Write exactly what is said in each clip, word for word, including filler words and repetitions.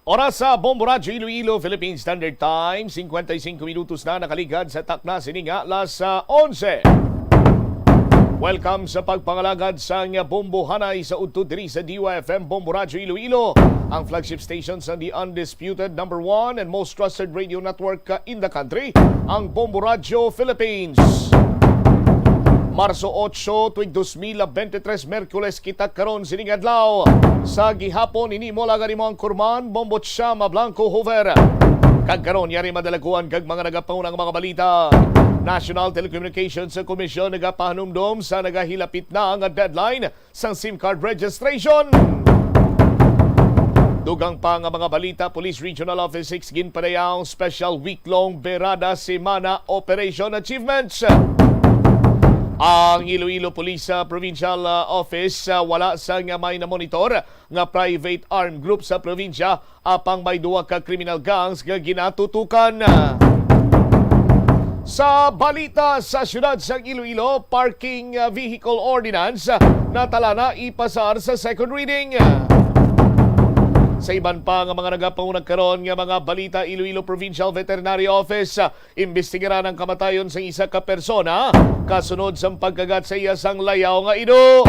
Oras sa Bombo Radyo Iloilo, Philippine Standard Time, cincuenta y cinco minutos na nakaligad sa takna sini nga alas, ah, onse. Welcome sa pagpangalagad sang Bombo Hanay sa udto diri sa D Y F M Bombo Radyo Iloilo, ang flagship station sa the undisputed number one and most trusted radio network, ah, in the country, ang Bombo Radyo Philippines. Marso ocho, tuig dos mil bente tres, Merkules kita karon sining adlaw. Sa gihapon, ini mo lang ang imo anchorman, Bombo Chama Blanco Hoover. Kag karon, yari madalaguan kag mga nagapaunang mga balita. National Telecommunications Commission nagapahanumdom sa nagahilapit na nga deadline sang SIM card registration. Dugang pa nga mga balita, Police Regional Office six ginpadayaw ang special week-long Berada Semana Operation Achievements. Ang Iloilo Police, ah, Provincial, ah, Office, ah, wala sang may namonitor nga private armed group sa probinsya, apang may duha ka criminal gangs nga ginatutukan. Sa balita sa siyudad sang Iloilo, parking, ah, vehicle ordinance, ah, natala na ipasar sa second reading. Sa iban pa nga mga nagapauna karon nga mga balita, Iloilo Provincial Veterinary Office, ah, imbestigaran ang kamatayon sang isa ka persona kasunod sang pagkagat sa iya sang layaw nga ido.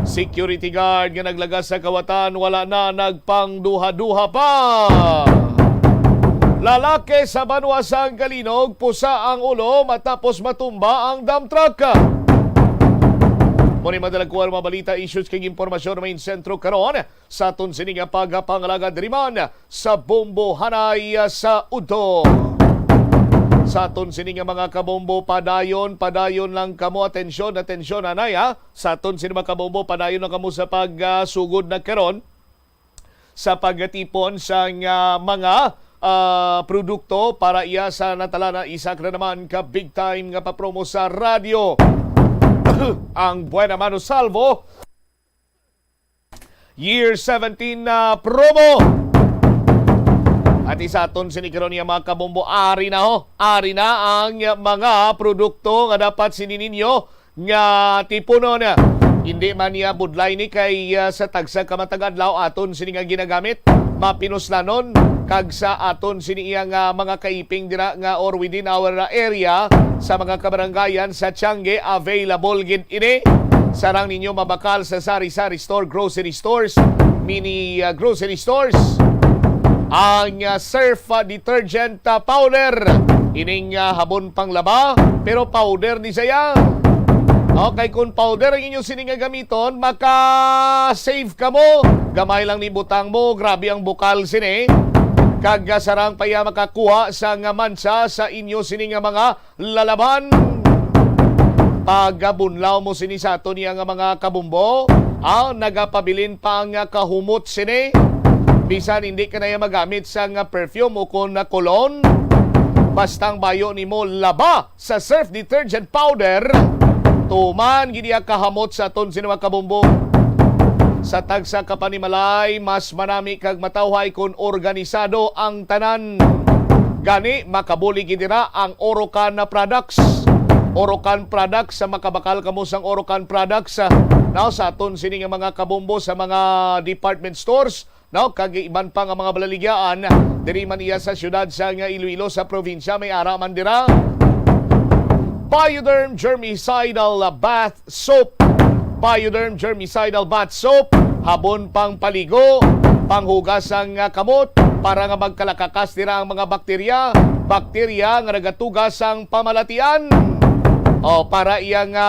Security guard nga naglagas sa kawatan wala na nagpangduha-duha pa. Lalaki sa banwa sang Calinog, pusa ang ulo matapos matumba ang dump truck. Mao ni madalakuan mga balita, issues kag impormasyon, main sentro karon sa aton sini nga pagpangalagad diri man sa Bombo Hanay sa udto. Sa aton sini nga mga kabombo, padayon, padayon lang kamo. Atensyon, atensyon, anay, ha? Sa aton sini mga kabombo, padayon lang kamo sa pag, ah, sugod na karon sa pagtipon sang, ah, mga, ah, produkto para iya sa natala na isa ka na naman ka big time nga papromo sa radyo. Ang Buena Mano Salvo Year seventeen na promo. At isa aton sini karon niya, mga kabombo, ari na, ho. Ari na ang mga produkto nga dapat sini ninyo nga tipunon. Hindi man niya budlay ni kay, ah, sa tagsa ka matag adlaw aton sini nga ginagamit, mapinuslanon, kag sa aton sini iya nga mga kaiping dira nga or within our, ah, area sa mga kabarangayan sa Tiangge, available gid ini. Sarang ninyo mabakal sa sari-sari store, grocery stores, mini, ah, grocery stores. Ang, ah, surf, ah, detergent, ah, powder. Ining, ah, habon panglaba, pero powder ni saya. Okay, kung powder ang inyo sini nga gamiton, maka-save ka mo. Gamay lang ni butang mo, grabe ang bukal sini. Kag, ah, sarang pa iya makakuha sa nga mansa sa inyo sini nga mga lalaban. Pagabunlaw mo sini sa aton iya nga mga kabumbo, ah, nagapabilin pa ang kahumot sini. Bisan hindi ka na iya magamit sa nga perfume o kon na cologne, bastang bayo nimo laba sa surf detergent powder, tuman gid iya kahamot sa aton sini mga kabumbo. Sa tagsa ka panimalay, mas manami kag matawhay kon organisado ang tanan. Gani, makabulig gid dira ang Orocan na products. Orocan products, sa makabakal kamo sang Orocan products, ah, now sa aton sini nga mga kabombo sa mga department stores, now kag iban pa nga mga balaligyaan, diri man iya sa siyudad sa nga Iloilo, sa probinsya, may ara man dira. Bioderm Germicidal Bath Soap. Bioderm Germicidal Bath Soap, habon pang paligo, panghugas sang, ah, kamot, para nga magkalakakas dira ang mga bakterya, bakterya nga nagatuga sang pamalatian. O, para iya nga,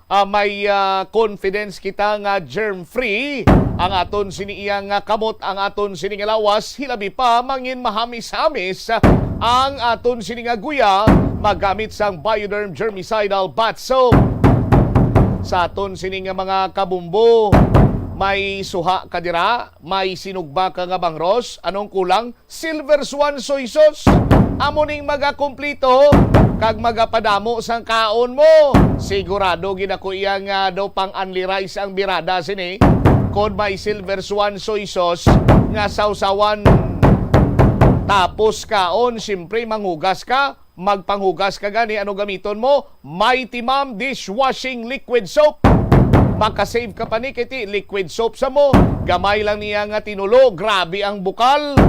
ah, may, ah, confidence kita nga germ-free ang aton sini iya nga kamot, ang aton sini nga lawas, hilabi pa mangin mahamis-hamis ang aton sini nga guya, magamit sang Bioderm Germicidal Bath Soap. Sa aton sini nga mga kabumbo, may suha ka dira, may sinugba ka nga bangros, anong kulang? Silver Swan Soy Sauce. Amo ning magakumplito kag magapadamo sang kaon mo. Sigurado gid ako iya nga daw pang unli rice ang birada sini. Kon may Silver Swan Soy Sauce nga sawsawan tapos kaon, siyempre manghugas ka. Magpanghugas ka gani, ano gamiton mo? Mighty Mom Dishwashing Liquid Soap. Makasave ka pa ni kay ti liquid soap sa mo. Gamay lang niya nga tinulo, grabe ang bukal.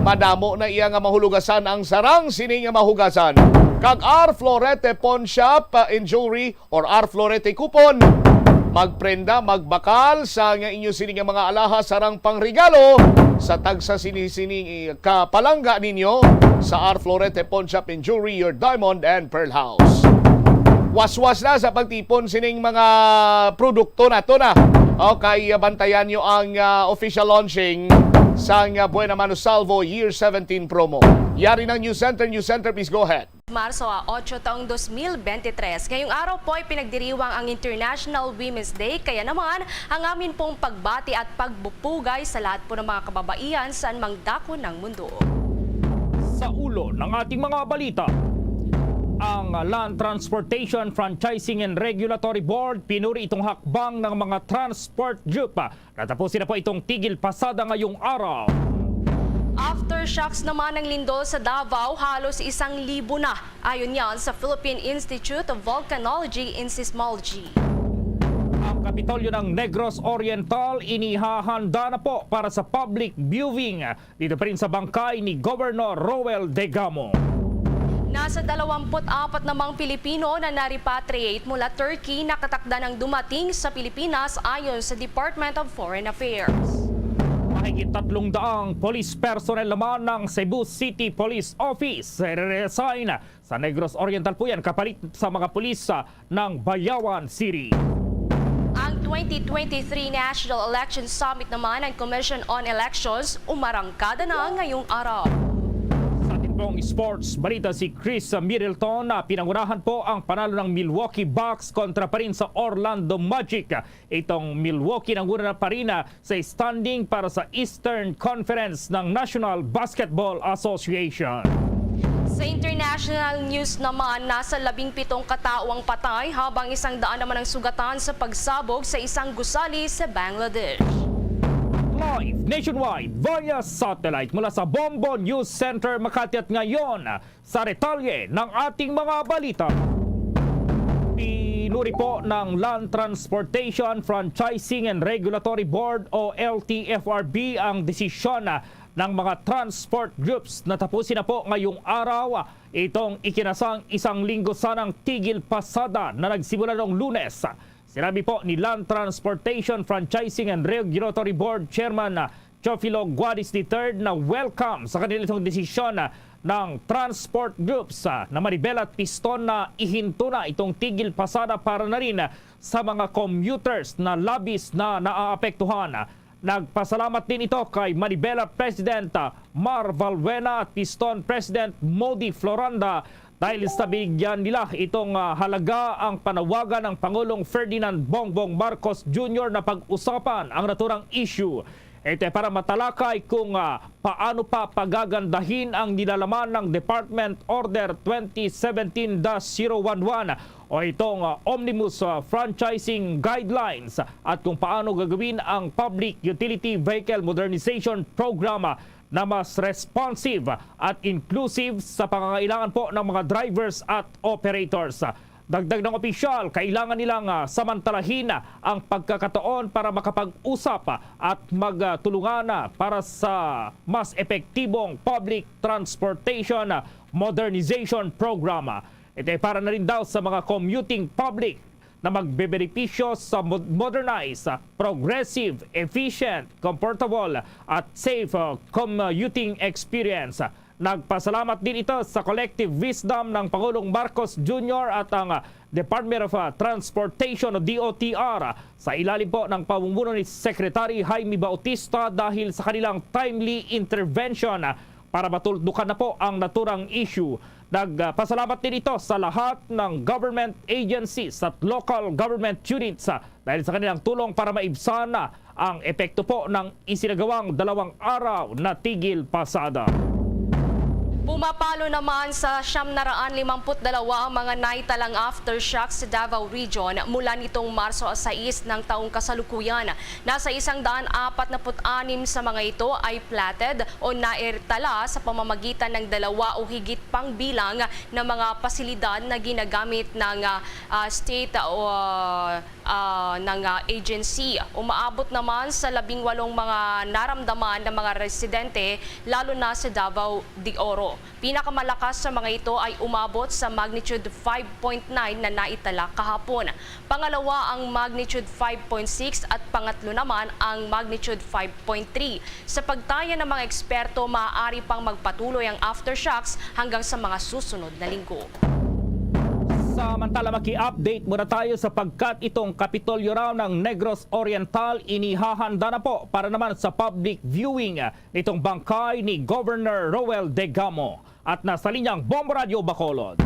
Madamo na iya nga mahulugasan ang sarang sini nga mahugasan. Kag R Florete Pawn Shop, uh, and Jewelry or R Florete Coupon. Magprenda, magbakal sa nga inyo sini nga mga alahas sarang pangregalo sa tagsa sini-sini ka palangga ninyo sa R Florete Pawn Shop and Jewelry, your diamond and pearl house. Waswas na sa pagtipon sining mga produkto nato na. Okay, bantayan nyo ang, ah, official launching sang, ah, Buena Mano Salvo Year seventeen promo. Yari ng News Center. News Center, please go ahead. Marso a otso, taong dos mil bente tres. Ngayong araw po ay pinagdiriwang ang International Women's Day, kaya naman ang amin pong pagbati at pagbupugay sa lahat po ng mga kababaihan saan mang dako ng mundo. Sa ulo ng ating mga balita, ang Land Transportation Franchising and Regulatory Board pinuri itong hakbang ng mga transport group. Natapusin na po itong Tigil Pasada ngayong araw. Aftershocks naman ng lindol sa Davao, halos isang libo na. Ayon yan sa Philippine Institute of Volcanology and Seismology. Ang Kapitolyo ng Negros Oriental inihahanda na po para sa public viewing dito pa rin sa bangkay ni Governor Roel Degamo. Nasa dalawampu't apat namang Pilipino na na-repatriate mula Turkey nakatakda ng dumating sa Pilipinas, ayon sa Department of Foreign Affairs. Mahigit tatlong daang police personnel naman ng Cebu City Police Office reresign sa Negros Oriental po yan, kapalit sa mga pulis, ah, ng Bayawan City. Ang twenty twenty-three National Election Summit naman ng Commission on Elections umarangkada na ngayong araw. Sa atin pong sports balita, si Khris Middleton na pinangunahan po ang panalo ng Milwaukee Bucks kontra pa rin sa Orlando Magic. Itong Milwaukee nanguna na pa rin, ah, sa standing para sa Eastern Conference ng National Basketball Association. Sa international news naman, nasa labing pitong katao ang patay habang isang daan naman ang sugatan sa pagsabog sa isang gusali sa Bangladesh. Live nationwide via satellite mula sa Bombo News Center, Makati, at ngayon, sa detalye ng ating mga balita. Pinuri po ng Land Transportation Franchising and Regulatory Board o L T F R B ang desisyon ng mga transport groups. Natapusin na po ngayong araw itong ikinasang isang linggo sanang tigil pasada na nagsimula noong Lunes. Sinabi po ni Land Transportation Franchising and Regulatory Board Chairman Teofilo Guadis the third na welcome sa kanila itong desisyon ng transport groups, ah, na Manibela at Piston na ihinto na itong tigil pasada para na rin sa mga commuters na labis na naaapektuhan. Nagpasalamat din ito kay Manibela President, ah, Mar Valbuena at Piston President Modi Floranda dahil sa bigyan nila itong, ah, halaga ang panawagan ng Pangulong Ferdinand Bongbong Marcos Junior na pag-usapan ang naturang issue. Ito ay para matalakay kung, ah, paano pa pagagandahin ang nilalaman ng Department Order twenty seventeen dash zero one one o itong, ah, Omnibus, ah, Franchising Guidelines at kung paano gagawin ang Public Utility Vehicle Modernization Program, ah, na mas responsive at inclusive sa pangangailangan po ng mga drivers at operators. Dagdag ng opisyal, kailangan nilang, ah, samantalahin ang pagkakataon para makapag-usap at magtulungan para sa mas epektibong public transportation modernization program. Ito ay para na rin daw sa mga commuting public na magbebenepisyo sa mo-, modernized, progressive, efficient, comfortable, at safe, uh, commuting experience. Nagpasalamat din ito sa collective wisdom ng Pangulong Marcos Junior at ang, uh, Department of, uh, Transportation o D O T R sa ilalim po ng pamumuno ni Secretary Jaime Bautista dahil sa kanilang timely intervention, uh, para matuldukan na po ang naturang issue. Nagpasalamat din ito sa lahat ng government agencies at local government units, ah, dahil sa kanilang tulong para maibsan, ah, ang epekto po ng isinagawang dalawang araw na tigil pasada. Pumapalo naman sa siyam na raan limamput dalawa ang mga naitalang aftershocks sa Davao Region mula nitong Marso sais ng taong kasalukuyan. Nasa isang daan apat na put anim sa mga ito ay platted o naitala sa pamamagitan ng dalawa o higit pang bilang ng mga pasilidad na ginagamit ng, ah, ah, state o, ah, ng, ah, agency. Umaabot naman sa labing walong mga naramdaman ng mga residente, lalo na sa Davao de Oro. Pinakamalakas sa mga ito ay umabot sa magnitude five point nine na naitala kahapon. Pangalawa ang magnitude five point six at pangatlo naman ang magnitude five point three. Sa pagtaya ng mga eksperto, maaari pang magpatuloy ang aftershocks hanggang sa mga susunod na linggo. Samantala, maki-update muna tayo sapagkat itong Kapitolyo raw ng Negros Oriental inihahanda na po para naman sa public viewing nitong bangkay ni Governor Roel Degamo. At nasa linya ang Bombo Radyo Bacolod.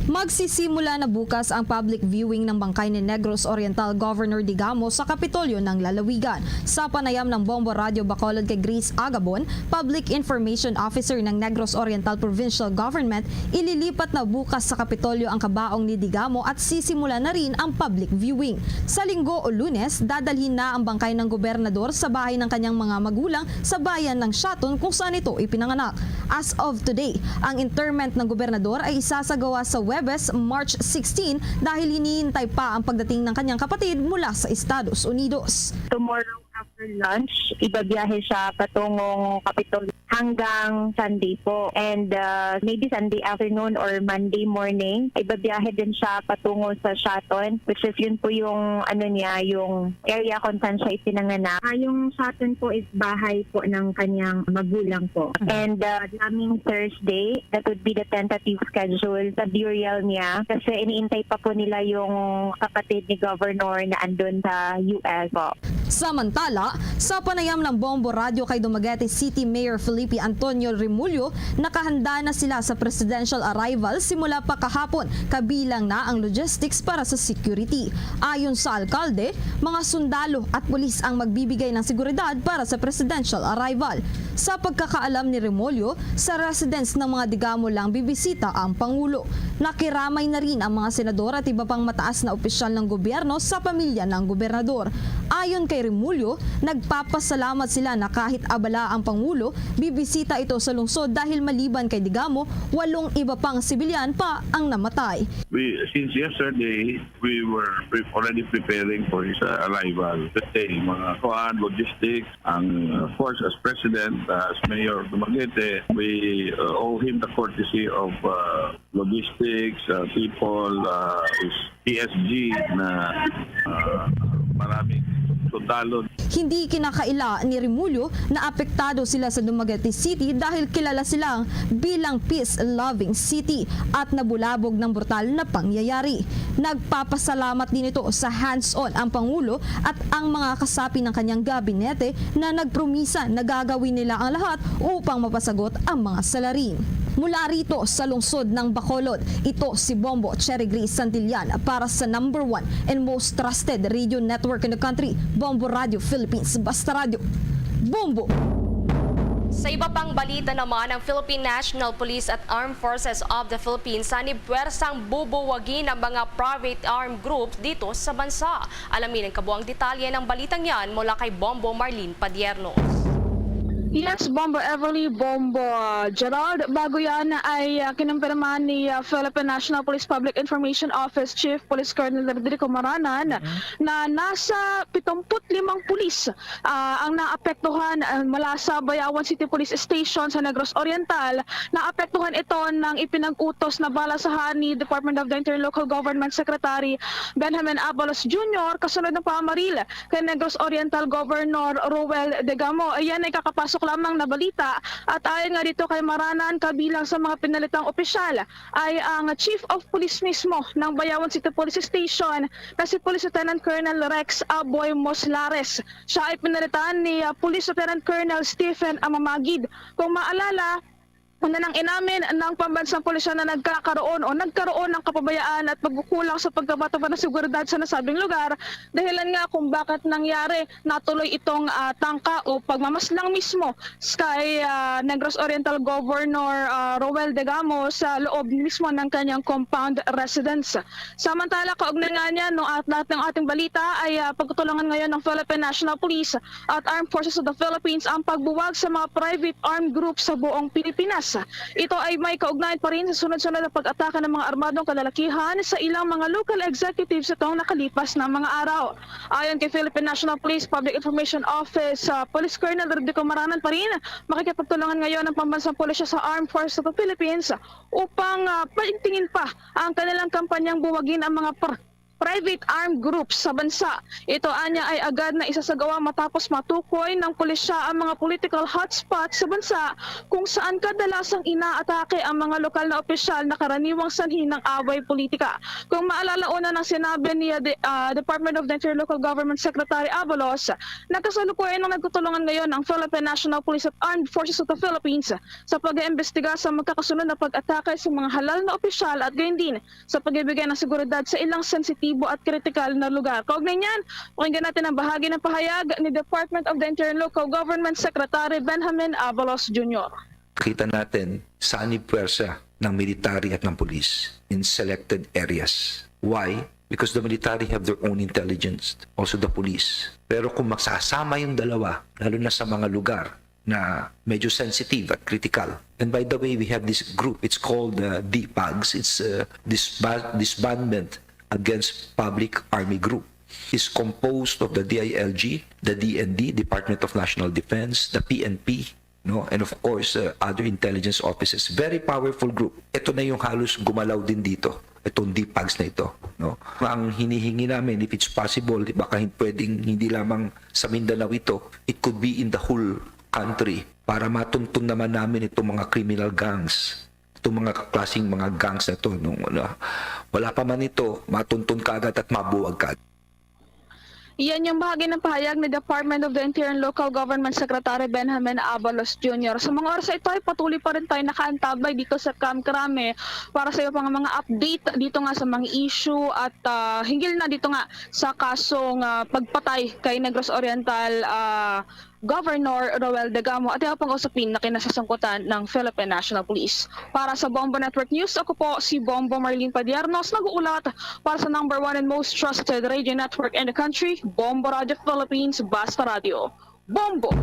Magsisimula na bukas ang public viewing ng bangkay ni Negros Oriental Governor Degamo sa Kapitolyo ng Lalawigan. Sa panayam ng Bombo Radyo Bacolod kay Grace Agabon, Public Information Officer ng Negros Oriental Provincial Government, ililipat na bukas sa Kapitolyo ang kabaong ni Degamo at sisimula na rin ang public viewing. Sa Linggo o Lunes, dadalhin na ang bangkay ng gobernador sa bahay ng kanyang mga magulang sa bayan ng Siaton kung saan ito ipinanganak. As of today, ang interment ng gobernador ay isasagawa sa Huwebes, March sixteen, dahil hinihintay pa ang pagdating ng kanyang kapatid mula sa Estados Unidos. Tomorrow after lunch, ibabiyahe siya patungong Kapitolyo hanggang Sunday po. And, uh, maybe Sunday afternoon or Monday morning, ibabiyahe din siya patungo sa Siaton, which is yun po yung, ano niya, yung area kung saan siya ipinanganak. Ah, yung Siaton po is bahay po ng kanyang magulang po. Mhm. And, uh, coming Thursday, that would be the tentative schedule sa burial niya kasi iniintay pa po nila yung kapatid ni Governor na andun sa U S po. Samantala, sa panayam ng Bombo Radyo kay Dumaguete City Mayor Felipe Antonio Remulla, nakahanda na sila sa presidential arrival simula pa kahapon, kabilang na ang logistics para sa security. Ayon sa alkalde, mga sundalo at pulis ang magbibigay ng seguridad para sa presidential arrival. Sa pagkakaalam ni Remulla, sa residence ng mga Degamo lang bibisita ang Pangulo. Nakiramay na rin ang mga senador at iba pang mataas na opisyal ng gobyerno sa pamilya ng gobernador. Ayon kay Remulla, nagpapasalamat sila na kahit abala ang Pangulo, bibisita ito sa lungsod dahil maliban kay Degamo, walong iba pang sibilyan pa ang namatay. We, since yesterday, we were pre-, already preparing for his, uh, arrival. Kasi mga kuan, logistics, ang, uh, of course, as president, uh, as mayor of Dumaguete, we, uh, owe him the courtesy of, uh, logistics, uh, people, uh, his P S G na, uh, maraming sundalo. Hindi kinakaila ni Remulla na apektado sila sa Dumaguete City dahil kilala silang bilang peace-loving city at nabulabog ng brutal na pangyayari. Nagpapasalamat din ito sa hands-on ang Pangulo at ang mga kasapi ng kanyang gabinete na nagpromisa na gagawin nila ang lahat upang mapasagot ang mga salarin. Mula rito sa lungsod ng Bacolod, ito si Bombo Cherry Grace Santillan para sa number one and most trusted radio network in the country, Bombo Radio Philippines. Basta Radyo, Bombo! Sa iba pang balita naman, ang Philippine National Police at Armed Forces of the Philippines sanib pwersang bubuwagin ang mga private armed groups dito sa bansa. Alamin ang kabuang detalye ng balitang yan mula kay Bombo Marlene Padierno. Yes, Bombo Everly, Bombo, ah, Gerald. Bago yan ay, ah, kinumpirma ni, ah, Philippine National Police Public Information Office Chief Police Colonel Rodrigo Maranan Mhm. na nasa pitumput limang pulis, ah, ang naapektuhan, ah, mula sa Bayawan City Police Station sa Negros Oriental. Naapektuhan ito ng ipinag-utos na balasahan ni Department of the Interior Local Government Secretary Benjamin Abalos Junior kasunod ng pamaril kay Negros Oriental Governor Roel Degamo. Iyan ay kakapasok lamang na balita at ayon nga dito kay Maranan, kabilang sa mga pinalitang opisyal ay ang Chief of Police mismo ng Bayawan City Police Station na si Police Lieutenant Colonel Rex Aboy Moslares. Siya ay pinalitan ni, ah, Police Lieutenant Colonel Stephen Amamagid. Kung maalala, Una nang inamin ng pambansang pulisya na nagkakaroon o nagkaroon ng kapabayaan at pagkukulang sa pagkapatupad ng seguridad sa nasabing lugar, dahilan nga kung bakit nangyari natuloy itong, ah, tangka o pagmamaslang mismo kay, ah, Negros Oriental Governor, ah, Roel Degamo sa loob mismo ng kanyang compound residence. Samantala, kaugnay nga niya, no, at lahat ng ating balita ay, ah, pagtutulungan ngayon ng Philippine National Police at Armed Forces of the Philippines ang pagbuwag sa mga private armed groups sa buong Pilipinas. Ito ay may kaugnayan pa rin sa sunod-sunod na pag-atake ng mga armadong kalalakihan sa ilang mga local executives itong nakalipas na mga araw. Ayon kay Philippine National Police Public Information Office, ah, Police Colonel Rodrigo Maranan pa rin, makikipagtulungan ngayon ang pambansang pulisya sa Armed Forces of the Philippines upang, ah, paigtingin pa ang kanilang kampanyang buwagin ang mga pr- private armed groups sa bansa. Ito anya ay agad na isasagawa matapos matukoy ng pulisya ang mga political hotspots sa bansa kung saan kadalasang inaatake ang mga lokal na opisyal na karaniwang sanhi ng away politika. Kung maalala, una nang sinabi ni, uh, De- uh, Department of the Interior Local Government Secretary Abalos, nagkasalukuyan ang nagtutulungan ngayon ang Philippine National Police at Armed Forces of the Philippines sa pag-iimbestiga sa magkakasunod na pag-atake sa mga halal na opisyal at gayon din sa pagbibigay ng seguridad sa ilang sensitibo at kritikal na lugar. Kaugnay niyan, pakinggan natin ang bahagi ng pahayag ni Department of the Interior Local Government Secretary Benjamin Abalos Junior. Kita natin saan yung pwersa ng military at ng police in selected areas. Why? Because the military have their own intelligence, also the police. Pero kung magsasama yung dalawa, lalo na sa mga lugar na medyo sensitive at critical. And by the way, we have this group. It's called uh, D PAGS. It's uh, disba- Disbandment Against Public Army Group. It's composed of the D I L G, the D N D, Department of National Defense, the P N P, no, and of course uh, other intelligence offices. Very powerful group. Ito na yung halos gumalaw din dito, itong D PAGS na ito, no. Ang hinihingi namin, if it's possible, baka hin- pwedeng hindi lamang sa Mindanao ito, it could be in the whole country para matuntun naman namin itong mga criminal gangs, itong mga klaseng mga gangs na to. Nung, ano, wala pa man ito, matuntun ka agad at mabuwag ka. Iyan yung bahagi ng pahayag ni Department of the Interior and Local Government Secretary Benjamin Abalos Junior. Sa mga oras na ito ay patuloy pa rin tayo nakaantabay dito sa Camp Crame para sa iyo pang mga update dito nga sa mga issue at ah, hinggil na dito nga sa kasong ah, pagpatay kay Negros Oriental ah, Governor Roel Degamo at iba pang usapin na kinasasangkutan ng Philippine National Police. Para sa Bombo Network News, ako po si Bombo Marlene Padiernos, nag-uulat para sa number one and most trusted radio network in the country, Bombo Radio Philippines, Basta Radio. Bombo!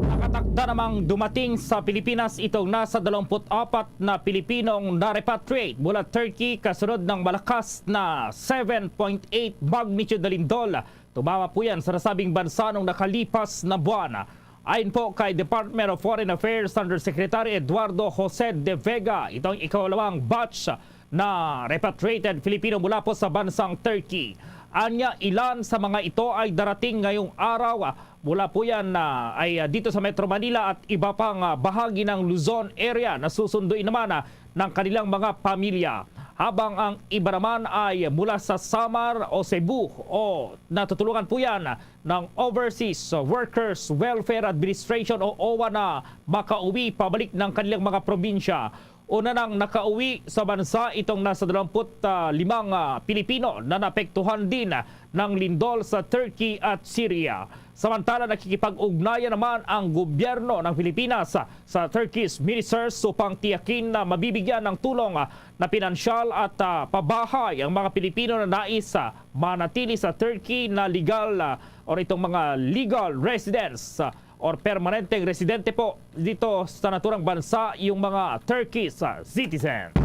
Nakatakda namang dumating sa Pilipinas itong nasa dalawampu't apat na Pilipinong na-repatriate mula Turkey kasunod ng malakas na seven point eight magnitude na lindol. Tumama po yan sa nasabing bansa nung nakalipas na buwan. Ayon po kay Department of Foreign Affairs Undersecretary Eduardo Jose de Vega, itong ikalawang batch na repatriated Filipino mula po sa bansang Turkey. Anya, ilan sa mga ito ay darating ngayong araw, ah, mula po yan na ay ah, dito sa Metro Manila at iba pang ah, bahagi ng Luzon area na susunduin naman ah, ng kanilang mga pamilya. Habang ang iba naman ay mula sa Samar o Cebu o natutulungan po yan ng Overseas Workers Welfare Administration o OWWA na makauwi pabalik ng kanilang mga probinsya. Una nang nakauwi sa bansa itong nasa dalawampu't limang ah, Pilipino na naapektuhan din ng lindol sa Turkey at Syria. Samantala, nakikipag-ugnayan naman ang gobyerno ng Pilipinas sa Turkey's ministers upang tiyakin na mabibigyan ng tulong ah, na pinansyal at ah, pabahay ang mga Pilipino na nais ah, manatili sa Turkey na legal ah, or itong mga legal residents ah, or permanenteng residente po dito sa naturang bansa yung mga Turkish ah, citizens.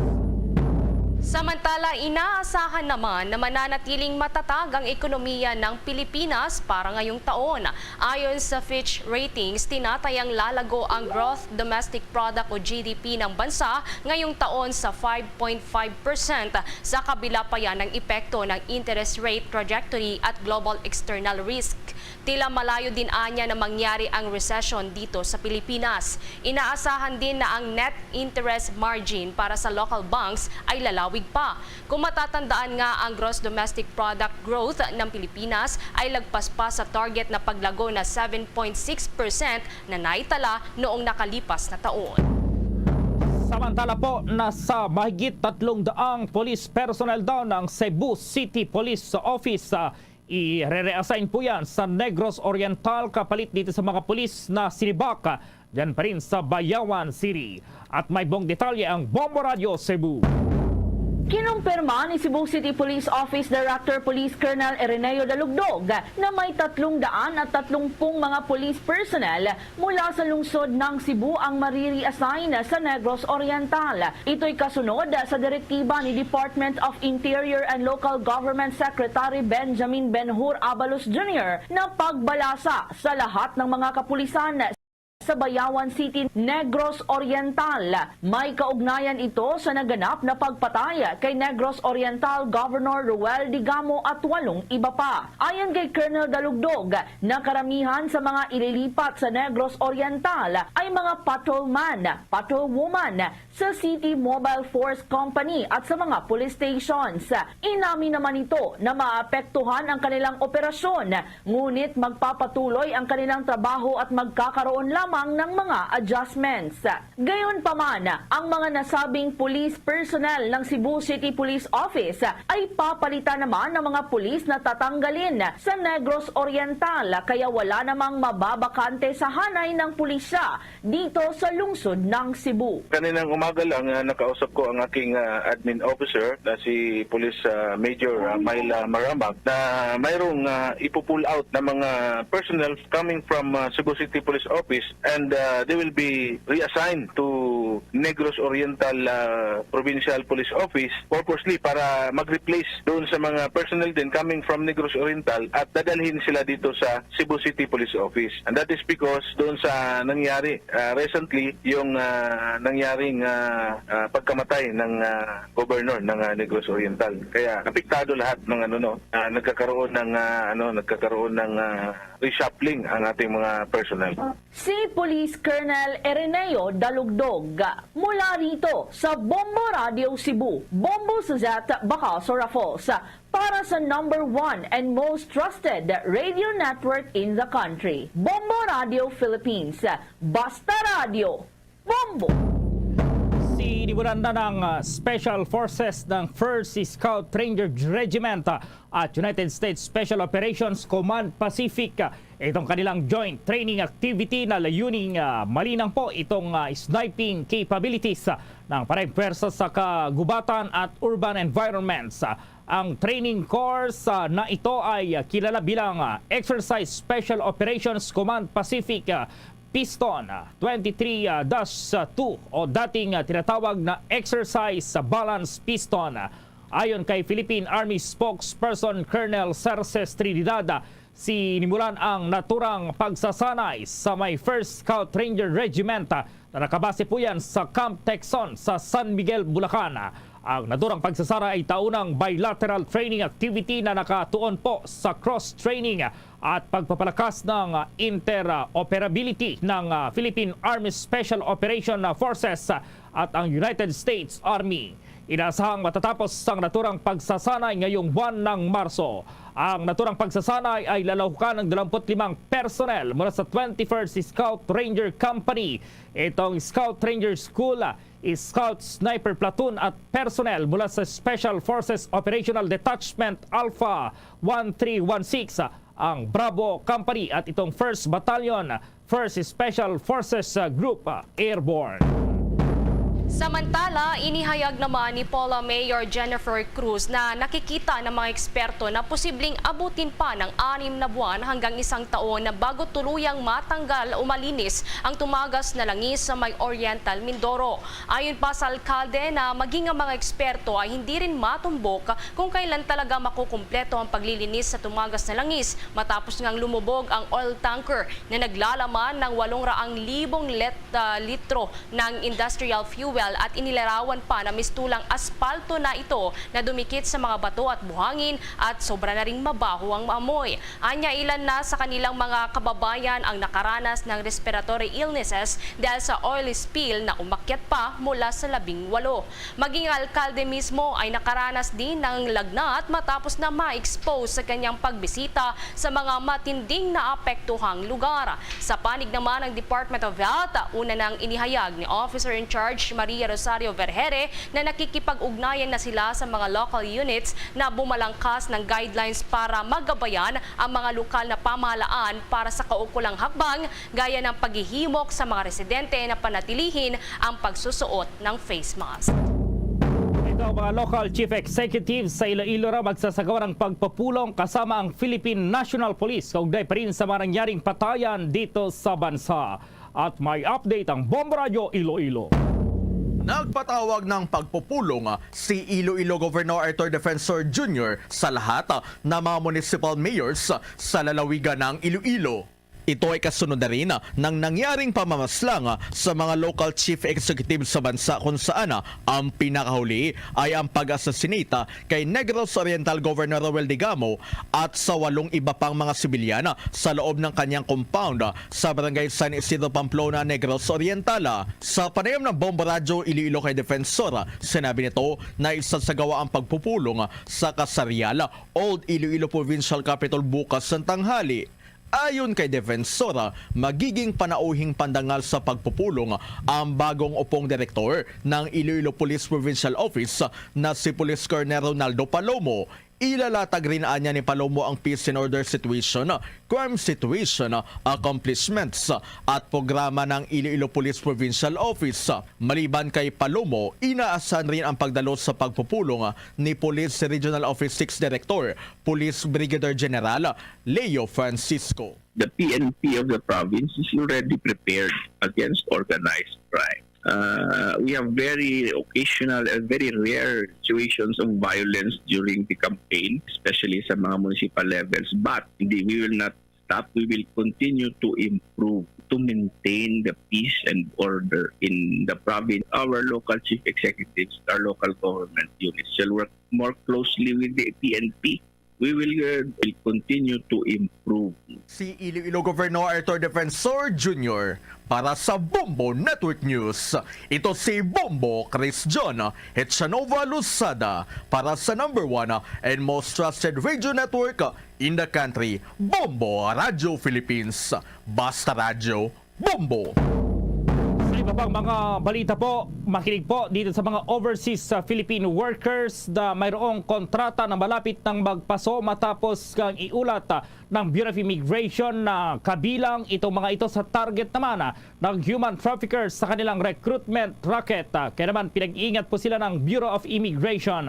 Samantala, inaasahan naman na mananatiling matatag ang ekonomiya ng Pilipinas para ngayong taon. Ayon sa Fitch Ratings, tinatayang lalago ang gross domestic product o G D P ng bansa ngayong taon sa five point five percent, sa kabila pa yan ng epekto ng interest rate trajectory at global external risk. Tila malayo din anya na mangyari ang recession dito sa Pilipinas. Inaasahan din na ang net interest margin para sa local banks ay lalawig pa. Kung matatandaan nga, ang gross domestic product growth ng Pilipinas ay lagpas pa sa target na paglago na seven point six percent na naitala noong nakalipas na taon. Samantala po, nasa mahigit tatlong daang police personnel daw ng Cebu City Police Office, ah, i-reassign po yan sa Negros Oriental kapalit dito sa mga pulis na sinibak, ah, dyan pa rin sa Bayawan City. At may buong detalye ang Bombo Radio Cebu. Kinumpirma ni Cebu City Police Office Director Police Colonel Ireneo Dalugdog na may tatlong daan at tatlong pung mga police personnel mula sa lungsod ng Cebu ang marireassign sa Negros Oriental. Ito'y kasunod sa direktiba ni Department of Interior and Local Government Secretary Benjamin Benhur Abalos Junior na pagbalasa sa lahat ng mga kapulisan sa Bayawan City, Negros Oriental. May kaugnayan ito sa naganap na pagpatay kay Negros Oriental Governor Roel Digamo at walong iba pa. Ayon kay Colonel Dalugdog, na karamihan sa mga ililipat sa Negros Oriental ay mga patrolman, patrolwoman sa City Mobile Force Company at sa mga police stations. Inamin naman nito na maapektuhan ang kanilang operasyon, ngunit magpapatuloy ang kanilang trabaho at magkakaroon lamang ng mga adjustments. Gayunpaman, ang mga nasabing police personnel ng Cebu City Police Office ay papalitan naman ng mga pulis na tatanggalin sa Negros Oriental, kaya wala namang mababakante sa hanay ng pulisya dito sa lungsod ng Cebu. Kaninang umaga lang, ah, nakausap ko ang aking, ah, admin officer na si Police, ah, Major, ah, Myla Maramag, na mayroong, ah, ipo-pull out na mga personnel coming from, ah, Cebu City Police Office, and, ah, they will be reassigned to Negros Oriental, ah, Provincial Police Office purposely para mag-replace doon sa mga personnel din coming from Negros Oriental at dadalhin sila dito sa Cebu City Police Office. And that is because doon sa nangyari, ah, recently, yung, ah, nangyaring, ah, ah, pagkamatay ng, ah, governor ng, ah, Negros Oriental. Kaya apektado lahat ng ano, no, ah, nagkakaroon ng, ah, ano, nagkakaroon ng, ah, reshuffling ang ating mga personnel. Si Police Colonel Ireneo Dalugdog mula rito sa Bombo Radio Cebu, Bombo Suzette Bacaso Raffles, para sa number one and most trusted radio network in the country, Bombo Radio Philippines. Basta Radio, Bombo! Sinimulan na ng, ah, Special Forces ng First Scout Ranger Regiment, ah, at United States Special Operations Command Pacific, ah, itong kanilang joint training activity na layuning, ah, malinang po itong, ah, sniping capabilities, ah, ng panay pwersa sa kagubatan at urban environments. Ah, ang training course, ah, na ito ay, ah, kilala bilang, ah, Exercise Special Operations Command Pacific, ah, Piston, ah, twenty-three dash two o dating, ah, tinatawag na Exercise Balance Piston. Ayon kay Philippine Army spokesperson Colonel Cerces Trinidad, ah, sinimulan ang naturang pagsasanay sa may First Scout Ranger Regiment, ah, na nakabase po yan sa Camp Texon sa San Miguel, Bulacan. Ang naturang pagsasanay ay taunang bilateral training activity na nakatuon po sa cross-training at pagpapalakas ng, ah, interoperability ng, ah, Philippine Army Special Operation, ah, Forces, ah, at ang United States Army. Inaasahang matatapos ang naturang pagsasanay ngayong buwan ng Marso. Ang naturang pagsasanay ay lalahukan ng dalawampu't limang personnel mula sa twenty-first Scout Ranger Company, itong Scout Ranger School, ah, Scout Sniper Platoon at personnel mula sa Special Forces Operational Detachment Alpha one three one six, ang Bravo Company at itong First Battalion, First Special Forces, uh, Group, uh, Airborne. Samantala, inihayag naman ni Paula Mayor Jennifer Cruz na nakikita ng mga eksperto na posibleng abutin pa ng anim na buwan hanggang isang taon na bago tuluyang matanggal o malinis ang tumagas na langis sa may Oriental Mindoro. Ayon pa sa alkalde na maging ang mga eksperto ay hindi rin matumbok kung kailan talaga makukumpleto ang paglilinis sa tumagas na langis matapos ngang lumubog ang oil tanker na naglalaman ng walong raang libong let-, ah, litro ng industrial fuel at inilarawan pa na mistulang aspalto na ito na dumikit sa mga bato at buhangin at sobra na ring mabaho ang amoy. Anya, ilan na sa kanilang mga kababayan ang nakaranas ng respiratory illnesses dahil sa oil spill na umakyat pa mula sa labing walo. Maging ang alkalde mismo ay nakaranas din ng lagnat matapos na ma-expose sa kanyang pagbisita sa mga matinding naapektuhang lugar. Sa panig naman ng Department of Health, una nang inihayag ni Officer in Charge Maria Rosario Vergere na nakikipag-ugnayan na sila sa mga local units na bumalangkas ng guidelines para magabayan ang mga lokal na pamahalaan para sa kaukulang hakbang, gaya ng paghihimok sa mga residente na panatilihin ang pagsusuot ng face mask. Ito ang mga local chief executives sa Iloilo raw magsasagawa ng pagpupulong kasama ang Philippine National Police kaugnay pa rin sa mga nangyaring patayan dito sa bansa. At may update ang Bombo Radyo Iloilo. Nagpatawag ng pagpupulong si Iloilo Governor Arthur Defensor Junior sa lahat na mga municipal mayors sa lalawigan ng Iloilo. Ito ay kasunod na rin ng nangyaring pamamaslang sa mga local chief executive sa bansa, kung saan ang pinakahuli ay ang pag-assassinate kay Negros Oriental Governor Roel Digamo at sa walong iba pang mga sibilyan sa loob ng kanyang compound sa Barangay San Isidro, Pamplona, Negros Oriental. Sa panayam ng Bombo Radyo Iloilo kay Defensor, sinabi nito na isasagawa ang pagpupulong sa Kasarial, Old Iloilo Provincial Capitol bukas ng tanghali. Ayon kay Defensor, magiging panauhing pandangal sa pagpupulong ang bagong upong direktor ng Iloilo Police Provincial Office na si Police Colonel Ronaldo Palomo. Ilalatag rin anya ni Palomo ang peace and order situation, crime situation, accomplishments, at programa ng Iloilo Police Provincial Office. Maliban kay Palomo, inaasahan rin ang pagdalo sa pagpupulong ni Police Regional Office six Director, Police Brigadier General Leo Francisco. The P N P of the province is already prepared against organized crime. Uh, we have very occasional and very rare situations of violence during the campaign, especially sa mga municipal levels. But hindi, we will not stop. We will continue to improve to maintain the peace and order in the province. Our local chief executives, our local government units shall work more closely with the P N P. We will, uh, will continue to improve. Si Iloilo Governor Arthur Defensor Junior para sa Bombo Network News. Ito si Bombo Chris John Hechanova Lozada para sa number one and most trusted radio network in the country, Bombo Radio Philippines. Basta Radyo, Bombo! Sa iba pang mga balita po, makinig po dito sa mga overseas sa Philippine workers na mayroong kontrata na malapit nang magpaso matapos kang iulat, ah, ng Bureau of Immigration na kabilang itong mga ito sa target naman, ah, ng human traffickers sa kanilang recruitment racket. Ah, kaya naman pinag-iingat po sila ng Bureau of Immigration.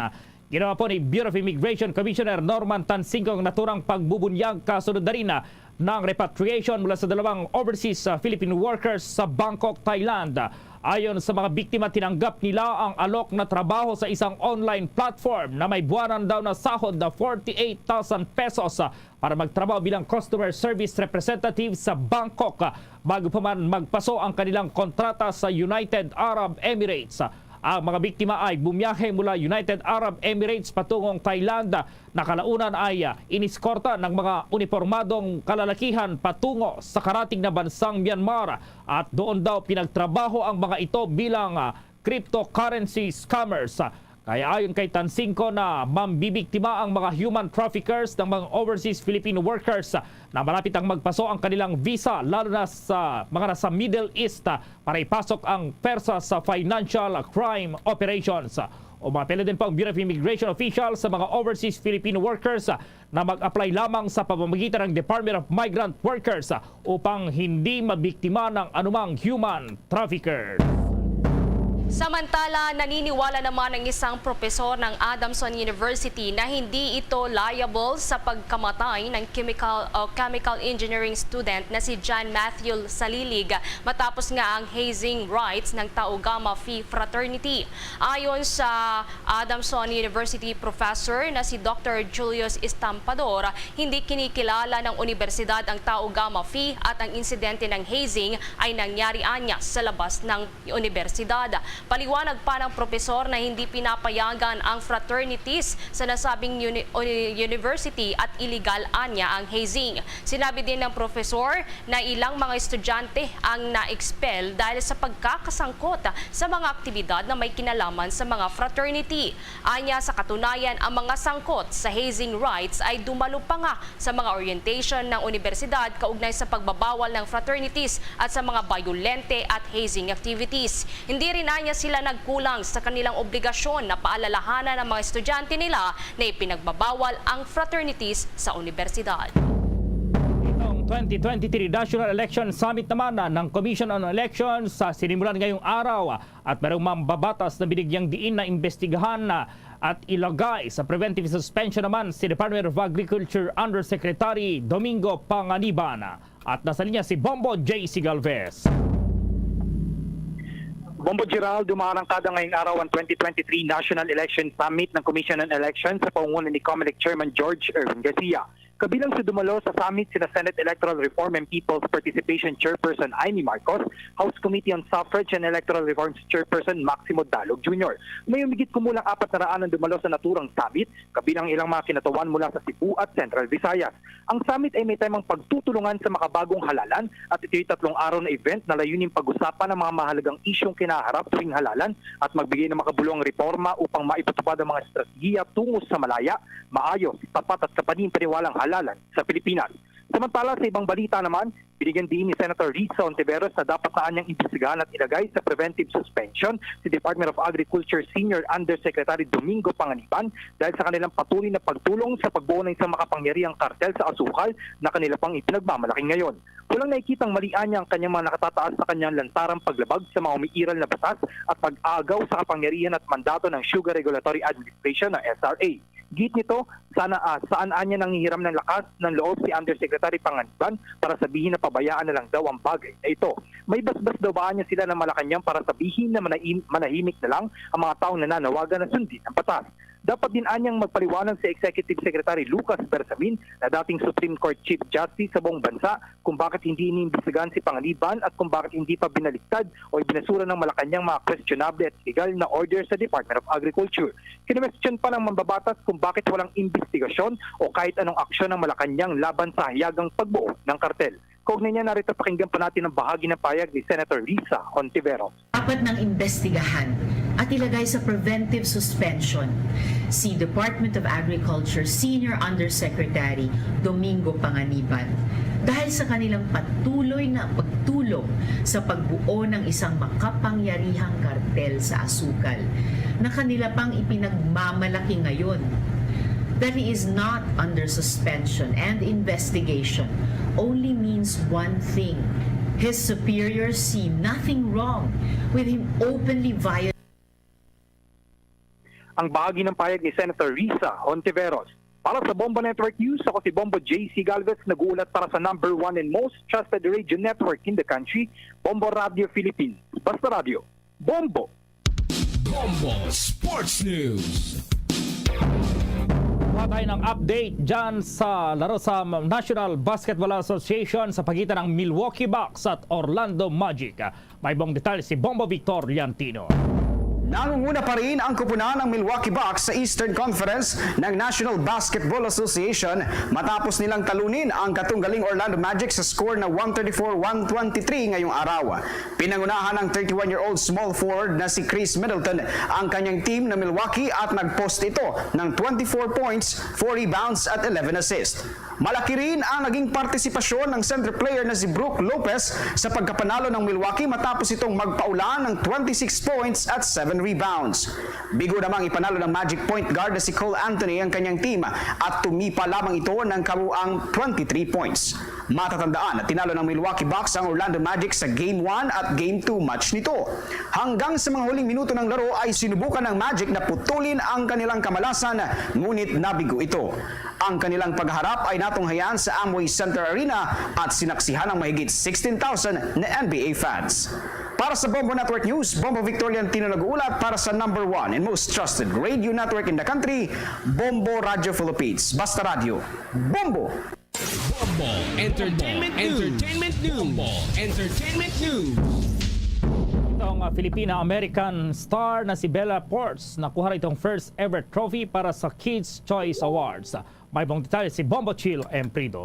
Ginawa po ni Bureau of Immigration Commissioner Norman Tansingco ang naturang pagbubunyag kasunod na rin, ah, ng repatriation mula sa dalawang overseas, ah, Philippine workers sa Bangkok, Thailand. Ayon sa mga biktima, tinanggap nila ang alok na trabaho sa isang online platform na may buwanan daw na sahod na forty-eight thousand pesos, ah, para magtrabaho bilang customer service representative sa Bangkok, ah, bago pa man magpaso ang kanilang kontrata sa United Arab Emirates. Ang mga biktima ay bumiyahe mula United Arab Emirates patungong Thailand. Nakalaunan ay, ah, iniskorta ng mga unipormadong kalalakihan patungo sa karating na bansang Myanmar at doon daw pinagtrabaho ang mga ito bilang, ah, cryptocurrency scammers. Kaya ayon kay Tansingco na mambibiktima ang mga human traffickers ng mga overseas Filipino workers na malapit ang magpaso ang kanilang visa, lalo na sa mga nasa Middle East, ah, para ipasok ang pwersa sa financial crime operations. Umapela din po ang Bureau of Immigration officials sa mga overseas Filipino workers, ah, na mag-apply lamang sa pamamagitan ng Department of Migrant Workers, ah, upang hindi mabiktima ng anumang human trafficker. Samantala, naniniwala naman ang isang propesor ng Adamson University na hindi ito liable sa pagkamatay ng chemical o chemical engineering student na si John Matthew Salilig matapos nga ang hazing rites ng Tau Gamma Phi Fraternity. Ayon sa Adamson University professor na si Doctor Julius Estampador, hindi kinikilala ng unibersidad ang Tau Gamma Phi at ang insidente ng hazing ay nangyari anya sa labas ng unibersidad. Paliwanag pa ng propesor na hindi pinapayagan ang fraternities sa nasabing uni-, uni-, university at iligal anya ang hazing. Sinabi din ng profesor na ilang mga estudyante ang na-expel dahil sa pagkakasangkot sa mga aktibidad na may kinalaman sa mga fraternity. Anya, sa katunayan, ang mga sangkot sa hazing rites ay dumalo pa nga sa mga orientation ng unibersidad kaugnay sa pagbabawal ng fraternities at sa mga bayolente at hazing activities. Hindi rin anya sila nagkulang sa kanilang obligasyon na paalalahanan ang mga estudyante nila na ipinagbabawal ang fraternities sa unibersidad. Itong twenty twenty-three National Election Summit naman ng Commission on Elections sa sinimulan ngayong araw at merong mambabatas na binigyang diin na imbestigahan at ilagay sa preventive suspension naman si Department of Agriculture Undersecretary Domingo Panganiban. At nasa linya si Bombo J C Galvez. Bombo Gerald, dumarangkada ngayong araw ang twenty twenty-three National Election Summit ng Commission on Elections sa pangunguna ni Comelec Chairman George Erwin Garcia. Kabilang sa dumalo sa summit sina Senate Electoral Reform and People's Participation Chairperson Imee Marcos, House Committee on Suffrage and Electoral Reforms Chairperson Maximo Dalog Junior. May humigit kumulang apat na raan ang dumalo sa naturang summit, kabilang ilang mga kinatuohan mula sa Cebu at Central Visayas. Ang summit ay may temang pagtutulungan sa makabagong halalan at ito'y tatlong araw na event na layunin pag-usapan ang mga mahalagang isyong kinaharap tuwing halalan at magbigay ng makabuluhang reforma upang maipatupad ang mga estratehiya tungo sa malaya, maayos, tapat at kapanipaniwalang halalan sa Pilipinas. Samantala, sa ibang balita naman, binigyan diin ni Senator Risa Hontiveros na dapat na anyang imbestigahan at ilagay sa preventive suspension si Department of Agriculture Senior Undersecretary Domingo Panganiban dahil sa kanilang patuloy na pagtulong sa pagbuo ng isang makapangyarihang kartel sa asukal na kanila pang ipinagmamalaki ngayon. Walang nakikitang mali anya ang kanyang mga nakatataas sa kanyang lansarang paglabag sa mga umiiral na batas at pag-agaw sa kapangyarihan at mandato ng Sugar Regulatory Administration o S R A. Giit nito, sana, ah, saan anya nanghihiram ng lakas ng loob si Undersecretary Panganiban para sabihin na pabayaan na lang daw ang bagay na ito. May basbas daw ba anya sila ng Malacañang para sabihin na manaim- manahimik na lang ang mga taong nananawagan na sundin ang batas? Dapat din anyang magpaliwanag si Executive Secretary Lucas Bersamin na dating Supreme Court Chief Justice sa buong bansa kung bakit hindi iniimbestigahan si Panganiban at kung bakit hindi pa binaliktad o ibinasura ng Malacañang mga questionable at illegal na order sa Department of Agriculture. Kinwestiyon pa ng mambabatas kung bakit walang imbestigasyon o kahit anong aksyon ng Malacañang laban sa hayagang pagbuo ng kartel. Kaugnay niya, narito, pakinggan pa natin ang bahagi ng pahayag ni Senator Risa Hontiveros. Dapat nang imbestigahan at ilagay sa preventive suspension si Department of Agriculture Senior Undersecretary Domingo Panganiban dahil sa kanilang patuloy na pagtulong sa pagbuo ng isang makapangyarihang kartel sa asukal na kanila pang ipinagmamalaki ngayon. That he is not under suspension and investigation only means one thing: his superiors see nothing wrong with him openly violating Ang bahagi ng pahayag ni Senator Risa Hontiveros. Para sa Bombo Network News, ako si Bombo J C Galvez, nag-uulat para sa number one and most trusted radio network in the country, Bombo Radio Philippines. Basta Radio, Bombo! Bombo Sports News. Kuha tayo ng update dyan sa laro sa National Basketball Association sa pagitan ng Milwaukee Bucks at Orlando Magic. May buong detalye si Bombo Victor Liantino. Nangunguna pa rin ang kupunan ng Milwaukee Bucks sa Eastern Conference ng National Basketball Association matapos nilang talunin ang katunggaling Orlando Magic sa score na one thirty-four one twenty-three ngayong araw. Pinangunahan ng thirty-one-year-old small forward na si Khris Middleton ang kanyang team na Milwaukee at nag-post ito ng twenty-four points, four rebounds at eleven assists. Malaki rin ang naging partisipasyon ng center player na si Brook Lopez sa pagkapanalo ng Milwaukee matapos itong magpaula ng twenty-six points at seven rebounds. Bigo namang ipanalo ng Magic point guard na si Cole Anthony ang kanyang team at tumipa lamang ito ng kabuang twenty-three points. Matatandaan na tinalo ng Milwaukee Bucks ang Orlando Magic sa Game one at Game two match nito. Hanggang sa mga huling minuto ng laro ay sinubukan ng Magic na putulin ang kanilang kamalasan, ngunit nabigo ito. Ang kanilang pagharap ay natunghayan sa Amway Center Arena at sinaksihan ng mahigit sixteen thousand na N B A fans. Para sa Bombo Network News, Bombo Victor Liantino nag-uulat para sa number one and most trusted radio network in the country, Bombo Radio Philippines. Basta Radio, Bombo! Bombo Entertainment News. Entertainment News. Bombo Entertainment News. Itong uh, Filipina-American star na si Bella Ports nakuha rin itong first ever trophy para sa Kids Choice Awards. May buong detalye si Bombo Chill Emprido.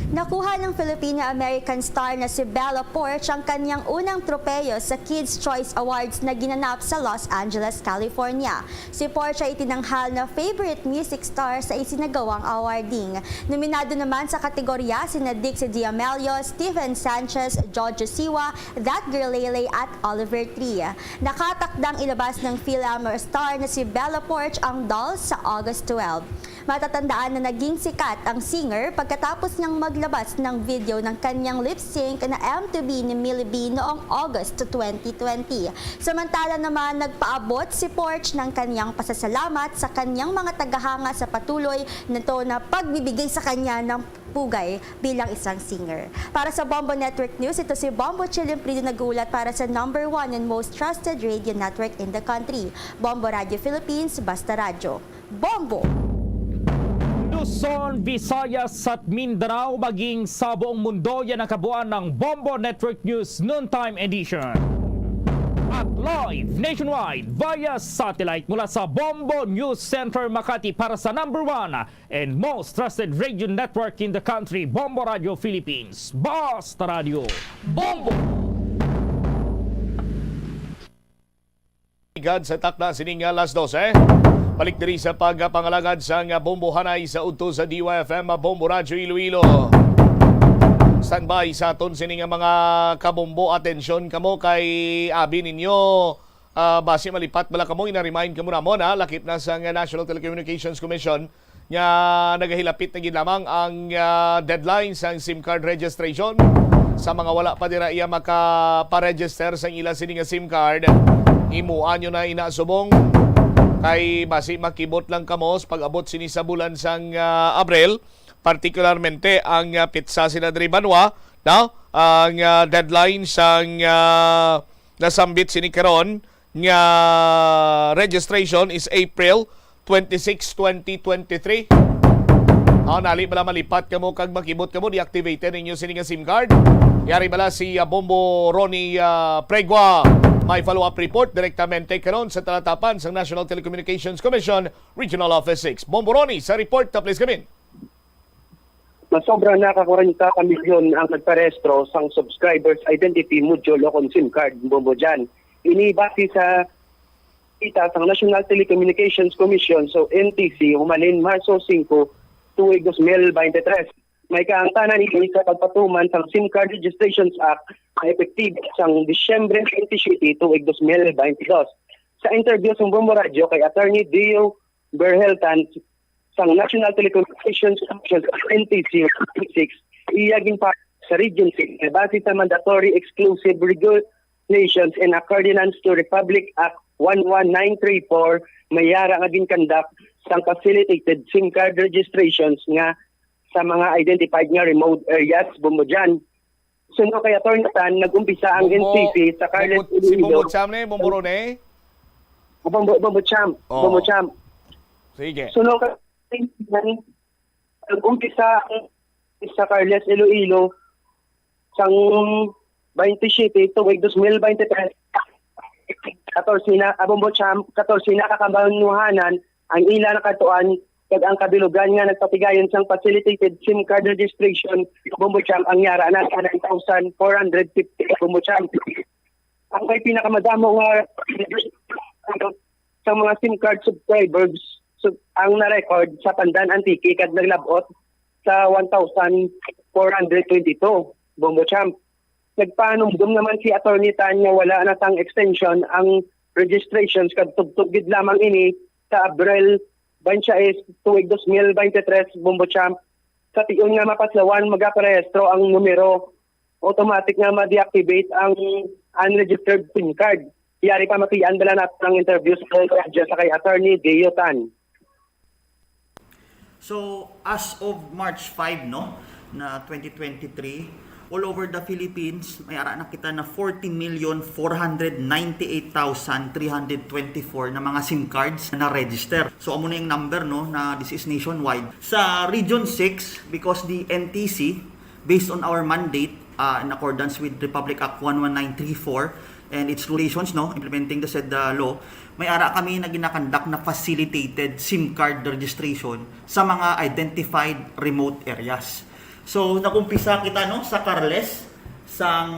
Nakuha ng Filipina-American star na si Bella Poarch ang kanyang unang tropeyo sa Kids' Choice Awards na ginanap sa Los Angeles, California. Si Poarch ay itinanghal na favorite music star sa isinagawang awarding. Nominado naman sa kategorya sina Dixie D'Amelio, Steven Sanchez, George Siwa, That Girl Lele at Oliver Tree. Nakatakdang ilabas ng Fil-Am star na si Bella Poarch ang Dolls sa August twelve. Matatandaan na naging sikat ang singer pagkatapos niyang maglabas ng video ng kanyang lip sync na M two B ni Millie B noong August twenty twenty. Samantala naman, nagpaabot si Poarch ng kanyang pasasalamat sa kanyang mga tagahanga sa patuloy nito na pagbibigay sa kanya ng pugay bilang isang singer. Para sa Bombo Network News, ito si Bombo Chilimprido nag-uulat para sa number one and most trusted radio network in the country, Bombo Radio Philippines, Basta Radyo. Bombo! Luzon, Visayas at Mindanao, maging sa buong mundo, yan ang kabuuan ng Bombo Network News Noontime Edition. At live nationwide via satellite mula sa Bombo News Center Makati para sa number one and most trusted radio network in the country, Bombo Radio Philippines. Basta Radio, Bombo! Igad sa takna sining alas dose. Balik diri sa pagpangalagad sang bombohanay sa udto sa D Y F M, Bombo Radyo Iloilo. Standby sa aton sini nga mga kabombo. Atensyon kamo kay abi ninyo, ah, basi malipat bala kamo, ina-remind kamo namon, ha, lakip na sang National Telecommunications Commission nga nagahilapit na gid lamang ang, ah, deadline sang SIM card registration. Sa mga wala pa dira iya makaparegister sang ila sini nga SIM card, himuan nyo na ina subong, kay basi makibot lang kamo sa pag-abot sini sa bulan sang, ah, Abril, partikularmente ang, ah, petsa sina diri banwa, no? Ang, ah, deadline sang, ah, nasambit sini karon nga registration is April twenty-six, twenty twenty-three. Ah, nali bala malipat kamo kag makibot kamo, deactivated ninyo sini nga SIM card? Yari bala si, ah, Bombo Ronnie, ah, Pregua. May follow-up report direktamente karon sa talatapan sang National Telecommunications Commission, Regional Office six. Bombo Ronnie, sa report, ta please come in. Masobra na ka kwarenta ka milyon ang nagparehistro sang subscribers identity module o kon SIM card, Bombo Jan. Ini base sa kita sang National Telecommunications Commission, so N T C, humalin Marso singko, tuig dos mil bente tres. May kaangtanan ini sa pagpatuman sang SIM Card Registrations Act nga epektibo sang Disyembre twenty-siyete, tuig dos mil bente dos. Sa interview sang Bombo Radyo kay Attorney Dio Berheltan sang National Telecommunications Commission, N T C, six, iya ginpa-, sa Region six, nga base sa mandatory exclusive regulations and accordance to Republic Act one one nine three four, may ara nga ginkandak sang facilitated SIM card registrations nga sa mga identified nga remote areas, Bombo Jan. Suno kay Attorney Tan, nag-umpisa ang Bombo, N T C sa Carles Bombo, si Iloilo. Bombo Cham ni, Bombo Rone? Bombo, Bombo Cham. Oo. Bombo Cham. Sige. Suno kay Attorney Tan, nag-umpisa ang sa Carles, Iloilo, sang twenty-seven tuig dos mil twenty-three. Katorse na, ah, Bombo Cham, katorse na ka kabanwahanan ang ila nakadtuan, kag ang kabilugan nga nagpatigayon sang facilitated SIM card registration, Bombo Cham, ang yara na sa nine thousand four hundred fifty, Bombo Cham. Ang may pinakamadamo nga sa mga SIM card subscribers, sub-, ang na-record sa Pandan, Antique, kag naglab-ot sa one thousand four hundred twenty-two, Bombo Cham. Nagpahanumdom naman si Attorney Tan nga wala na sang extension ang registrations kag tubtob gid lamang ini sa Abril twenty-six, tuig dos mil bente tres, Bombo Cham. Sa tion nga mapaslawan, magaparehistro ang numero, automatic nga ma-deactivate ang unregistered SIM card. Yari pa matian bala nato ang interview sa radyo sa kay Attorney Gio Tan. So, as of March five, no, na twenty twenty-three, all over the Philippines, may ara na kita na forty million four hundred ninety-eight thousand three hundred twenty-four na mga SIM cards na na-register. So, amo na yung number, no, na this is nationwide. Sa Region six, because the N T C, based on our mandate, uh, in accordance with Republic Act one one nine three four and its regulations, no, implementing the said, uh, law, may ara kami na ginakandak na facilitated SIM card registration sa mga identified remote areas. So, nagumpisa kita, no, sa Carles sang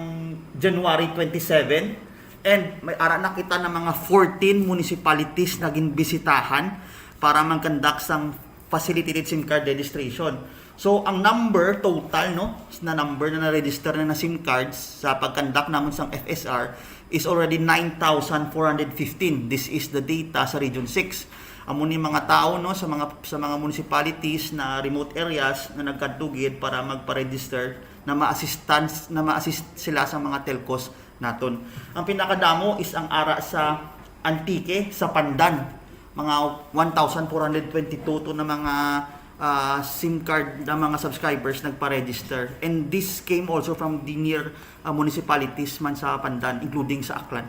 January twenty-seven, and may ara na kita na mga fourteen municipalities na ginbisitahan para mag-conduct sang facilitated SIM card registration. So, ang number total, no, na number na na-register na na SIM cards sa pag-conduct namon sang F S R is already nine thousand four hundred fifteen. This is the data sa Region six. Amo ni mga tao, no, sa mga, sa mga municipalities na remote areas na nagkadto gid para magpa-register na ma-assistance, na ma-assist sila sa mga telcos naton. Ang pinakadamo is ang ara sa Antique, sa Pandan. Mga one thousand four hundred twenty-two to na mga, ah, SIM card na mga subscribers nagpa-register. And this came also from the near, ah, municipalities man sa Pandan, including sa Aklan.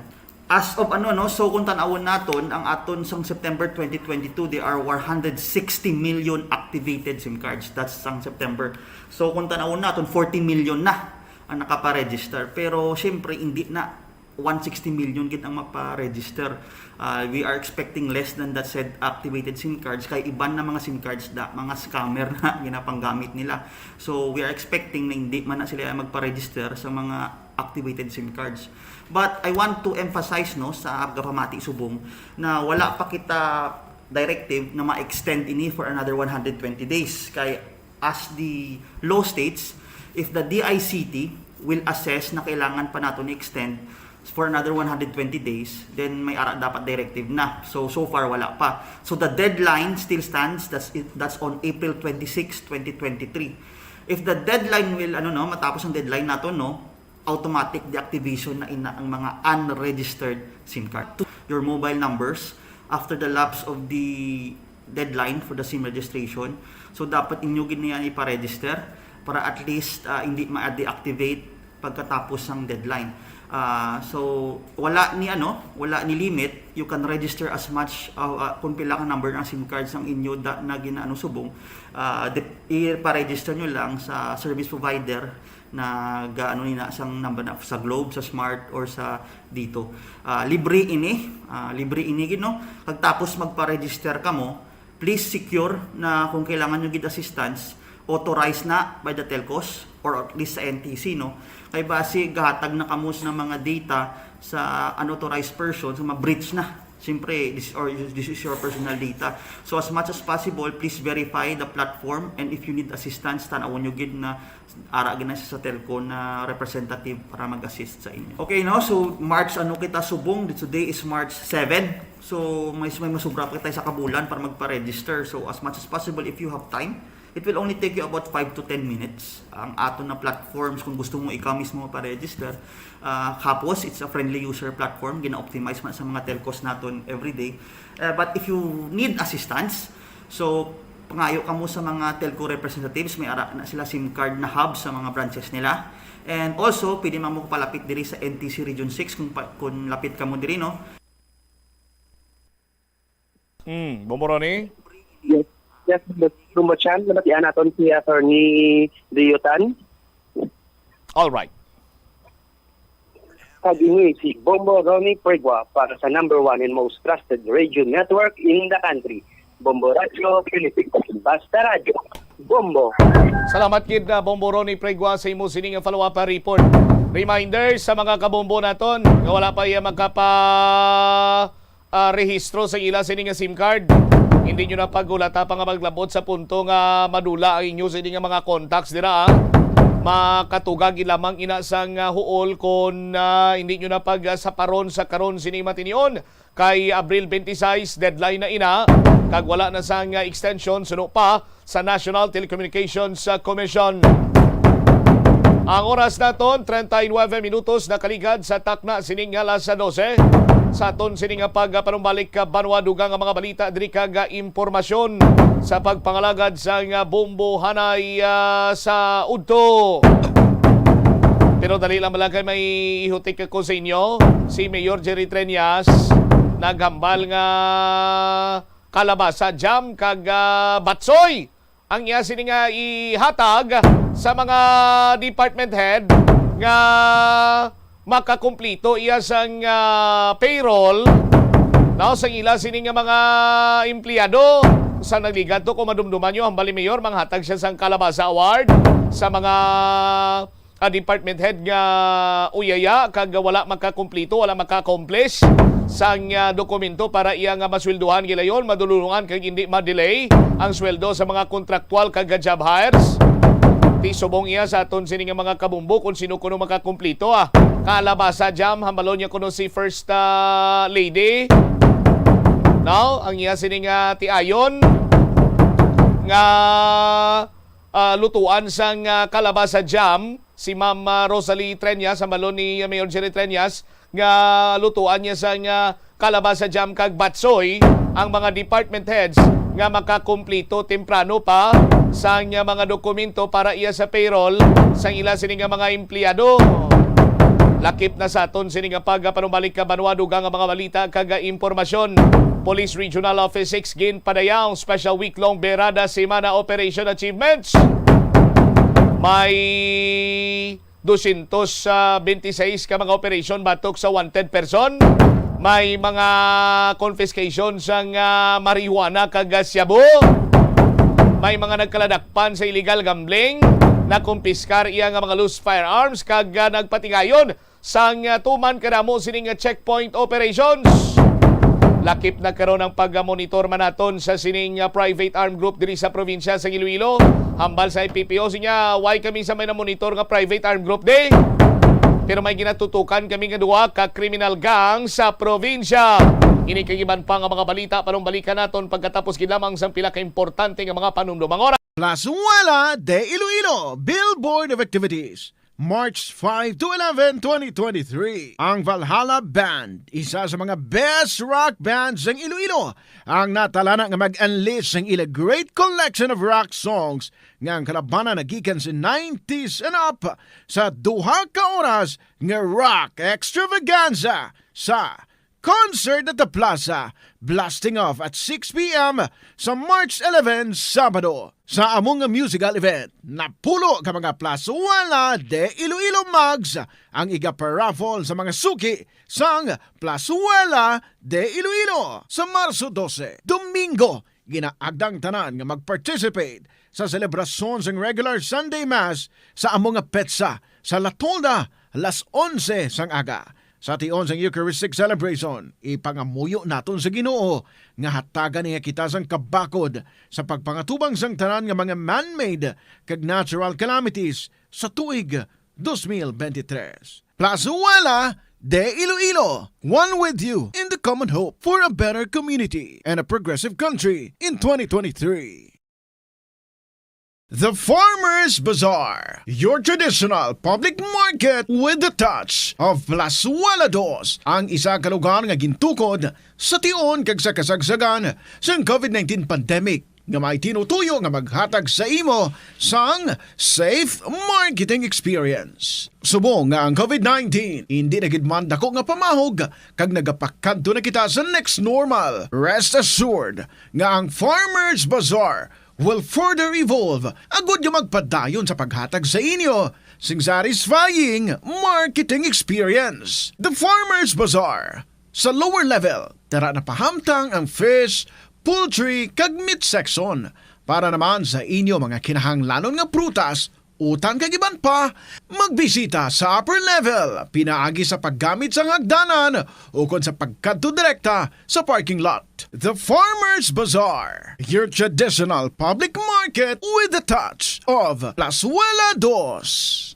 As of ano, no, so kung tanawon naton ang aton sang September twenty twenty-two, there are one hundred sixty million activated SIM cards. That's sang September. So kung tanawon naton, forty million na ang nakaparegister. Pero siyempre, hindi na one sixty million gid ang maparegister. Ah, we are expecting less than that said activated SIM cards. Kay iban na mga SIM cards da, mga scammer na ginapanggamit nila. So we are expecting na hindi man na sila magparegister sa mga activated SIM cards. But I want to emphasize, no, sa Gapamati Subong na wala pa kita directive na ma-extend ini for another one hundred twenty days. Kay as the law states, if the D I C T will assess na kailangan pa nato ni extend for another one hundred twenty days, then may ara dapat directive na. So, so far, wala pa. So, the deadline still stands. That's, it, that's on April twenty-six, twenty twenty-three. If the deadline will, ano, no, matapos ang deadline nato, no, automatic deactivation na ina ang mga unregistered SIM card. Your mobile numbers after the lapse of the deadline for the SIM registration. So, dapat inyo gid niya ipa-register para at least, ah, hindi ma-deactivate pagkatapos ng deadline. Ah, so, wala ni ano, wala ni limit. You can register as much, ah, ah, kung pila ka number ng SIM cards ang inyo da, na ginaano subong. Ah, dep- ipa-register nyo lang sa service provider na ga-, ano ni na, sang number na, sa Globe, sa Smart, or sa dito. Ah, libre ini, ah, libre ini gid, no? Kag tapos magpa-register kamo, please secure na kung kailangan nyo gid assistance, authorized na by the telcos or at least sa N T C, no? Kay basi gahatag na kamo sa mga data sa unauthorized person, sa mga breach na. Siyempre, this, or this is your personal data. So as much as possible, please verify the platform, and if you need assistance, tan-awon nyo gid na ara gid na siya sa telco na representative para mag-assist sa inyo. Okay, no? So, March, ano kita subong? Today is March seven. So, may, may masubra pa kita sa kabulan para magpa-register. So, as much as possible, if you have time, it will only take you about five to ten minutes. Ang ato na platforms, kung gusto mo ikaw mismo pa-register, ah, kapos, it's a friendly user platform. Gina-optimize man sa mga telcos naton everyday. Ah, but if you need assistance, so, pangayo kamo sa mga telco representatives, may ara na sila SIM card na hub sa mga branches nila. And also, pwede man mo palapit diri sa N T C Region six kung pa, kung lapit kamo diri, no? Mm, Bombo Ronnie? Yes. Yes, Bombo Chan, nabatian naton si Attorney Diotan. All right. Kag ini si Bombo Ronnie Pregua para sa number one and most trusted radio network in the country, Bombo Radio Philippines. Basta Radio, Bombo. Salamat gid na Bombo Ronnie Pregua sa imo sining follow-up report. Reminder sa mga kabombo naton nga wala pa iya makapa ah, rehistro sa ila sini nga SIM card. Hindi nyo na paghulata pa nga maglabot sa punto nga madula ang inyo sini nga mga contacts dira, ah. Makatugag lamang ina sang ah, huol kon ah, hindi nyo na pag ah, saparon sa karon sini matinion. Kay Abril twenty-six, deadline na ina. Kag wala na sang ah, extension, suno pa sa National Telecommunications ah, Commission. Ang oras naton, treinta y nueve minutos na kaligad sa takna sining alas dose. Sa aton sining pagpanumbalik ka banwa, dugang nga mga balita diri kag impormasyon sa pagpangalagad sang bombo hanay ah, sa udto. Pero dali lang lang kay may ihutik ko sa inyo. Si Mayor Jerry Treñas naghambal nga kalabasa, jam kag ah, batsoy ang iya sini nga ihatag sa mga department head nga makakumplito iya sang ah, payroll, no, sang ila sini nga mga empleyado. Sa nagligat to, kung madumduman nyo, ang Bali Mayor, manghatag siya sang Kalabasa Award sa mga, ah, department head nga uyaya kag wala makakumpleto, wala maka-accomplish sang, ah, dokumento para iya nga masweldohan gilayon, madulungan kag hindi ma-delay ang sweldo sa mga kontraktual kag job hires. Ti subong iya sa aton sini nga mga kabumbo kung sino kuno makakumpleto, ah. Kalabasa Jam, hambalon niya kuno si First, ah, Lady. No? Ang iya sini nga tiayon nga, ah, lutuan sang, ah, Kalabasa Jam, si Ma'am, ah, Rosalie Treñas, hambalon ni Mayor Jerry Treñas, nga lutuan niya sang, ah, Kalabasa Jam kag Batsoy ang mga department heads nga makakumpleto temprano pa sang, ah, mga dokumento para iya sa payroll sang ila sini nga mga empleyado. Lakip na sa aton sini nga pagpanumbalik ka banwa, dugang nga mga balita kag impormasyon. Police Regional Office six ginpadayaw ang special week-long Berada Semana Operation Achievements. May dosyentos bente seis ka mga operasyon batok sa wanted person. May mga confiscation sang, ah, marijuana kag, ah, shabu. May mga nagkaladakpan sa illegal gambling. Nakumpiskar iya nga mga loose firearms kag, ah, nagpatigayon sang, ah, tuman kadamo sining, ah, checkpoint operations. Lakip na karon ang pagmonitor man naton sa sining, ah, private armed group diri sa probinsya sa Iloilo. Hambal sa F P P O, sinya, why kami sa may namonitor nga private armed group di? Pero may ginatutukan kami nga duha ka criminal gang sa probinsya. Ini kag iban pa nga mga balita panumbalikan naton pagkatapos gid lamang sang pila ka importante nga mga panumdom. Ang oras. Plazuela de Iloilo, Billboard of Activities. March five to eleven, twenty twenty-three. Ang Valhalla Band, isa sa mga best rock band sang Iloilo, ang natalana nga mag-unleash sang ila great collection of rock songs nga ang kalabanan nagikan sa nineties and up sa duha ka oras nga rock extravaganza sa Concert at the Plaza, blasting off at six p m sa March eleven, Sabado. Sa among nga musical event, napulo ka mga Plazuela de Iloilo mugs ang iga-paraffle sa mga suki sang Plazuela de Iloilo. Sa Marso dose, Domingo, ginaagda ang tanan nga mag-participate sa selebrasyon sang regular Sunday Mass sa amo nga petsa sa La Tolda, las onse sang aga. Sa tion sang Eucharistic celebration, ipangamuyo naton sa Ginoo nga hatagan niya kita sang kabakod sa pagpangatubang sang tanan nga mga man-made kag natural calamities sa tuig dos mil bente tres. Plazuela de Iloilo, one with you in the common hope for a better community and a progressive country in twenty twenty-three. The Farmers Bazaar, your traditional public market with the touch of Plazuela Dos, ang isa ka lugar nga gintukod sa tion kag sa kasagsagan sang covid nineteen pandemic, nga may tinutuyo nga maghatag sa imo sang safe marketing experience. Subong nga ang covid nineteen indi na gid man dako nga pamahog kag nagapakadto na kita sa next normal, rest assured nga ang Farmers Bazaar will further evolve agud nga magpadayon sa paghatag sa inyo sing satisfying marketing experience. The Farmers Bazaar. Sa lower level, tara na pahamtang ang fish, poultry, kag meat section. Para naman sa inyo mga kinahanglanon nga prutas, utan kag iban pa, magbisita sa upper level pinaagi sa paggamit sang hagdanan ukon sa pagkadto direkta sa parking lot. The Farmers Bazaar, your traditional public market with the touch of Plazuela Dos.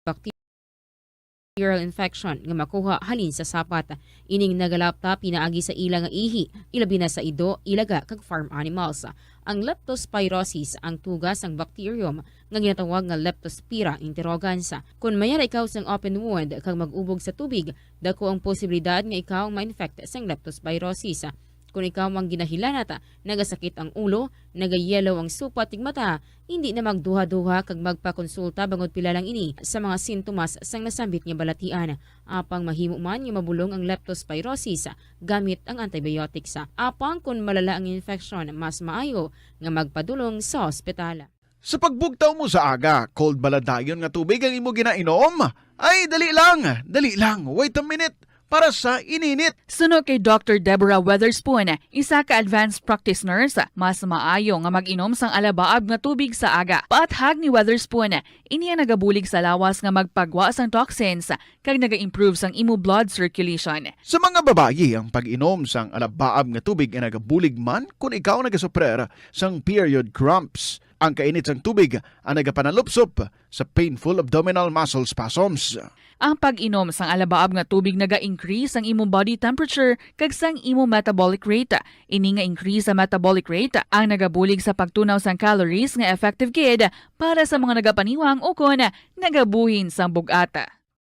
Bacterial infection nga makuha halin sa sapat. Ining nagalapta pinaagi sa ila nga ihi, ilabi na sa ido, ilaga, kag farm animals. Ang leptospirosis ang tuga sang bacterium nga ginatawag nga Leptospira interrogans. Kon mayara ikaw sang open wound kag mag-ubog sa tubig, dako ang posibilidad nga ikaw ma-infect sang leptospirosis. Kon ikaw ang ginahilanat, nagasakit ang ulo, nagayellow ang supat kag mata, hindi na magduha-duha kag magpakonsulta bangod pila lang ini sa mga sintomas sang nasambit nga balatian. Apang mahimo man nga mabulong ang leptospirosis gamit ang antibiotics. Apang kon malala ang infection, mas maayo nga magpadulong sa ospital. Sa pagbugtaw mo sa aga, cold bala dayon nga tubig ang imo ginainom? Ay, dali lang, dali lang, wait a minute. para sa ininit. Suno kay Doctor Deborah Weatherspoon, isa ka advanced practice nurse, mas maayo nga mag-inom sang alabaab nga tubig sa aga. Paathag ni Weatherspoon, ini ang nagabulig sa lawas nga magpagwa sang toxins kag naga-improve sang imo blood circulation. Sa mga babayi, ang pag-inom sang alabaab nga tubig ay nagabulig man kon ikaw nagasuprer sang period cramps. Ang kainit sang tubig ang nagapanalupsop sa painful abdominal muscle spasms. Ang pag-inom sang alabaab nga tubig naga-increase sang imo body temperature kag sang imo metabolic rate. Ini nga increase sa metabolic rate ang nagabulig sa pagtunaw sang calories nga effective gid para sa mga nagapaniwang ukon nagabuhin sang bug-at.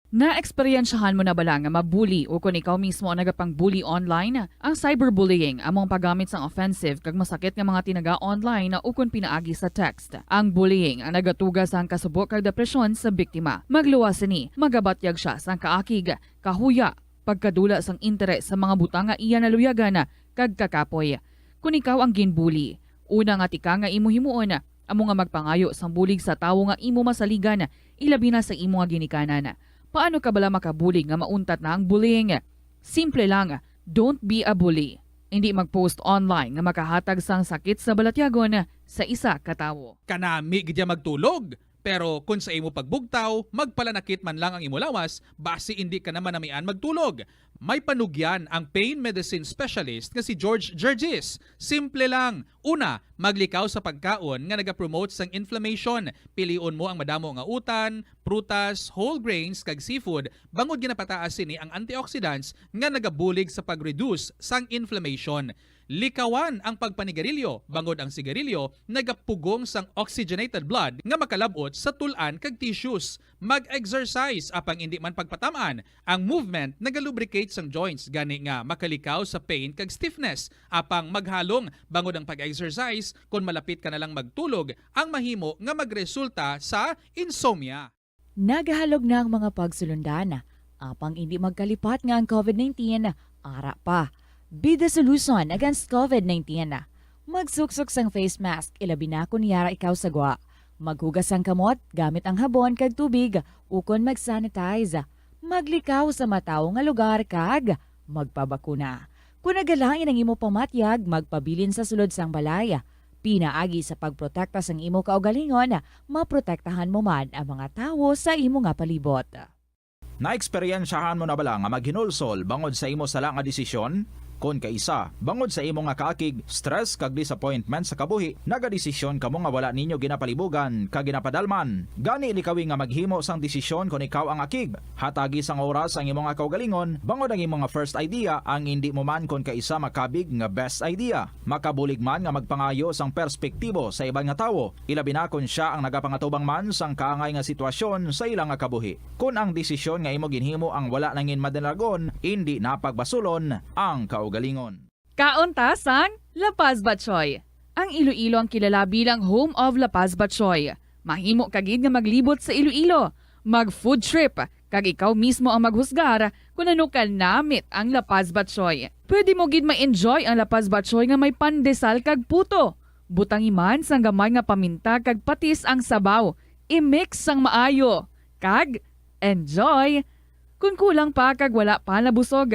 Naeksperyensyahan mo na bala nga mabuli ukon ikaw mismo ang nagapang-bully online? Ang cyberbullying amo ang paggamit sang offensive kag masakit nga mga tinaga online ukon pinaagi sa text. Ang bullying ang nagatuga sang kasubo kag depresyon sa biktima. Magluwas sini, magabatyag sia sang kaakig, kahuya, pagkadula sang interes sa mga butang nga iya naluyagan, kag kakapoy. Kon ikaw ang ginbuli, una nga tikang nga imo himuon amo nga magpangayo sang bulig sa tawo nga imo masaligan, ilabi na sa imo nga ginikanan. Paano ka bala makabulig nga mauntat na ang bullying? Simple lang, don't be a bully. Indi mag-post online nga makahatag sang sakit sa balatyagon sa isa ka tawo. Kanami gid ya magtulog, pero kon sa imo pagbugtaw, magpalanakit man lang ang imo lawas, basi indi ka na manamian magtulog. May panugyan ang pain medicine specialist nga si George Gergis. Simple lang. Una, maglikaw sa pagkaon nga nagapromote sang inflammation. Pilion mo ang madamo nga utan, prutas, whole grains, kag seafood, bangod ginapataas sini ang antioxidants nga nagabulig sa pag-reduce sang inflammation. Likawan ang pagpanigarilyo, bangod ang sigarilyo nagapugong sang oxygenated blood nga makalab-ot sa tul-an kag tissues. Mag-exercise, apang indi man pagpatam-an. Ang movement nagalubricate sang joints, gani nga makalikaw sa pain kag stiffness. Apang maghalong, bangod ang pag-exercise, kon malapit ka na lang magtulog, ang mahimo nga magresulta sa insomnia. Nagahalog na ang mga pagsulundan, apang indi magkalipat nga ang covid nineteen ara pa. Be the solution against covid nineteen. Magsuksok sang face mask, ilabi na kon yara ikaw sa gwa. Maghugas sang kamot gamit ang habon kag tubig, ukon mag-sanitize. Maglikaw sa matawo nga lugar kag magpabakuna. Kon nagalain ang imo pamatyag, magpabilin sa sulod sang balay. Pinaagi sa pagprotekta sang imo kaugalingon, maprotektahan mo man ang mga tawo sa imo nga palibot. Naeksperyensyahan mo na bala nga maghinulsol bangod sa imo sala nga desisyon? Kon kaisa, bangod sa imo nga kaakig, stress, kag disappointment sa kabuhi, nagadesisyon kamo nga wala ninyo ginapalibugan kag ginapadalman. Gani, likawi nga maghimo sang desisyon kon ikaw ang akig. Hatagi sang oras ang imo nga kaugalingon, bangod ang imo nga first idea ang indi mo man kon kaisa makabig nga best idea. Makabulig man nga magpangayo sang perspektibo sa iban nga tawo, ilabi na kon sia ang nagapangatubang man sang kaangay nga sitwasyon sa ila nga kabuhi. Kon ang desisyon nga imo ginhimo ang wala nangin madalagon, indi na pagbasulon ang kaugalingon. Kaon ta sang La Paz Batchoy. Ang Iloilo ang kilala bilang home of La Paz Batchoy. Mahimo ka gid nga maglibot sa Iloilo, mag-food trip, kag ikaw mismo ang maghusgar kon ano ka namit ang La Paz Batchoy. Pwede mo gid ma-enjoy ang La Paz Batchoy nga may pandesal kag puto. Butangi man sang gamay nga paminta kag patis ang sabaw. I-mix sang maayo. Kag enjoy! Kon kulang pa kag wala pa nabusog,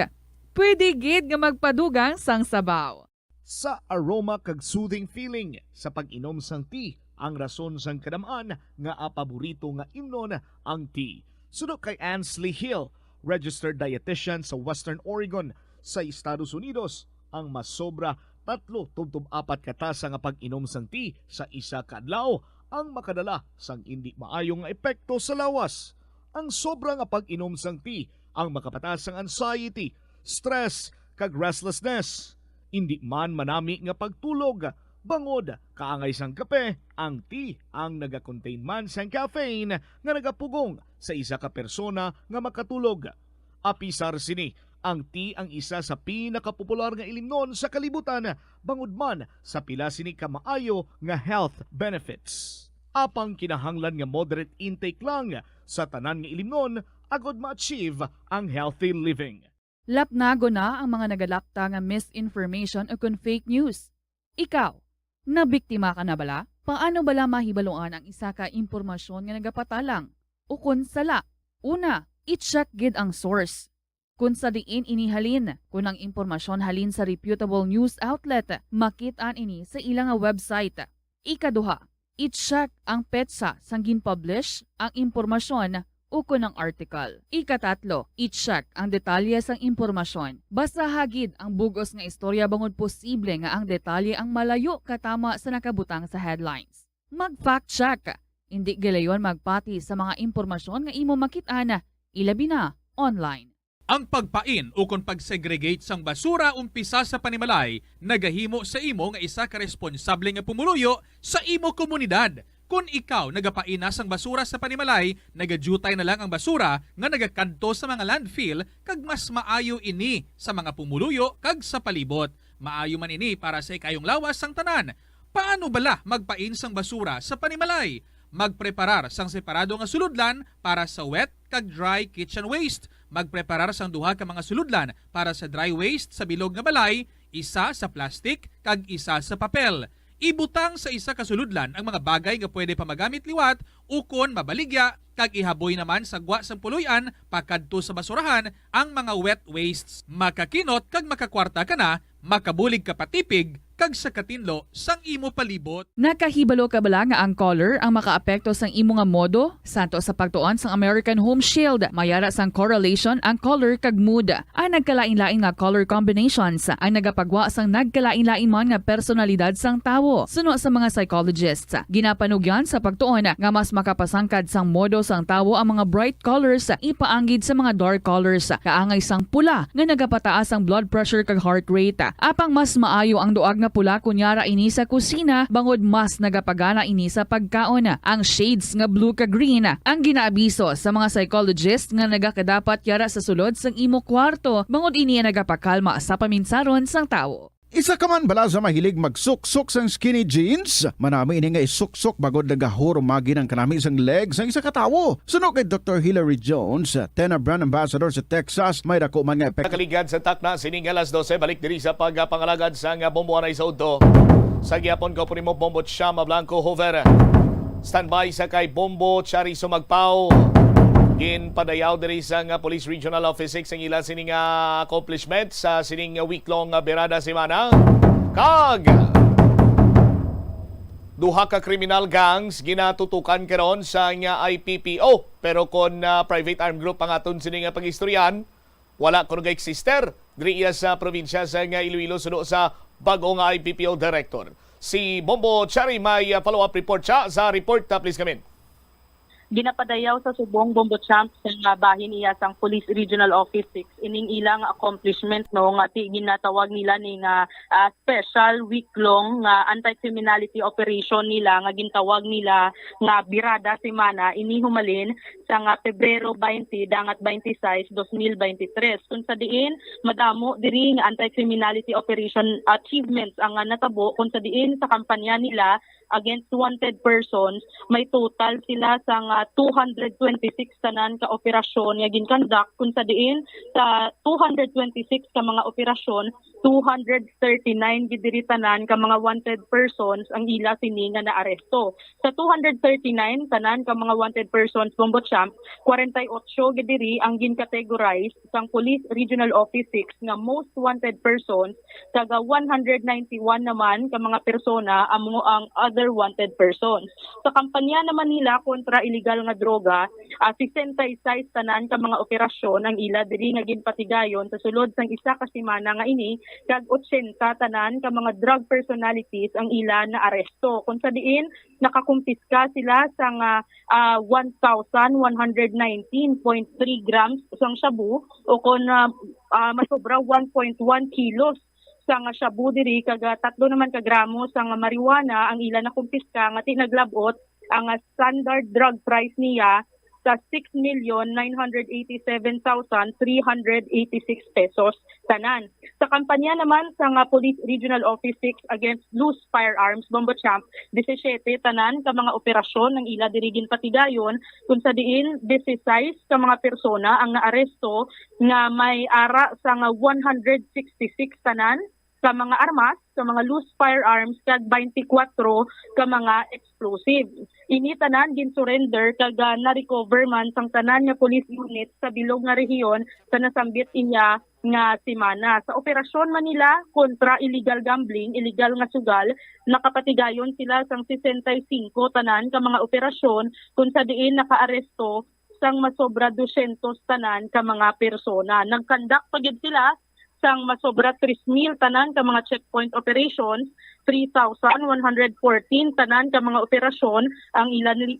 pwede gid nga magpadugang sang sabaw. Sa aroma kag soothing feeling sa pag-inom sang tea ang rason sang kadam-an nga paborito nga imnon ang tea. Suno kay Ansley Hill, registered dietitian sa Western Oregon sa Estados Unidos, ang masobra tatlo tubtob apat ka tasa nga pag-inom sang tea sa isa ka adlaw ang makadala sang indi maayo nga epekto sa lawas. Ang sobra nga pag-inom sang tea ang makapataas sang anxiety, stress, kag restlessness. Indi man manami nga pagtulog, bangod kaangay sang kape, ang tea ang nagakontain man sang caffeine nga nagapugong sa isa ka persona nga makatulog. Apisar sini, ang tea ang isa sa pinakapopular nga ilimnon sa kalibutan, bangod man sa pila sini ka maayo nga health benefits. Apang kinahanglan nga moderate intake lang sa tanan nga ilimnon agod ma-achieve ang healthy living. Lapnagon na ang mga nagalapta nga misinformation ukon fake news. Ikaw, nabiktima ka na bala? Paano bala mahibaluan ang isa ka impormasyon nga nagapatalang ukon sala? Una, i-check gid ang source. Kon sa diin ini halin, kon ang impormasyon halin sa reputable news outlet, makit-an ini sa ila nga website. Ikaduha, i-check ang petsa sang gin-publish ang impormasyon ukon ang article. Ikatatlo, i-check ang detalye sang impormasyon. Basaha gid ang bug-os nga istorya bangod posible nga ang detalye ang malayo katama sa nakabutang sa headlines. Mag-fact check. Indi gilayon magpati sa mga impormasyon nga imo makit-an, ilabi na online. Ang pagpain ukon pag-segregate sang basura umpisa sa panimalay nagahimo sa imo nga isa ka responsable nga pumuluyo sa imo komunidad. Kon ikaw nagapain na sang basura sa panimalay, nagadyutay na lang ang basura nga nagakadto sa mga landfill, kag mas maayo ini sa mga pumuluyo kag sa palibot. Maayo man ini para sa ikayong lawas sang tanan. Paano bala magpain sang basura sa panimalay? Magpreparar sang separado nga sulodlan para sa wet kag dry kitchen waste. Magpreparar sang duha ka mga sulodlan para sa dry waste sa bilog nga balay, isa sa plastic kag isa sa papel. Ibutang sa isa ka sulodlan ang mga bagay nga pwede pa magamit liwat ukon mabaligya, kag ihaboy naman sa gwa sang puloy-an pakadto sa basurahan ang mga wet wastes. Makakinot kag makakwarta ka na, makabulig ka pa tipig kag sa katinlo sang imo palibot. Nakahibalo ka bala nga ang color ang makaapekto sang imo nga modo? Santo sa pagtuon sang American Home Shield, may ara sang correlation ang color kag mood. Ang nagkalain-lain nga color combinations ang nagapagwa sang nagkalain-lain man nga personalidad sang tawo. Suno sa mga psychologists, ginapanugyan sa pagtuon nga mas makapasangkad sang modo sang tawo ang mga bright colors ipaanggid sa mga dark colors, kaangay sang pula nga nagapataas ang blood pressure kag heart rate. Apang mas maayo ang duag nga pula kon yara ini sa kusina, bangod mas nagapagana ini sa pagkaon. Ang shades nga blue kag green ang ginaabiso sa mga psychologist nga nagakadapat yara sa sulod sang imo kwarto, bangod ini ang nagapakalma sa paminsaron sang tawo. Isa ka man bala sa mahilig magsuksok sang skinny jeans? Manami ini nga isuksok bangod nagahurumagi ang kanami sang leg sang isa ka tawo. Suno kay Doktor Hilary Jones, Tena Brand Ambassador sa Texas, may dako man nga epekto. Nakaligad sa takna sining alas dose, balik diri sa pagpangalagad sang Bombo Anay sa Udto. Sa gihapon, kaupo nimo Bombo Chama Blanco Hover. Standby sa kay Bombo Chari Sumagpaw. Ginpadayaw diri sa nga Police Regional Office Six ang ila sining nga accomplishment sa sining nga week-long nga Birada Semana. Kag duha ka kriminal gangs ginatutukan karon sa nga I P P O. Pero kon, ah, private armed group ang aton sini nga pag-istoryahan, wala kuno ga-eksister diri iya sa probinsya sa nga Iloilo, suno sa bag-o nga I P P O director. Si Bombo Chari may, ah, follow-up report siya sa report. Ah, please come in. Ginapadayaw sa subong, Bombo Champ, sa nga bahin iya sang Police Regional Office Six ining ilang accomplishment, no, nga ti-, ginatawag nila ni nga, ah, special week-long nga anti-criminality operation nila nga gintawag nila nga Birada Semana, ini humalin sa nga Pebrero twenty dangat twenty-six, dos mil beintitrés, kung sa diin madamo diri nga anti-criminality operation achievements ang, ah, natabo, kung sa diin sa kampanya nila against wanted persons, may total sila sa nga two hundred twenty-six tanan ka operasyon nga gin-conduct, kung sa diin sa two hundred twenty-six ka mga operasyon, two hundred thirty-nine gid diri tanan ka mga wanted persons ang ila sini nga naaresto. Sa two hundred thirty-nine tanan ka mga wanted persons, Bombo Champ, forty-eight gid diri ang gin-categorize sang Police Regional Office Six nga most wanted persons, kag one hundred ninety-one naman ka mga persona amo ang other wanted persons. Sa kampanya naman nila kontra iligal nga droga, ah, sesenta y seis tanan ka mga operasyon ang ila diri nga ginpatigayon sa sulod sang isa ka semana nga ini, kag ochenta tanan ka mga drug personalities ang ila naaresto, kung sa diin nakakumpiska sila sang, ah, ah, one thousand one hundred nineteen point three grams sang shabu, o kon, ah, ah, masobra one point one kilos sang shabu diri, kag, ah, tatlo naman ka gramo sang marijuana ang ila nakumpiska, nga ti naglab-ot ang, ah, standard drug price niya sa six million nine hundred eighty-seven thousand three hundred eighty-six pesos tanan. Sa kampanya naman sang, ah, Police Regional Office Six against loose firearms, Bombo Champ, disisiete tanan ka mga operasyon ang ila diri ginpatigayon, kung sa diin disisais ka mga persona ang naaresto nga may ara sang, ah, one hundred sixty-six tanan ka mga armas, ka mga loose firearms, kag twenty-four ka mga explosive. Ini tanan gin-surrender kag, ah, na-recover man sang tanan nga police unit sa bilog nga rehiyon sa nasambit iya nga semana. Sa operasyon man nila kontra illegal gambling, illegal nga sugal, nakapatigayon sila sang sesenta y cinco tanan ka mga operasyon, kung sa diin nakaaresto sang masobra dosyentos tanan ka mga persona. Nagkandak pa gid sila sang masobra tres mil tanan ka mga checkpoint operations, three thousand one hundred fourteen tanan ka mga operasyon ang ilan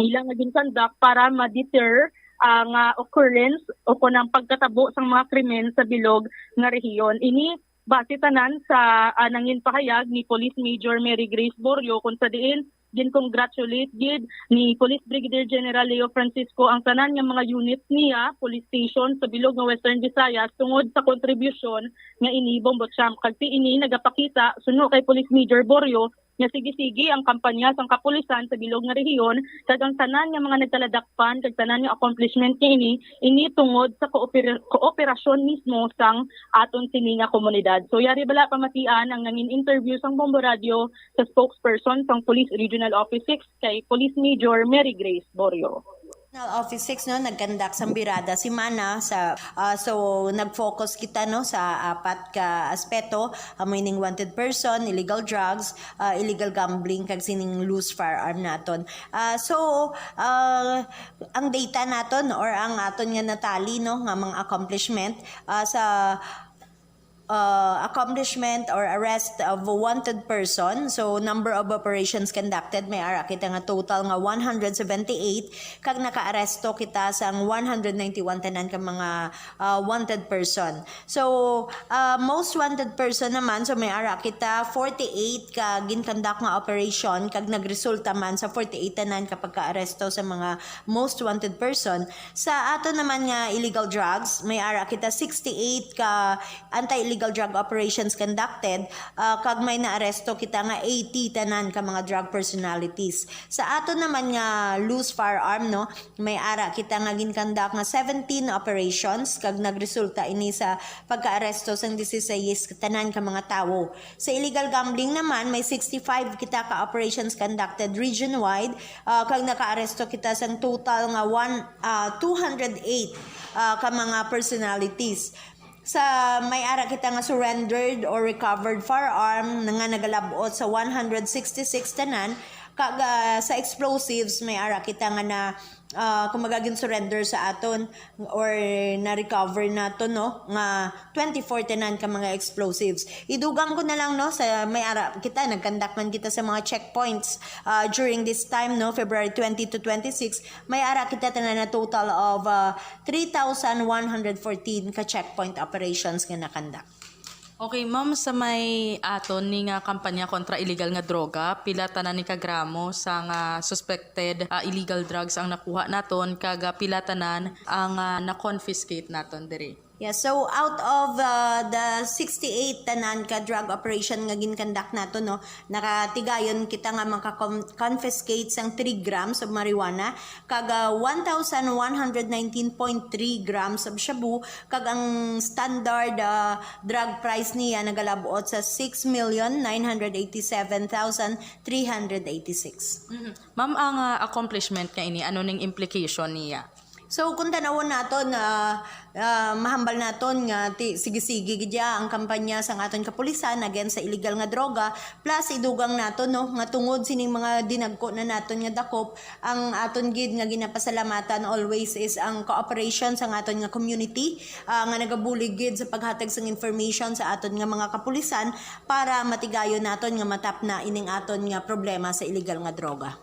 ila nga ginkandak para ma-deter ang, ah, occurrence o kon ang pagkatabo sang mga krimen sa bilog nga rehiyon. Ini base tanan sa, ah, nangin pahayag ni Police Major Mary Grace Borio, kung sa diin gin-congratulate gid ni Police Brigadier General Leo Francisco ang tanan nga mga unit niya, police station sa bilog nga Western Visayas tungod sa kontribusyon nga ini, Bombo Champ. Kag ti ini nagapakita, suno kay Police Major Borio, nga sige-sige ang kampanya sang kapulisan sa bilog nga rehiyon, kag ang tanan nga mga nagkaladakpan kag tanan nga accomplishment nga ini, ini tungod sa koopera-, kooperasyon mismo sang aton sini nga komunidad. So, yari bala pamatian ang nangin interview sang Bombo Radio sa spokesperson sang Police Regional Office six kay Police Major Mary Grace Borio. Regional Office six, no, nagkandak sang Birada Semana sa, ah, so nag-focus kita, no, sa apat ka aspeto, amo ining wanted person, illegal drugs, ah, illegal gambling, kag sining loose firearm naton. Ah, so, ah, ang data naton or ang aton nga natali, no, nga mga accomplishment, ah, sa uh, accomplishment or arrest of a wanted person. So, number of operations conducted, may ara kita nga total nga one hundred seventy-eight, kag nakaaresto kita sang one hundred ninety-one tanan ka mga, uh, wanted person. So, uh, most wanted person naman, so may ara kita forty-eight ka ginkandak nga operation, kag nagresulta man sa forty-eight tanan ka pagkaaresto sa mga most wanted person. Sa ato naman nga illegal drugs, may ara kita sixty-eight ka anti-illegal drug operations conducted, ah, kag may naaresto kita nga eighty tanan ka mga drug personalities. Sa ato naman nga loose firearm, no, may ara kita nga ginkandak nga seventeen operations, kag nagresulta ini sa pagkaaresto sang dieciséis tanan ka mga tawo. Sa illegal gambling naman, may sixty-five kita ka operations conducted region-wide, ah, kag nakaaresto kita sang total nga one, ah, two hundred eight, ah, ka mga personalities. Sa may ara kita nga surrendered or recovered firearm nga nagalab-ot sa one hundred sixty-six tanan, kag, ah, sa explosives may ara kita nga na, ah, kumbaga, gin-surrender sa aton or na-recover nato, no, nga twenty-four tanan ka mga explosives. Idugang ko na lang, no, sa may ara kita, nagkandak man kita sa mga checkpoints, ah, during this time, no, February twenty to twenty-six, may ara kita tanan na total of, ah, three thousand one hundred fourteen ka checkpoint operations nga nakandak. Okay, ma'am, sa may aton ni nga kampanya kontra illegal nga droga, pila tanan ni ka gramo sa nga suspected, ah, illegal drugs ang nakuha naton, kag, ah, pila tanan ang, ah, na-confiscate naton diri? Yeah, so out of, uh, the sixty-eight tanan ka drug operation nga ginkandak nato, no, nakatigayon kita nga maka-confiscate sang three grams of marijuana, kag, uh, one thousand one hundred nineteen point three grams of shabu, kag ang standard, uh, drug price niya nagalab-ot sa six million nine hundred eighty-seven thousand three hundred eighty-six. Mhm. Ma'am, ang, uh, accomplishment nga ini, ano ning implication niya? So, kung tanawon naton, ah, ah, mahambal naton nga ti-, sige-sige gid ya ang kampanya sang aton kapulisan against sa illegal nga droga, plus idugang naton, no, nga tungod sining mga dinagko na naton nga dakop, ang aton gid nga ginapasalamatan always is ang cooperation sang aton nga community, ah, nga nagabulig gid sa paghatag sang information sa aton nga mga kapulisan para matigayon naton nga matapna ining aton nga problema sa illegal nga droga.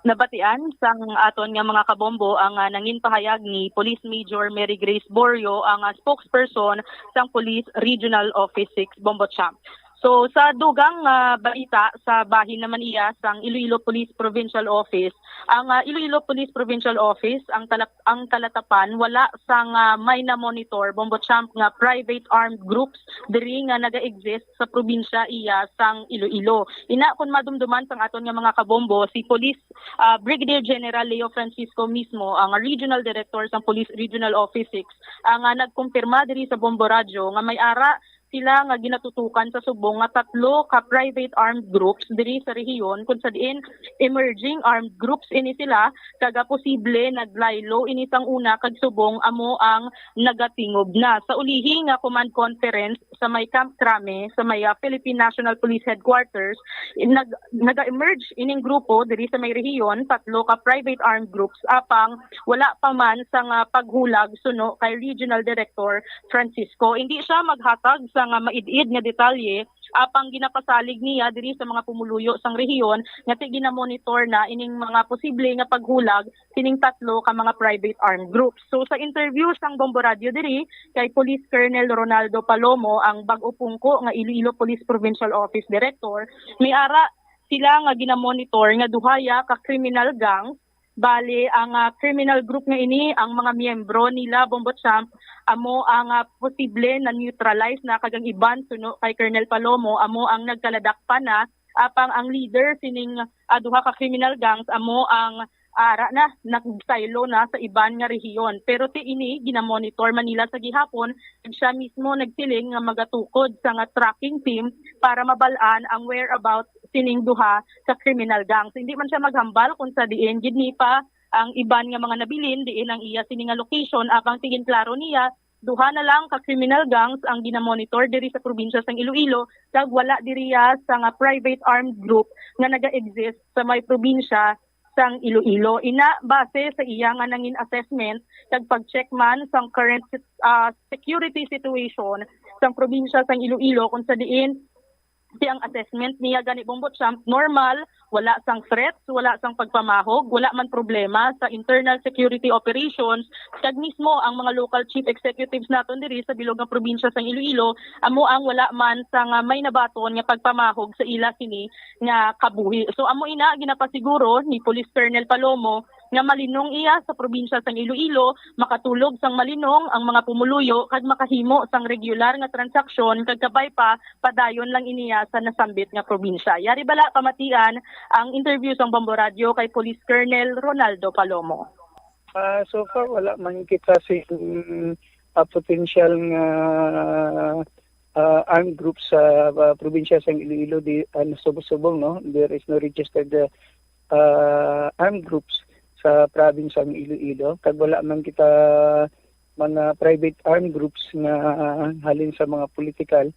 Nabatian sang aton nga mga kabombo ang, ah, nangin pahayag ni Police Major Mary Grace Borio, ang, ah, spokesperson sang Police Regional Office six, Bombo Champ. So, sa dugang, ah, balita, sa bahin naman iya sang Iloilo Police Provincial Office, ang, ah, Iloilo Police Provincial Office ang talak-, ang kalatapan wala sang, ah, may na-monitor, Bombo Champ, nga private armed groups diri nga naga-exist sa probinsya iya sang Iloilo. Ina, kon madumduman sang aton nga mga kabombo, si Police, ah, Brigadier General Leo Francisco mismo, ang Regional Director sang Police Regional Office six, ang, ah, nagkumpirma diri sa Bombo Radyo nga may ara sila nga ginatutukan sa subong nga tatlo ka private armed groups diri sa rehiyon, kung sa diin emerging armed groups ini sila, kag posible naglaylo ini sang una kag subong amo ang nagatingob na. Sa ulihi nga command conference sa may Camp Crame, sa may, ah, Philippine National Police Headquarters, nag-, naga-emerge ining grupo diri sa may rehiyon, tatlo ka private armed groups, apang wala pa man sang paghulag suno kay Regional Director Francisco. Hindi siya maghatag sang maid-id nga detalye, apang ginapasalig niya diri sa mga pumuluyo sang rehiyon nga ti ginamonitor na ining mga posible nga paghulag sining tatlo ka mga private armed groups. So, sa interview sang Bombo Radio diri kay Police Colonel Ronaldo Palomo, ang bag-o pungko nga Iloilo Police Provincial Office Director, may ara sila nga ginamonitor nga duhaya ka criminal gangs. Bali, ang, ah, criminal group nga ini, ang mga miyembro nila, Bombo Champ, amo ang, ah, posible na neutralize na, kag ang iban suno kay Colonel Palomo amo ang nagkaladak pa na, apang ang leader sining, ah, duha ka criminal gangs amo ang ara na, nagsaylo na sa iban nga rehiyon. Pero ti ini, ginamonitor man nila sa gihapon, kag siya mismo nagsiling nga magatukod sa nga tracking team para mabal-an ang whereabouts sining duha ka criminal gangs. Hindi man siya maghambal kung sa diin gid ni pa ang iban nga mga nabilin diin ang iya sini nga location, apang ti ginklaro niya, duha na lang ka criminal gangs ang ginamonitor diri sa probinsya sang Iloilo, kag wala diriya sa nga private armed group nga naga-exist sa may probinsya sang Iloilo. Ina, base sa iya nga nangin assessment kag pag-check man sang current, ah, security situation sang probinsya sang Iloilo, kung sa diin ti ang assessment niya gani, Bombo Champ, normal, wala sang threats, wala sang pagpamahog, wala man problema sa internal security operations, kag mismo ang mga local chief executives naton diri sa bilog nga probinsya sang Iloilo, amo ang wala man sang may nabaton nga pagpamahog sa ila sini nga kabuhi. So, amo ina ginapasiguro ni Police Colonel Palomo nga malinong iya sa probinsya sang Iloilo, makatulog sang malinong ang mga pumuluyo kag makahimo sang regular nga transaksyon, kag kabay pa padayon lang iniya sa nasambit nga probinsya. Yari bala pamatian ang interview sang Bombo Radio kay Police Colonel Ronaldo Palomo. Ah, so far, wala man kita sing, ah, potential nga, ah, armed groups sa, ah, probinsya sang Iloilo, di, ah, subong-subong, no? There is no registered, ah, ah, armed groups sa province sang Iloilo, kag wala man kita mga private armed groups nga halin sa mga political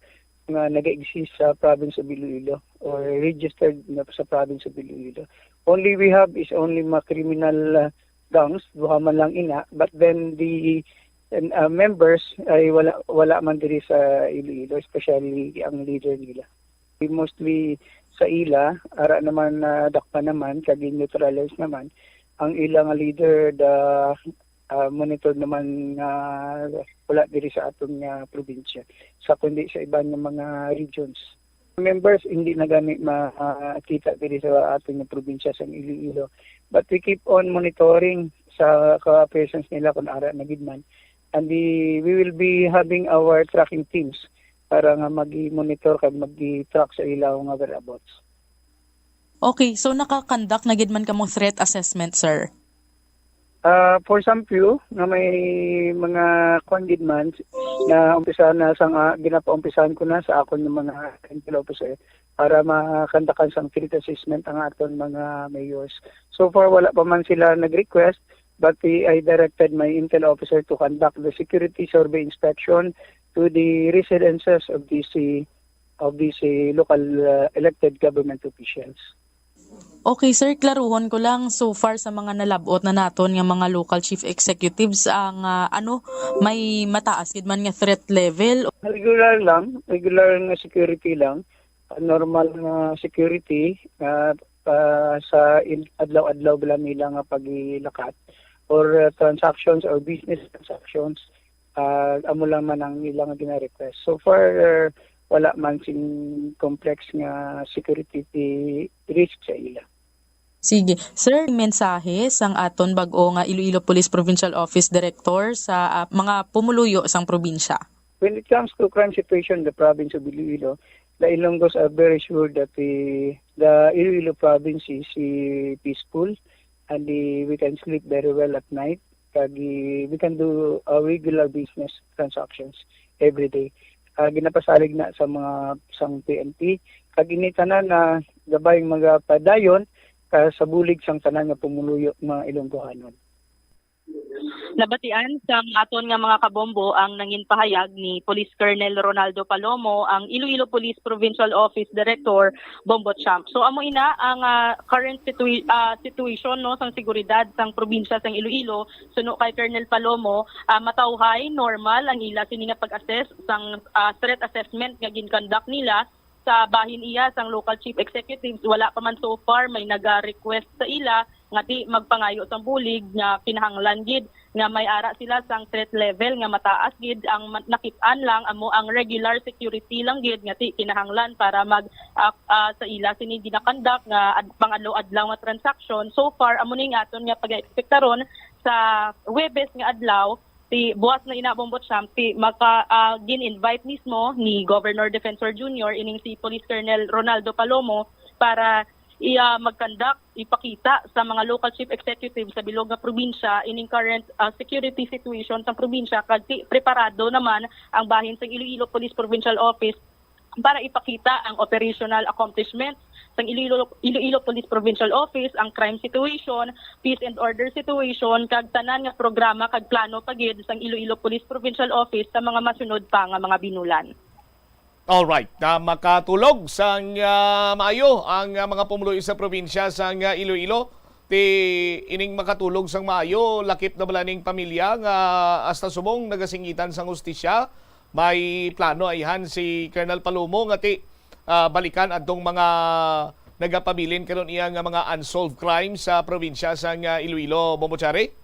nga nag-exist sa province of Iloilo or registered na sa province of Iloilo. Only we have is only mga criminal, ah, gangs, duha man lang ina, but then the, and, ah, members ay wala, wala man diri sa Iloilo, especially ang leader nila. We mostly sa ila, ara naman, nadakpan naman, kag neutralize naman. Ang ila nga leader, the, ah, monitor naman nga wala diri sa aton nga probinsya, sa kundi sa iban nga mga regions. Members, hindi na gani makita diri sa aton nga probinsya sang Iloilo. But we keep on monitoring sa ka-presence nila kung ara na gid man. And the, we will be having our tracking teams para nga mag-monitor kag mag-track sa ila nga whereabouts. Okay, so naka-conduct na gid man kamo threat assessment, sir? Ah, for some few nga may mga kuan gid man, na umpisa na sa nga, ginapaumpisahan ko na sa akon nga mga intel officer para makandakan sang threat assessment ang aton mga mayors. So far, wala pa man sila nag-request, but I directed my intel officer to conduct the security survey inspection to the residences of these, of these, uh, local, uh, elected government officials. Okay, sir, klaruhon ko lang, so far sa mga nalab-ot na naton nga mga local chief executives, ang, ah, ano, may mataas gid man nga threat level? Regular lang, regular nga security lang, ah, normal nga security, ah, ah, sa in-, adlaw-adlaw bala nila nga paglakat or, ah, transactions or business transactions, ah, amo lang man ang ilang gina-request. So far, ah, wala man sing complex nga security risk sa ila. Sige. Sir, mensahe sang aton bag-o nga Iloilo Police Provincial Office Director sa, ah, mga pumuluyo sang probinsya? When it comes to crime situation in the province of Iloilo, the Ilonggos are very sure that the, the Iloilo province is, eh, peaceful, and, eh, we can sleep very well at night. Kag, eh, we can do our regular business transactions every day. ah, ginapasalig na sa mga sang P N P, kag ini tanan na gabay magapadayon, ah, sa bulig sang tanan nga pumuluyo, mga Ilonggohanon. Nabatian sang aton nga mga kabombo ang nangin pahayag ni Police Colonel Ronaldo Palomo, ang Iloilo Police Provincial Office Director, Bombo Champ. So, amo ina ang, ah, current situa-, ah, situation, no, sang seguridad sang probinsya sang Iloilo. Suno kay Colonel Palomo, ah, matawhay, normal ang ila sini nga pag-assess sang, ah, threat assessment nga gin-conduct nila sa bahin iya sang local chief executives. Wala pa man so far may naga-request sa ila nga ti magpangayo sang bulig nga kinahanglan gid nga may ara sila sang threat level nga mataas gid. Ang ma-, nakit-an lang amo ang regular security lang gid nga ti kinahanglan para mag, ah, ah, sa ila sini ginakandak nga ad-, pang-adlaw-adlaw nga transaksyon. So far, amo ni nga aton nga pag-expectaron sa Huwebes nga adlaw, ti buwas na ina, Bombo Champ, ti maka, ah, gin-invite mismo ni Governor Defensor Junior ining si Police Colonel Ronaldo Palomo para iya mag-conduct, ipakita sa mga local chief executive sa bilog nga probinsya ining current, ah, security situation sa probinsya, kag ti preparado naman ang bahin sang Iloilo Police Provincial Office para ipakita ang operational accomplishments sang Iloilo, Iloilo Police Provincial Office, ang crime situation, peace and order situation, kag tanan nga programa kag plano pa gid sang Iloilo Police Provincial Office sa mga masunod pa nga mga binulan. Alright, na makatulog sang, ah, maayo ang, ah, mga pumuluyo sa probinsya sang, ah, Iloilo. Ti ining makatulog sang maayo, lakip na bala ning pamilya nga hasta subong nagasingitan sang hustisya? May plano ayhan si Colonel Palomo nga ti, ah, balikan adtong mga nagapabilin karon iya nga mga unsolved crimes sa probinsya sang, ah, Iloilo, Bombo Chari?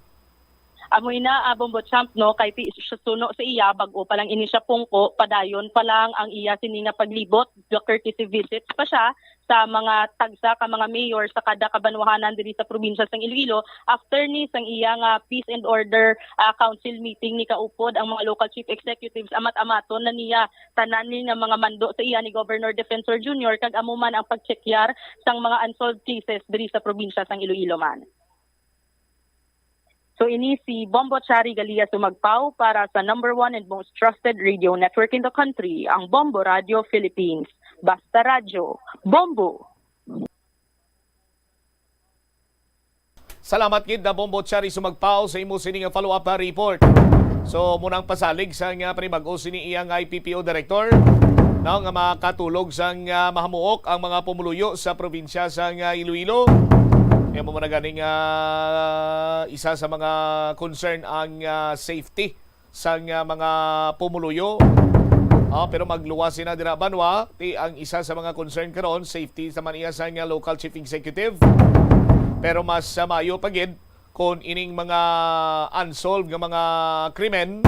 Amo ina, ah, Bombo Champ, no, kay ti-, suno sa iya, bag-o pa lang ini siya pungko, padayon pa lang ang iya sini nga paglibot, ga-courtesy visits pa siya sa mga tagsa ka mga mayor sa kada kabanwahanan diri sa probinsya sang Iloilo, after ni sang iya nga peace and order, ah, council meeting ni kaupod ang mga local chief executives. Amat-amaton na niya tanan ni nga mga mando sa iya ni Governor Defensor Junior, kag amo man ang pagtsekyar sang mga unsolved cases diri sa probinsya sang Iloilo man. So, ini si Bombo Chari Galia Sumagpao para sa number one and most trusted radio network in the country, ang Bombo Radio Philippines. Basta Radyo, Bombo! Salamat gid na Bombo Chari Sumagpao sa imo sini nga follow-up, ah, report. So, munang pasalig sa nga panibag-o sini iya nga I P P O director, no, nga makatulog sang, ah, mahamuok ang mga pumuluyo sa probinsya sang, ah, Iloilo. Kaya mo man na gani nga isa sa mga concern ang, ah, safety sang, ah, mga pumuluyo. Ah, pero magluwas sina dira, banwa, ti ang isa sa mga concern karon, safety sa man iya sang, ah, local chief executive. Pero mas, ah, maayo pa gid kung ining mga unsolved nga mga krimen,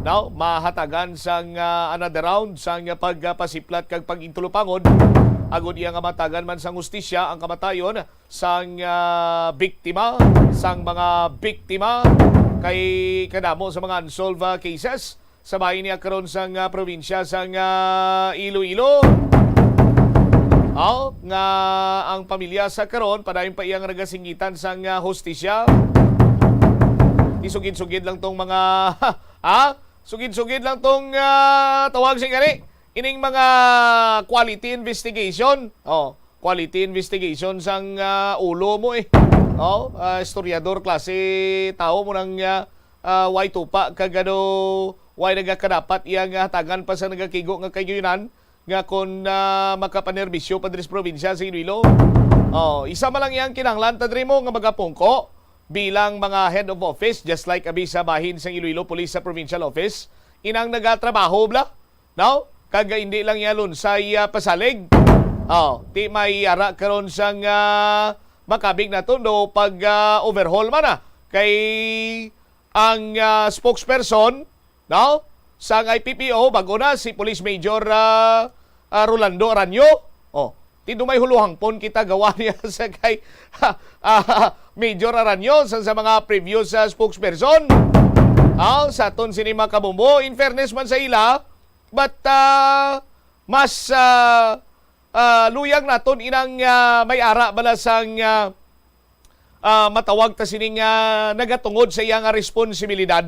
no, mahatagan sang, ah, another round sang pagpasiplat kag pag-intulupangod, agod iya nga matagan man sang hustisya ang kamatayon sang, ah, biktima, sang mga biktima, kay kadamo sa mga unsolved, ah, cases sa bahin niya karon sang, ah, probinsya sang, ah, Iloilo. Aw, nga ang pamilya sa karon padayon pa iyang nagasingitan sang, ah, hustisya. Isugid-sugid lang tong mga, ha? Sugid-sugid lang tong, ah, tawag sing gani, ining mga quality investigation. Oh, quality investigation sang, ah, ulo mo eh. Oh, ah, istoryador klase tawo mo nang, ah, ah, way tupa kag ano, way nagakadapat iya nga hatagan pa sa nagakigo nga kayunan nga kon, ah, makapanerbisyo pa diri sa probinsya sa Iloilo. Oh, isa man lang iyang kinahanglan ta diri mo nga magapungko bilang mga head of office, just like abi sa bahin sang Iloilo Police sa Provincial Office, inang nagatrabaho bla, no? Kag hindi lang iya lunsay, ah, pasalig. Oh, ti may ara karon sang, ah, makabig nato no pag, ah, overhaul man na kay ang, ah, spokesperson, no, sang I P P O, bag-o na, si Police Major, ah, ah, Rolando Aranyo. Oh, ti dumay huluhangpon kita gawa niya sa kay, ah, Major Aranyo sa, sa mga previous, ah, spokesperson. Ah, sa aton sini mga kabombo, in fairness man sa ila, but, ah, mas, ah, ah, luyag naton inang, ah, may ara bala sang, ah, ah, matawag ta sining, ah, nagatungod sa iya nga responsibilidad.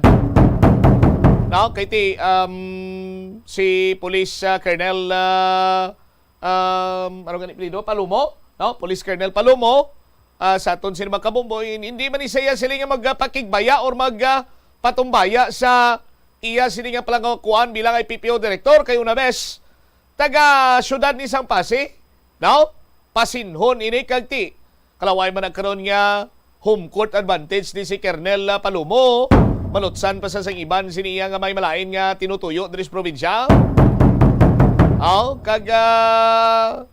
No, kay ti, um, si Police, ah, Colonel, ah, um, ano gani apelyido? Palomo, no? Police Colonel Palomo, ah, sa aton sini mga kabombo, hin-, hindi man ni siya sila nga magpakigbaya or mag, ah, patumbaya sa iya sini nga palangakuan bilang I P P O director, kay una bes taga siyudad ni sang Passi, no? Pasinhon ini kag ti kalaway man nagkaron nga home court advantage ni si Colonel, ah, Palomo. Malutsan pa sa sang iban sini iya nga may malain nga tinutuyo diri sa probinsya. Aw, kag, ah,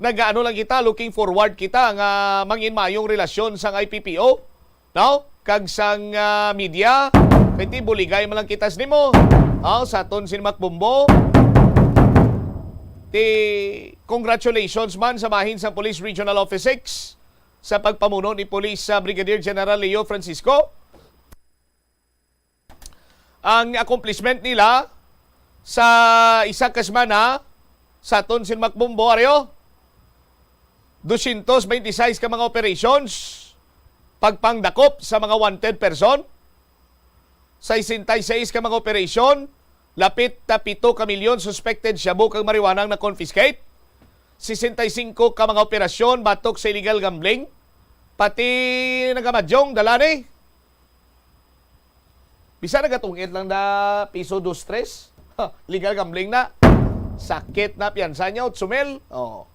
nagaano lang kita, looking forward kita nga mangin mayong relasyon sang I P P O, no? Kag sang, ah, media, kay ti buligay man lang kita sa nimo. Aw, sa aton sini mga kabombo. Ti congratulations man sa bahin sa Police Regional Office six sa pagpamuno ni Police, ah, Brigadier General Leo Francisco. Ang accomplishment nila sa isa ka semana sa aton sini mga kabombo, ari, oh, dosyentos beintiseis ka mga operations, pagpangdakop sa mga wanted person, sesenta y seis ka mga operasyon, lapit na pito ka milyon suspected shabu kag marijuana ang na-confiscate, sesenta y singko ka mga operasyon batok sa illegal gambling, pati nagamadyong dala ni. Bisan nagatungit lang na piso dos tres, legal gambling na. Sakit na, piyansa niya, otso mil. Oh.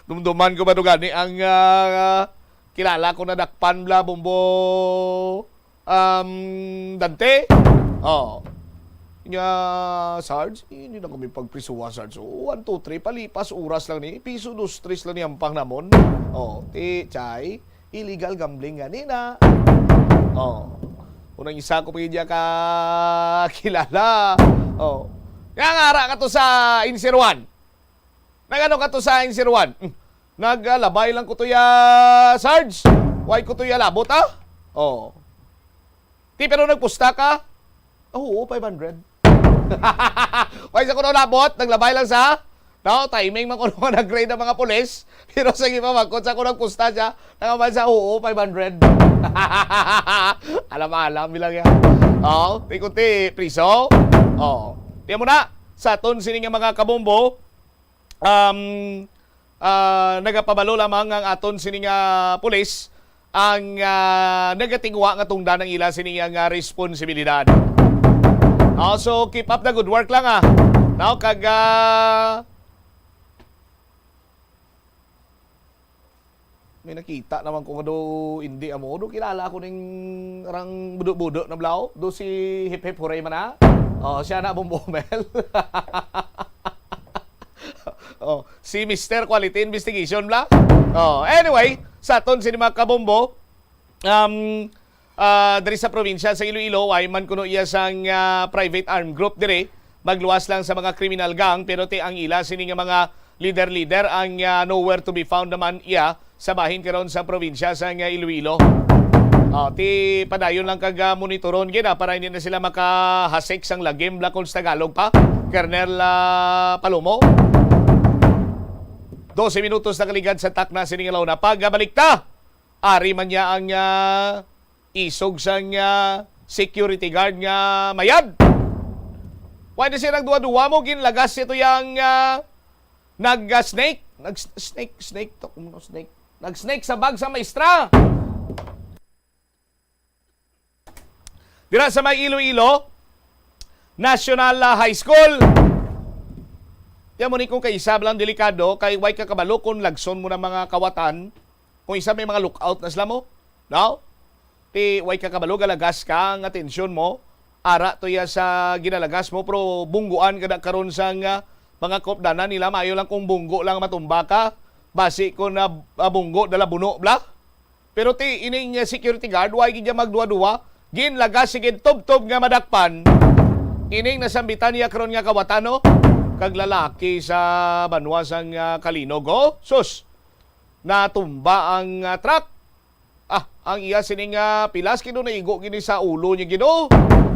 Dumduman ko ba to gani ang, ah, kilala ko, nadakpan bala, Bombo, um, Dante? Oh. Nya, "Sarge, hindi na kami pagprisuha, Sarge. Oh, one, two, three, palipas oras lang ni. Piso dos tres lang ni ampang namon." Oh, ti, chay, illegal gambling gani na. Oh. Unang isa ko pa gid ka kilala. Oh. Nga nga ara ka to sa Insiruan. Nagano ka to sa Insiruan? Hmm. Naglabay lang ko to ya, Sarge. Why ko to ya labot, ah? Oh. Ti, pero nagpusta ka? Oh, oo, five hundred. Why sa ko na labot? Naglabay lang sa, no? Timing man ko nga nag-raid ang mga pulis. Pero sige pa, magkot sa ko nagpusta siya. Nakaman sa, oo, five hundred. Alam-alam bilang yan. Oh, ti, kunti, priso. Oh. Tiyan mo na, sa aton sini nga mga kabombo, um, ah, nagapabalo lamang ang aton sini nga pulis ang, ah, nagatinguha nga tungdan ang ila sini nga, nga responsibilidad. Oh, so keep up the good work lang, ah. Now, kag, ah, may nakita naman ko nga do, hindi amo do kilala ako ning rang budo-budo na blaw. Do si Hip Hip Hooray man na. Oh, siya na, Bombo Mel. Oh, si Mister Quality Investigation bla. Oh, anyway, sa aton sini mga kabombo, um, ah, diri sa probinsya sa Iloilo, way man kuno iya sang, ah, private armed group diri. Magluwas lang sa mga criminal gang, pero ti ang ila sini nga mga leader-leader ang, ah, nowhere to be found naman iya sa bahin karon sa probinsya sa nga Iloilo. Ah, ti padayon lang kag, ah, monitoron gid, ah, para hindi na sila makahasik sang lagim bla kung sa Tagalog pa, Colonel, ah, Palomo. Dose minutos nakaligad sa takna sini nga launa. Pagabalik ta, ari man niya ang, ah, isog sang, ah, security guard nga mayad. Pwede siya nagduwa-duwa mo, ginlagas ito yang, ah, nag-snake. Nag-snake, snake to, kung ano, snake. Nag-snake sa bag sa maestra. Dira sa may Iloilo National, ah, High School. Yan mo ni kung kaisa lang delikado, kay way ka kabalo kung lagson mo ng mga kawatan, kung isa may mga lookout na sila mo, no? Ti, way ka kabalo, galagas ka ang atensyon mo, ara to ya sa ginalagas mo, pero bungguan ka na karon sang, ah, mga kaupdanan nila, maayo lang kung bunggo lang matumba ka, basi kung na, ah, bunggo, dala buno, bla? Pero ti, ining, eh, security guard, way gid niya magduwa-duwa. Ginlagas, sige, tubtob nga madakpan. Ining nasambitan niya karon nga kawatan, no? Kag lalaki sa banwa sang, ah, Calinog, oh. Sus! Natumba ang, ah, truck. Ah, ang iya sining, ah, pilas, Ginoo, naigo gini sa ulo niya, Ginoo.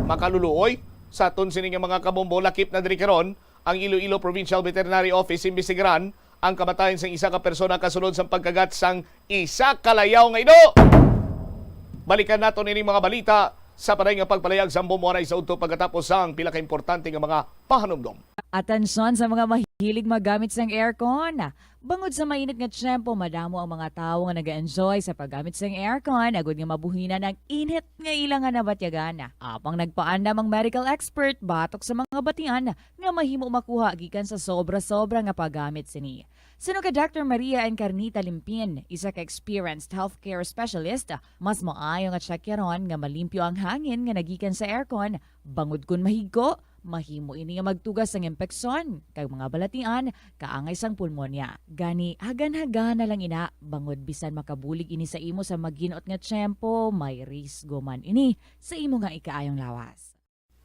Makaluluoy. Sa aton sining mga kabombo, lakip na diri karon ang Iloilo Provincial Veterinary Office, imbestigaran ang kamatayon sang isa ka persona kasulod sang pagkagat sang isa ka layaw nga ido. Balikan naton ining mga balita Sa panay nga pagpalayag sang bombohanay sa udto pagkatapos sang pila ka importante nga mga pahanumdom. Atensyon sa mga mahilig maggamit sang aircon. Bangod sa mainit nga tiyempo, madamo ang mga tawo nga nag-enjoy sa paggamit sang aircon agud nga mabuhinan ang init nga ila nga nabatyagan. Apang nagpaandam ang medical expert batok sa mga batian nga mahimo makuha gikan sa sobra-sobra nga paggamit sini. Suno kay Doctor Maria Encarnita Limpin, isa ka experienced healthcare specialist, mas maayo nga tsakyaron nga malimpyo ang hangin nga nagikan sa aircon, bangod kon mahigko, mahimo ini nga magtugas sang impeksyon kag mga balatian kaangay sang pulmonya. Gani, hagan-hagan na lang ina, bangod bisan makabulig ini sa imo sa maginot nga tiyempo, may risgo man ini sa imo nga ikaayong lawas.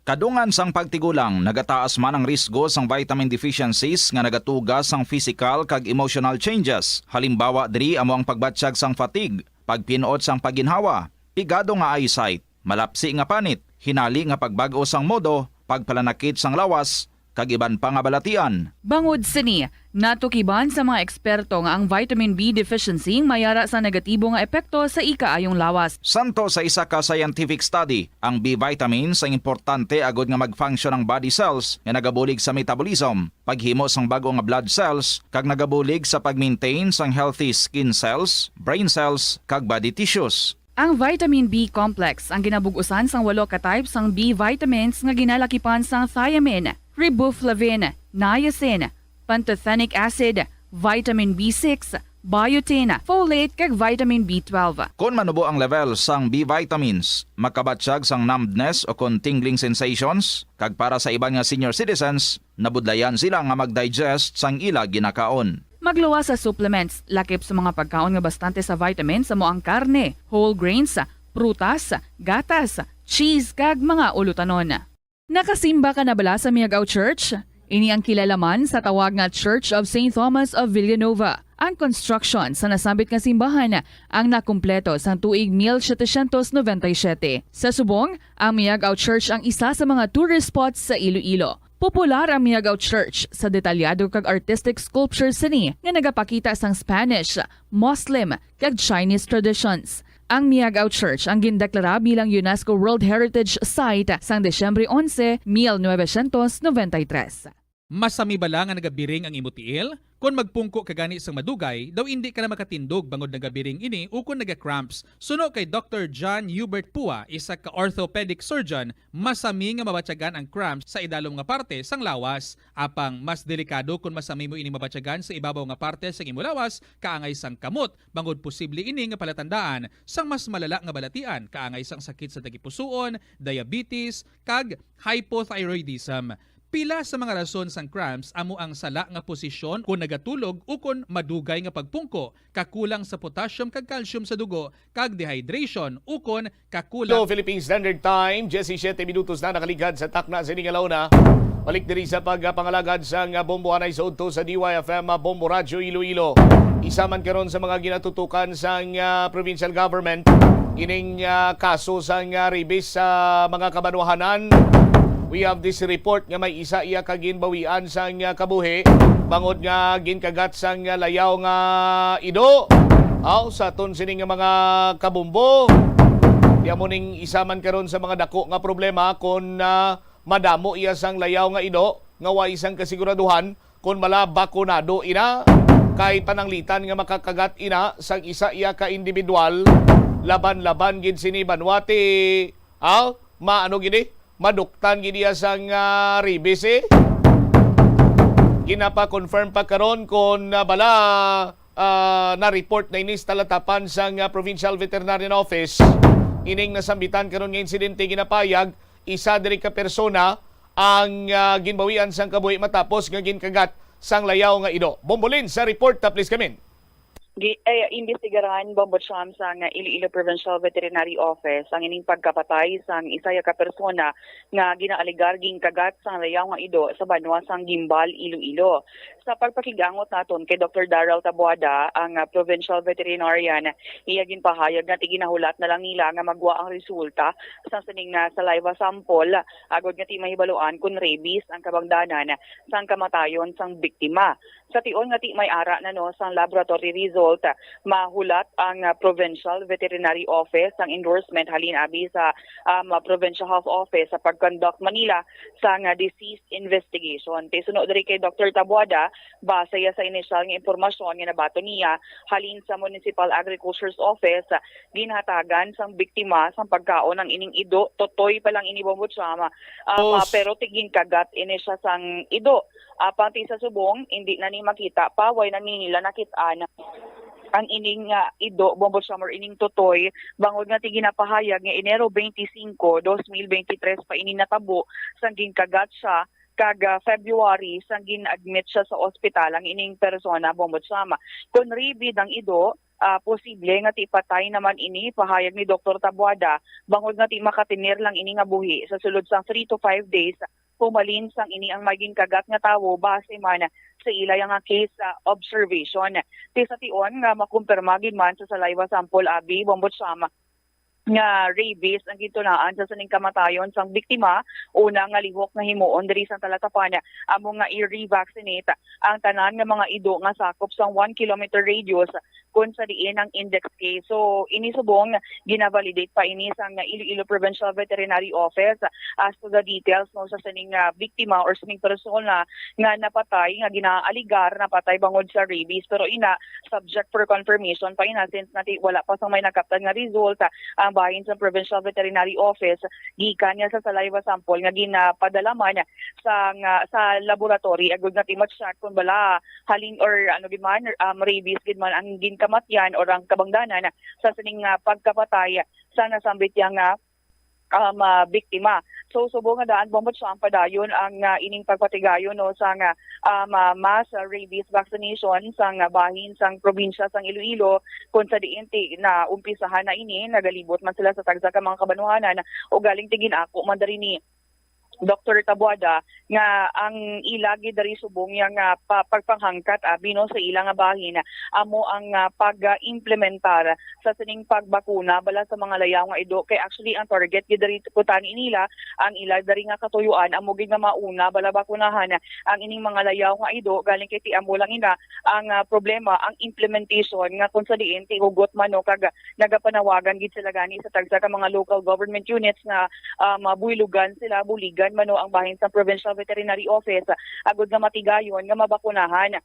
Kadungan sang pagtigulang, nagataas man ang risgo sang vitamin deficiencies nga nagatuga sang physical kag emotional changes. Halimbawa diri amo ang pagbatsyag sang fatigue, pagpin-ot sang pagginhawa, pigado nga eyesight, malapsi nga panit, hinali nga pagbag-o sang modo, pagpalanakit sang lawas, kag iban pa nga balatian. Bangod sini, natukiban sa mga eksperto nga ang vitamin B deficiency may ara sa negatibo nga epekto sa ikaayong lawas. Santo sa isa ka scientific study, ang B vitamins ang importante agud nga mag-function ang body cells nga nagabulig sa metabolism, paghimo sang bag-o nga blood cells, kag nagabulig sa pag-maintain sang healthy skin cells, brain cells, kag body tissues. Ang vitamin B complex ang ginabug-usan sang walo ka type sang B vitamins nga ginalakipan sang thiamine, riboflavin, niacin, pantothenic acid, vitamin B six, biotin, folate, kag vitamin B twelve. Kon manubo ang level sang B vitamins, makabatsyag sang numbness o kon tingling sensations, kag para sa iban nga senior citizens, nabudlayan sila nga mag-digest sang ila ginakaon. Magluwas sa supplements, lakip sa mga pagkaon nga bastante sa vitamins amo ang karne, whole grains, prutas, gatas, cheese, kag mga ulutanon. Nakasimba ka na bala sa Miagao Church? Ini ang kilala man sa tawag nga Church of Saint Thomas of Villanova. Ang construction sa nasambit nga simbahan ang nakumpleto sang tuig mil setecientos noventa y siete. Sa subong, ang Miagao Church ang isa sa mga tourist spots sa Iloilo. Popular ang Miagao Church sa detalyado kag artistic sculptures sini nga nagapakita sang Spanish, Muslim, kag Chinese traditions. Ang Miagao Church ang gindeklara bilang UNESCO World Heritage Site sang Disyembre onse, mil novecientos noventa y tres. Masami bala nga nagabiring ang imo tiil? Kon magpungko ka gani sang madugay, daw indi ka na makatindog bangod nagabiring ini ukon naga-cramps. Suno kay Doctor John Hubert Pua, isa ka orthopedic surgeon, masami nga mabatyagan ang cramps sa idalom nga parte sang lawas. Apang mas delikado kon masami mo ini mabatyagan sa ibabaw nga parte sang imo lawas, kaangay sang kamot, bangod posible ini nga palatandaan sang mas malala nga balatian, kaangay sang sakit sa tagipusoon, diabetes, kag hypothyroidism. Pila sa mga rason sang cramps amo ang sala nga posisyon kon nagatulog ukon madugay nga pagpungko, kakulang sa potassium kag calcium sa dugo, kag dehydration ukon kakulang. Hello, Philippine Standard Time, diyesisiyete minutos na nakaligad sa takna sini nga launa. Balik diri sa pagpangalagad sang bombohanay sa udto sa D Y F M Bombo Radyo Iloilo. Isa man karon sa mga ginatutukan sang, ah, provincial government ining, ah, kaso sang, ah, rabies sa mga kabanwahanan. We have this report nga may isa iya ka ginbawian sang, ah, kabuhi bangod nga ginkagat sang, ah, layaw nga ido. Aw, sa aton sini nga mga kabombo, di amo ning isa man karon sa mga dako nga problema kon, ah, madamo iya sang layaw nga ido nga way sang kasiguraduhan kon bala bakunado ina, kay pananglitan nga makakagat ina sang isa iya ka individual, laban-laban gid sini banwati. Aw, maano gid eh, maduktan gid iya sang, ah, rabies eh. Ginapa-confirm pa karon kon, ah, bala, ah, na-report na ini sa talatapan sang, ah, Provincial Veterinarian Office. Ining nasambitan karon nga insidente ginapayag isa diri ka persona ang, ah, ginbawian sang kabuhi matapos nga ginkagat sang layaw nga ido. Bombolin sa report, ah, please, Kamin. Gi-, eh, imbestigaran, Bombo Cham, sang Iloilo Provincial Veterinary Office ang ining pagkapatay sang isa ya ka persona nga ginaalegar ginkagat sang layaw nga ido sa banwa sang Guimbal, Iloilo. Sa pagpakigangot naton kay Doktor Daryl Taboada, ang, ah, provincial veterinarian, iya ginpahayag nga ti ginahulat na lang nila nga magwa ang resulta sa sining, ah, saliva sample, agod nga ti mahibaluan kon rabies ang kabangdanan sang kamatayon sang biktima. Sa tion nga ti may ara na, no, sang laboratory result, mahulat ang, ah, provincial veterinary office sang endorsement halin abi sa, um, provincial health office sa pag-conduct man nila sang, ah, disease investigation. Ti suno diri kay Doktor Taboada, base ya sa inisyal nga impormasyon nga nabaton niya halin sa Municipal Agriculture's Office, ginhatagan sang biktima sang pagkaon ang ining ido, totoy pa lang ini, Bombo Cham, um, ah, Os. pero ti ginkagat ini siya sang ido. Apang ti sa subong, hindi na ni makita pa, way na ni nila nakit-an ang ining, ah, ido, Bombo Cham, or ining totoy, bangod nga ti ginapahayag nga Enero twenty-five, dos mil twenty-three pa ini natabo sang ginkagat siya, kag, ah, February sang gin-admit siya sa ospital ang ining persona, Bombo Cham. Kon rabid ang ido, ah, posible nga ti patay naman ini, pahayag ni Doktor Taboada, bangod nga ti makatener lang ini nga buhi sa sulod sang three to five days humalin sang ini ang may ginkagat nga tawo, base man sa ila nga case, ah, observation. Ti sa tion nga makumpirma gid man sa saliva sample abi, Bombo Cham, nga rabies ang gintunaan sa sining kamatayon sang biktima, una nga lihok nga himuon diri sa Talatapan amo nga i-revaccinate ang tanan nga mga ido nga sakop sang one kilometer radius, kun sa diin ang index case. So, ini subong, gina-validate pa ini sang Iloilo Provincial Veterinary Office as to the details, no, sa sining, ah, biktima or sining persona nga napatay, nga ginaaligar napatay bangod sa rabies. Pero ina, subject for confirmation pa ina, since nga ti wala pa sang may nakaptan nga result, ah, ang bahin sa Provincial Veterinary Office gikan nga sa saliva sample nga ginapadala man sa, nga, sa laboratory agud nga ti ma-check kon bala halin or ano gid man, um, rabies gid man ang ginkamatyan or ang kabangdanan sa sining, ah, pagkapatay sa nasambit niya nga, um, ah, biktima. So, subong nga daan, Bombo Cham, padayon ang, ah, ining pagpatigayon, no, sa nga, um, ah, mass rabies vaccination sa nga bahin sang probinsya sang Iloilo, kung sa diin ti naumpisahan na ini, nagalibot man sila sa tagsa ka mga kabanuhanan o galing ti gin-ako man diri ni Doktor Taboada nga ang ila gid diri subong niya nga pa-, pagpanghangkat abi, no, sa ila nga bahin amo ang, ah, pag-implementar sa sining pagbakuna bala sa mga layaw nga ido, kay actually ang target gid diri kuntani nila ang ila diri nga katuyuan amo gid nga mauna bala bakunahan ang ining mga layaw nga ido, galing kay ti amo lang ina ang, ah, problema, ang implementation nga kung sa diin ti hugot man, no, kag nagapanawagan gid sila gani sa tagsa ka mga local government units nga, ah, mabuhilugan sila, buligan man, no, ang bahin sa Provincial Veterinary Office, ah, agud nga matigayon nga mabakunahan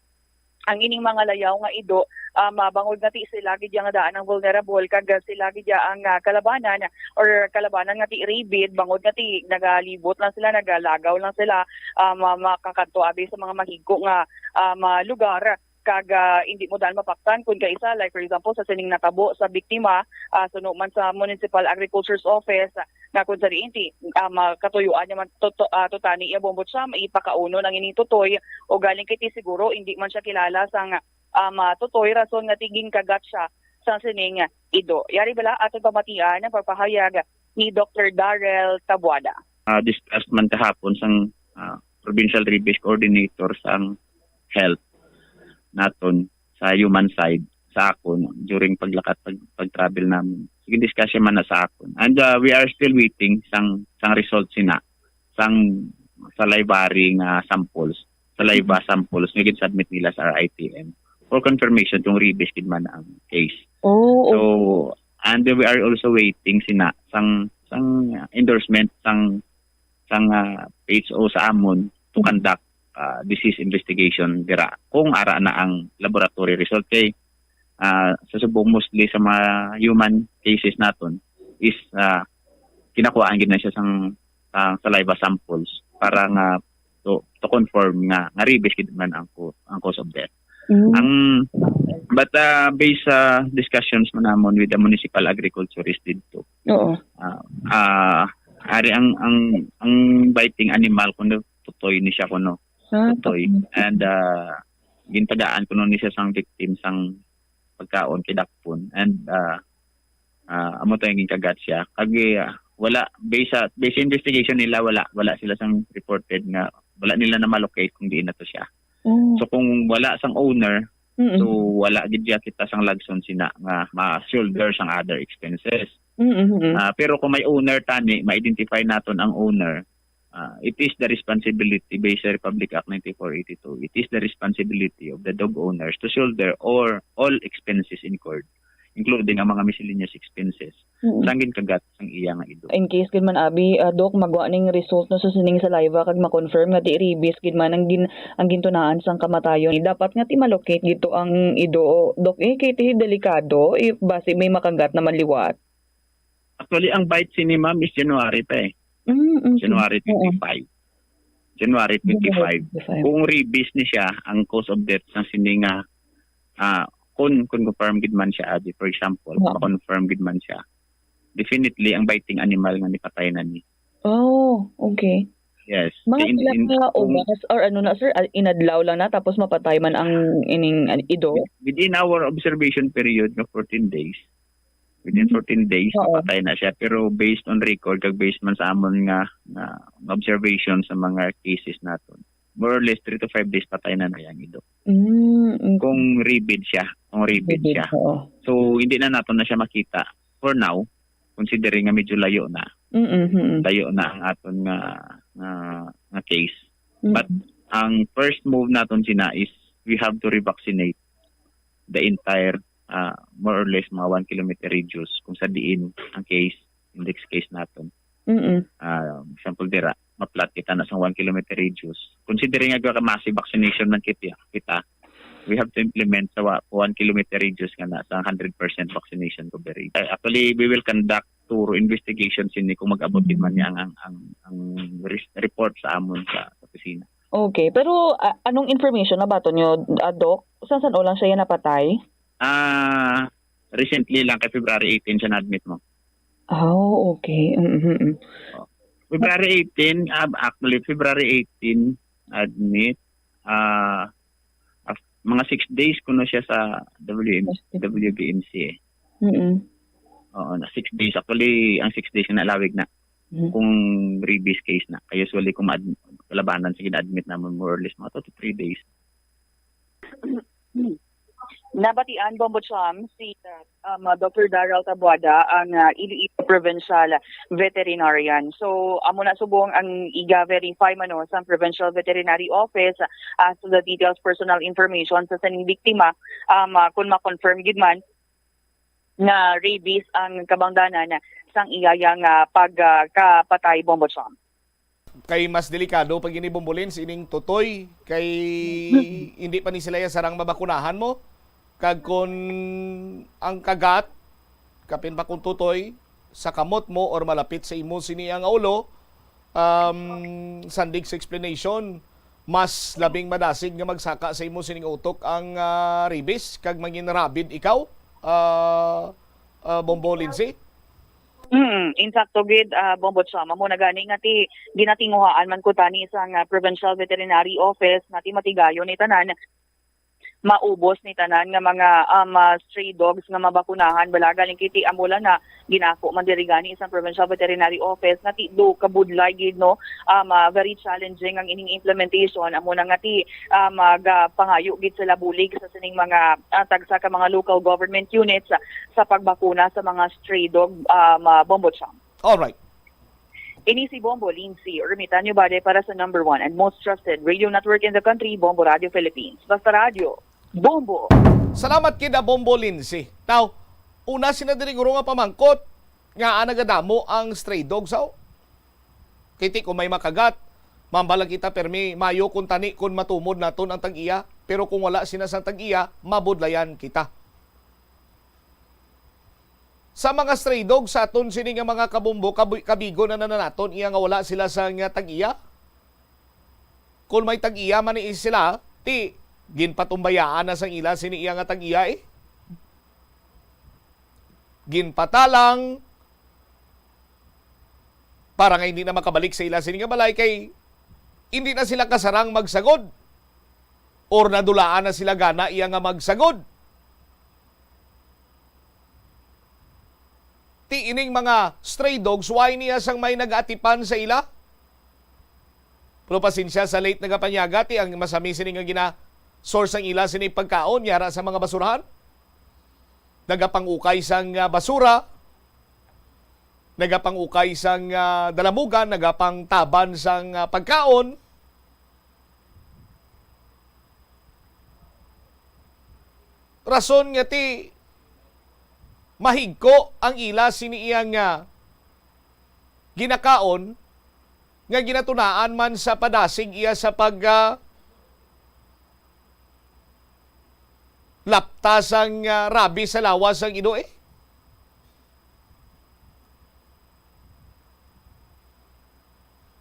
ang ining mga layaw nga ido, ah, mabangod nga ti sila gid ya nga daan ang vulnerable, kag sila gid ya ang, ah, kalabanan or kalabanan nga ti rabid, bangod nga ti nagalibot lang sila, nagalagaw lang sila, ah, ma-, makakanto abi sa mga mahigko nga, ah, mga lugar. Kag, ah, hindi mo daan mapaktan kun kaisa, like, for example, sa sining natabo sa biktima, ah, suno man sa Municipal Agriculture's Office, ah, nga kun sa diin ti, ah, makatuyuan niya man to-, to-, ah, tutani iya, Bombo Cham, ipakaunon ang ining tutoy, o galing kay ti siguro hindi man siya kilala sang, ah, mga tutoy, rason nga ti ginkagat siya sang sining ido. Yari bala aton pamatian ang pagpahayag ni Doktor Darrell Tabuada. Ah, discussed man kahapon sang, ah, provincial rabies coordinator sang health naton sa human side sa akon during paglakat pag, pag-travel namin. Sige, discussion man na sa akon. And, ah, we are still waiting sang sang result sina sang salivary nga samples, saliva samples nga gin-submit nila sa R I T M for confirmation kung rabies gid man ang case. Oh, so, and we are also waiting sina sang sang endorsement sang sang, ah, P H O sa amon to conduct, ah, disease investigation dira kung ara na ang laboratory result. Kay, ah, sa subong, mostly sa mga human cases naton is, ah, kinakuhaan gid na siya sang, ah, saliva samples para nga to, to confirm nga, nga rabies gid man ang co-, ang cause of death. Mm. Ang, but, ah, based sa discussions mo namon with the municipal agriculturist didto, Oo. ah, ah, ari ang, ang, ang biting animal kuno tutoy ni siya kuno. Ah, tutoy. Okay. And, ah, ginpadaan kuno ni siya sang victim sang pagkaon kay dakpon. And, ah, ah, amo to yung ginkagat siya. Kag, ah, wala, based sa, based sa investigation nila, wala, wala sila sang reported nga, wala nila na ma-locate kung diin na to siya. Mm. So, kung wala sang owner, Mm. so wala gid ya kita sang lagson sina nga ma-shoulder sang other expenses. Mm, mm, mm. Ah, pero kung may owner tani, ma-identify naton ang owner, ah, it is the responsibility based sa Republic Act ninety-four eighty-two. It is the responsibility of the dog owners to shoulder or all expenses incurred, including ang mga miscellaneous expenses Mm. sang ginkagat sang iya nga ido. In case gid man, abi, ah, Doc, magwa ning result, no, sa sining saliva kag ma-confirm nga di rabies gid man ang gin-, ang gintunaan sang kamatayon, dapat nga ti ma-locate gid to ang ido, Doc, eh, kay ti delikado if basi may makagat naman liwat. Actually, ang bite sini, ma'am, is January pa eh. Mm, okay. January Oo. twenty-five. January January twenty-five. twenty-five. Kung rabies ni siya, ang cause of death sang sini nga, ah, kung, kung confirm gid man siya, abi, for example, Oo. ma-confirm gid man siya, definitely ang biting animal nga nipatay na ni. Oh, okay. Yes. Mga In, pila in, ka kung oras or ano na, sir? Ah, inadlaw lang na tapos mapatay man ang ining, an-, ido? Within our observation period nga fourteen days, within Mm. fourteen days, Oo. mapatay na siya. Pero based on record, kag based man sa amon nga, nga observation sa mga cases naton, more or less three to five days patay na na yang ido. Mm, okay. Kung rabid siya, kung rabid Rabid, siya. oo. So, hindi na naton na siya makita for now, considering nga medyo layo na. Mm, mm. Layo na ang aton nga, nga, nga case. Mm. But ang first move naton sina is we have to revaccinate the entire, ah, more or less mga one kilometer radius kung sa diin ang case, index case naton. Mm-mm. Ah, example dira, ma-plot kita na sa one kilometer radius. Considering nga ka massive vaccination man kita, kita, we have to implement sa wa-, one kilometer radius nga na sa hundred percent vaccination coverage. Ah, actually, we will conduct thorough investigation sini kung mag-abot gid man Mm. niya ang, ang, ang, ang res-, report sa amon sa, sa opisina. Okay, pero, ah, anong information na bato nyo, ah, Doc? San-san o lang siya napatay? Ah, recently lang, kay February eighteen siya na-admit mo. Oh, okay. Mm, mm, mm. Oh. February eighteen, ah, actually, February eighteen, admit, ah, af-, mga six days kuno siya sa W M, Hospital. W B M C eh. Mm-mm. Oo, na six days. Actually, ang six days na nalawig na. Mm. Kung rabies case na. Kaya usually, kung ma-ad-, kalabanan, sige, na-admit naman more or less mga two to three days. Nabatian, Bombo Cham, si, um, Doctor Daryl Tabuada, ang, uh, Iloilo Provincial Veterinarian. So, amo na subong ang iga-verify man, no, sa Provincial Veterinary Office, uh, as to the details, personal information sa sining biktima, um, uh, kung ma-confirm gid man nga rabies ang kabangdanan sang iyang, uh, pag, uh, kapatay, Bombo Cham. Kay mas delikado pa gini, Bombolins, ining tutoy, kay Mm. hindi pa ni sila ya sarang mabakunahan mo. Kag kun ang kagat, kapin pa kun tutoy, sa kamot mo or malapit sa imo sini ang ulo, um, sandig sa explanation, mas labing madasig nga magsaka sa imo sining utok ang, ah, rabies kag mangin rabid ikaw, ah, ah, Bombo Lindsay? Mm, insakto gid, ah, Bombo Cham. Amo na gani nga ti ginatinguhaan man ko tani sang, ah, Provincial Veterinary Office nga ti matigayon ni tanan, maubos ni tanan nga mga, um, ah, stray dogs nga mabakunahan. Bala, galing kiti amo lang na ginako man diri gani sang Provincial Veterinary Office nga ti do kabudlay gid, no, um, ah, very challenging ang ining implementation. Amo na nga ti, um, ah, gapangayo gid sila bulig sa sining mga, ah, tagsa ka mga local government units, ah, sa pagbakuna sa mga stray dog, um, ah, Bombo Cham. Alright. Ini si Bombo Lindsay. Remitan nyo ba para sa number one and most trusted radio network in the country, Bombo Radio Philippines. Basta radyo, Bombo. Salamat kida Bombo Lindsay. Now, una sina diri guro nga pamangkot nga nagadamo ang stray dogs, aw? Kiti kung may makagat, mambala kita permi, mayo kung tani kung matumod naton ang tag-iya, pero kung wala sina sang tag-iya, mabudlayan kita. Sa mga stray dog sa aton sini nga mga kabombo, kabu-, kabigo na, na, na naton iya nga wala sila sa nga tag-iya. Kung may tag-iya man ni sila, ti ginpatumbayaan na sang ila sini iya nga tag-iya, eh. Ginpatalang para nga hindi na makabalik sa ila sini nga balay kay hindi na sila kasarang magsagod or nadulaan na sila gana iya nga magsagod. Ti ining mga stray dogs, why niya sang may nag-atipan sa ila? Pero pasensya sa late nagapanyaga, ti ang masami sini nga gina-source ang ila sini pagkaon, yara sa mga basurahan. Nagapangukay sang, ah, basura, nagapangukay sang, ah, dalamugan, nagapangtaban sang, ah, pagkaon. Rason nga ti mahigko ang ila sini iya nga ginakaon, nga ginatunaan man sa padasig iya sa pag, ah, lapta sang, ah, rabi sa lawas sang ido, eh.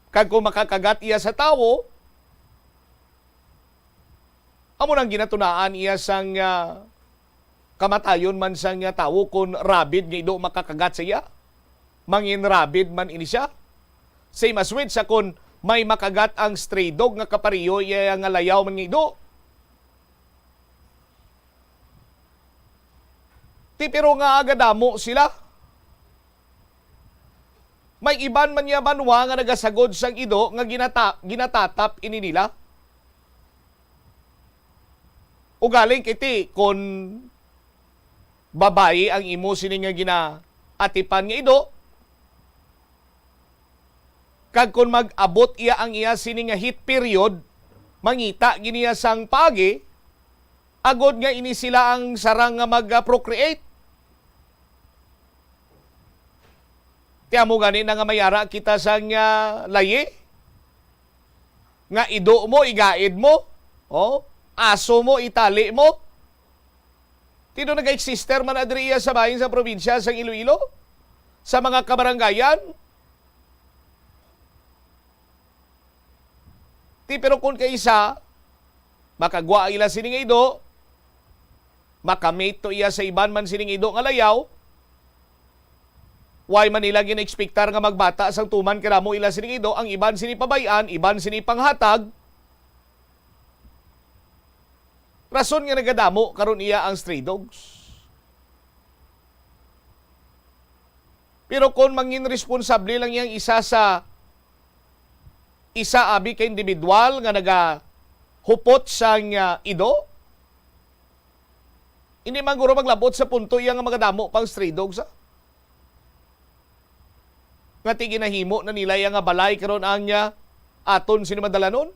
Kag kung makakagat iya sa tawo, amo nang ginatunaan iya sang, ah, kamatayon man sang, ah, tawo kon rabid nga ido makakagat sa iya. Mangin rabid man ini siya. Same as with sa kon may makagat ang stray dog nga kapareho iya nga layaw man nga ido. Ti pero nga agadamo sila. May iban man niya banwa nga nagasagod sang ido nga ginata-, ginatatap ini nila. Ugaling kiti kon babayi ang imo sini nga ginaatipan nga ido, kag kon mag-abot iya ang iya sini nga heat period, mangita gid niya sang paagi, agod nga ini sila ang sarang nga mag-procreate. Ti amo gani na nga mayara kita sang, ah, layi, nga ido mo, igaid mo, oh, aso mo, itali mo. Ti do naga-existe man na diri iya sa bahin sa probinsya sang Iloilo, sa mga kabarangayan. Ti pero kun kaisa, makagwa ila sini nga ido, makamate to iya sa iban man sini nga ido nga layaw, way man nila gina-expectar nga magbata sang tuman kadamo ila sini nga ido, ang iban sini pabay-an, iban sini panghatag. Rason nga nagadamo karon iya ang stray dogs. Pero kon mangin responsable lang yang isa sa, isa abi ka individual nga nagahupot sang, ah, ido, hindi man guro maglabot sa punto iya nga magadamo pang stray dogs, ah. Nga ti ginahimo na nila iya nga balay karon ang, ah, aton sini madalanon.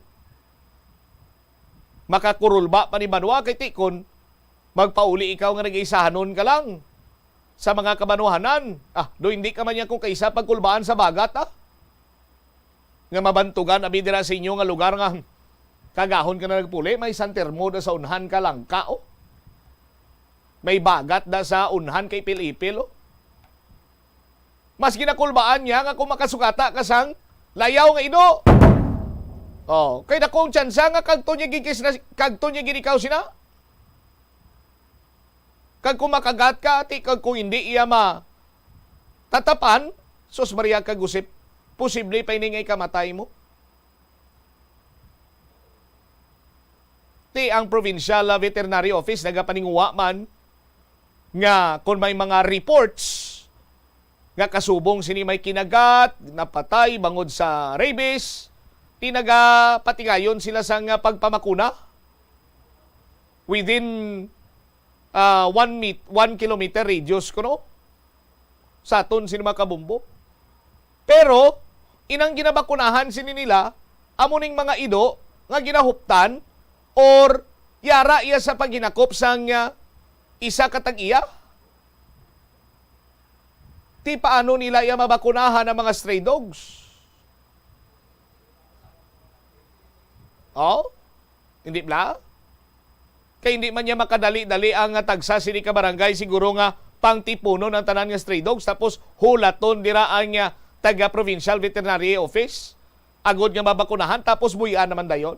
Makakurulba pa ni banwa kay ti kon magpauli ikaw nga nagaisahanon ka lang sa mga kabanwahanan. Ah, do hindi ka man niya kung kaisa pagkulbaan sa bagat, ah. Nga mabantugan abi dira sa inyo nga lugar nga kagahon ka na nagpuli, may santermo da sa unhan ka lang ka, oh. May bagat da sa unhan kay ipil-ipil, oh. Mas ginakulbaan niya nga kung makasukata ka sang layaw nga ido. Oh, kay dakong tsansa nga kagto niya gid kis-, kagto niya gid ikaw sina. Kag kung makagat ka, ti kag kung hindi iya ma tatapan, sus Maria kag Josep, posible pa ini nga ikamatay mo. Ti ang Provincial, ah, Veterinary Office nagapaninguha man nga kon may mga reports nga kasubong sini may kinagat, napatay bangod sa rabies, ti nagapatigayon sila sang, ah, pagpamakuna within, ah, one meet-, one kilometer radius kuno sa aton sini mga kabombo. Pero inang ginabakunahan sini nila amo ning mga ido nga ginahuptan or yara iya sa paghinakop sang, ah, isa ka tag-iya. Ti paano nila iya mabakunahan ang mga stray dogs? Oh? Hindi bla? Kay hindi man niya makadali-dali ang, ah, tagsa sini ka barangay, siguro nga pangtipunon ang tanan nga stray dogs, tapos hulaton dira ang, ah, taga Provincial Veterinary Office agod nga mabakunahan, tapos buy-an naman dayon.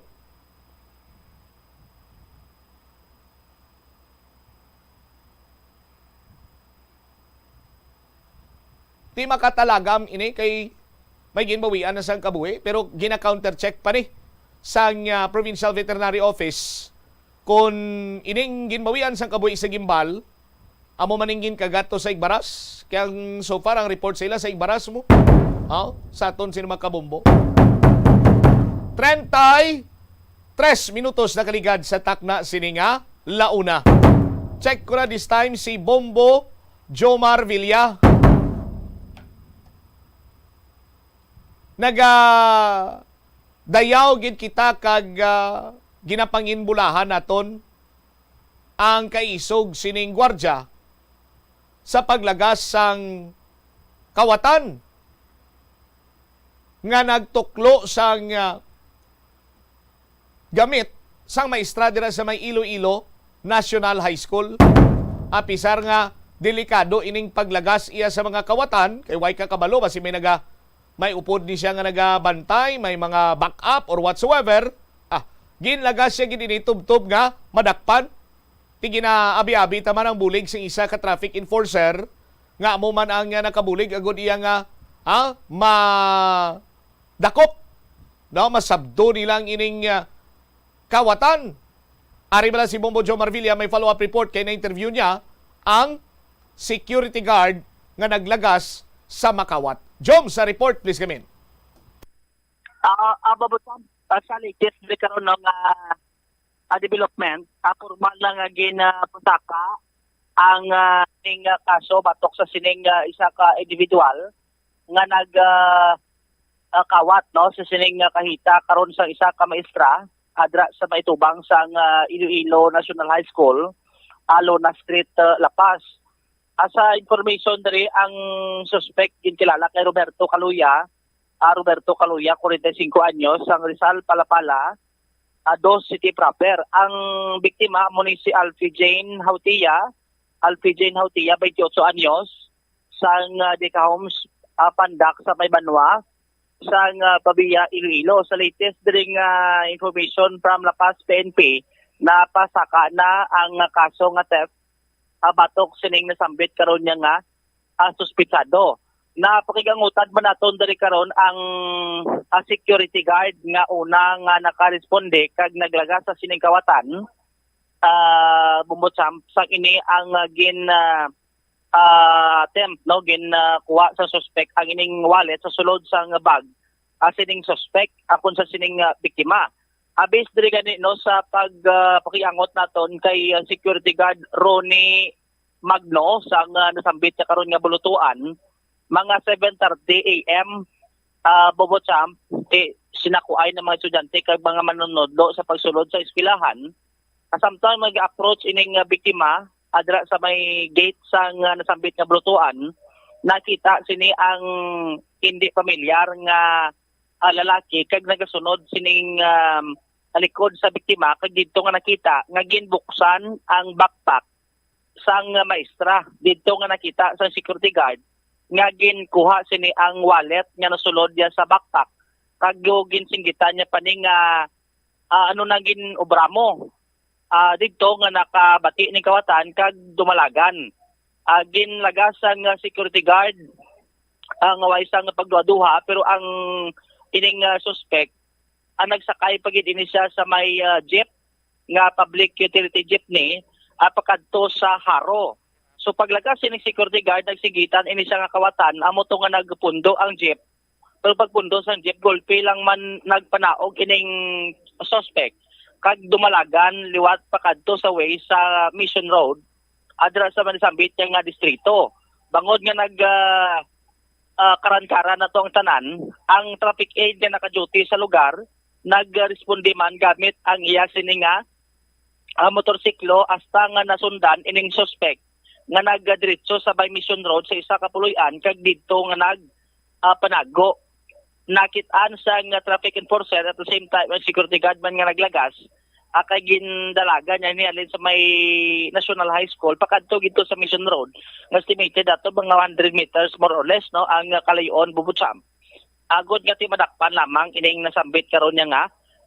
Ti makatalagam ini kay may ginbawian na sang kabuhi, pero gina-counter check pa ni sang, ah, Provincial Veterinary Office kon ining ginbawian sang kabuhi sa gimbal amo man ning ginkagat to sa Igbaras. Kay ang so far ang report sa ila sa Igbaras mo. Ha? Sa aton sini mga kabombo. Treinta y tres minutos nakaligad sa takna sini nga launa. Check ko na this time si Bombo Jomar Villa. Naga dayaw gid kita kag, ah, ginapanginbulahan naton ang kaisog sining gwardya sa paglagas sang kawatan nga nagtuklo sang, ah, gamit sang maestra dira sa may Iloilo National High School. Apisar nga delikado ining paglagas iya sa mga kawatan, kay way ka kabalo, basi may naga, may upod ni siya nga nagabantay, may mga backup or whatsoever. Ah, ginlagas siya gid ini tubtob nga madakpan. Ti ginaabi-abi ta man ang bulig sa isa ka traffic enforcer nga amo man ang, ah, nakabulig agud iya nga, ah, madakop, no? Masabdo nila ang ining, ah, kawatan. Ari bala si Bombo Joe Marvilla, may follow-up report kay na-interview niya ang security guard nga naglagas sa makawat. Jom, sa report, please, gamin. Ah, ah, Bobo Sam, ah, sa latest diri karon, no, nga, ah, development, ah, formal na nga ginapasaka ang, ah, ning, ah, kaso batok sa sining, ah, isa ka individual nga nag, ah, ah, kawat, no, sa sining, ah, kahita karon sa isa ka maestra adra sa may tubang sang, ah, Iloilo National High School, ah, Luna Street, ah, La Paz. Ah, sa information diri, ang suspect ginkilala kay Roberto Caluya, ah, Roberto Caluya, forty-five anyos, sang Rizal, Palapala, ah, Dos City proper. Ang biktima amo ni si Alfie Jane Hautia, Alfie Jane Hautia, twenty-eight anyos, sang, ah, Deca Homes, ah, Pandak sa may Banwa, sang, ah, Pavia, Iloilo. Sa latest diri nga information from La Paz P N P, napasaka na ang, ah, kaso nga theft, ah, batok sining nasambit karon niya nga, ah, suspitsado. Napakig-angutan man naton diri karon ang, ah, security guard nga una nga nakaresponde kag naglagas sa sining kawatan, ah, Bombo Sam, sang ini ang, ah, gin, ah, ah, attempt, no, gin, ah, kuha sa suspect ang ining wallet sa sulod sang bag, ah, sining suspect, akon sa sining, ah, biktima. Ah, based diri gani, no, sa pag, ah, pakiangot naton kay, ah, security guard Ronnie Magno sang, ah, nasambit niya karon nga bulutuan, mga seven thirty A M, ah, Bobo Champ, eh, sinakuay ng mga estudyante kag mga manunodlo sa pagsulod sa eskwelahan. Ah, samtang nag-approach ining, ah, biktima, adra sa may gate sang, ah, nasambit nga bulutuan, nakita sini ang hindi pamilyar nga, ah, lalaki kag nagasunod sining, um, likod sa biktima, kag didto nga nakita nga ginbuksan ang backpack sang, ah, maestra, didto nga nakita sang security guard nga ginkuha sini ang wallet nga nasulod niya sa backpack, kag ginsingitan niya pa ni nga, ah, "Ano nang gin-obra mo?" Ah, didto nga nakabati ning kawatan kag dumalagan. Ah, ginlagas sang, ah, security guard, ah, nga way sang pagduha-duha, pero ang ining, ah, suspect, ah, nagsakay pa gid ini siya sa may, ah, jeep nga public utility jeepney, ah, pakadto sa Jaro. So, paglagas sining security guard, nagsingitan ini siya nga kawatan, amo to nga nagpundo ang jeep. Pero pagpundo sang jeep, golpe lang man nagpanaog ining suspect kag dumalagan liwat pakadto sa way sa Mission Road, adra sa manisambit niya nga distrito. Bangod nga nag, ah, ah, karan-karan na to ang tanan, ang traffic aid nga naka-duty sa lugar nagresponde man gamit ang iya sini nga, ah, motorsiklo, hasta nga nasundan ining suspect nga nagadiretso sa may Mission Road sa isa ka puloy-an kag didto nga nag, ah, panago. Nakit-an sang traffic enforcer, at the same time ang security guard man nga naglagas, ah, kay gindalagan niya ni alin sa may National High School pakadto gito sa Mission Road, nga estimated ato mga one hundred meters more or less, no, ang, ah, kalayoon, Bobo Champ. Agod nga ti madakpan lamang ining nasambit karon niya nga,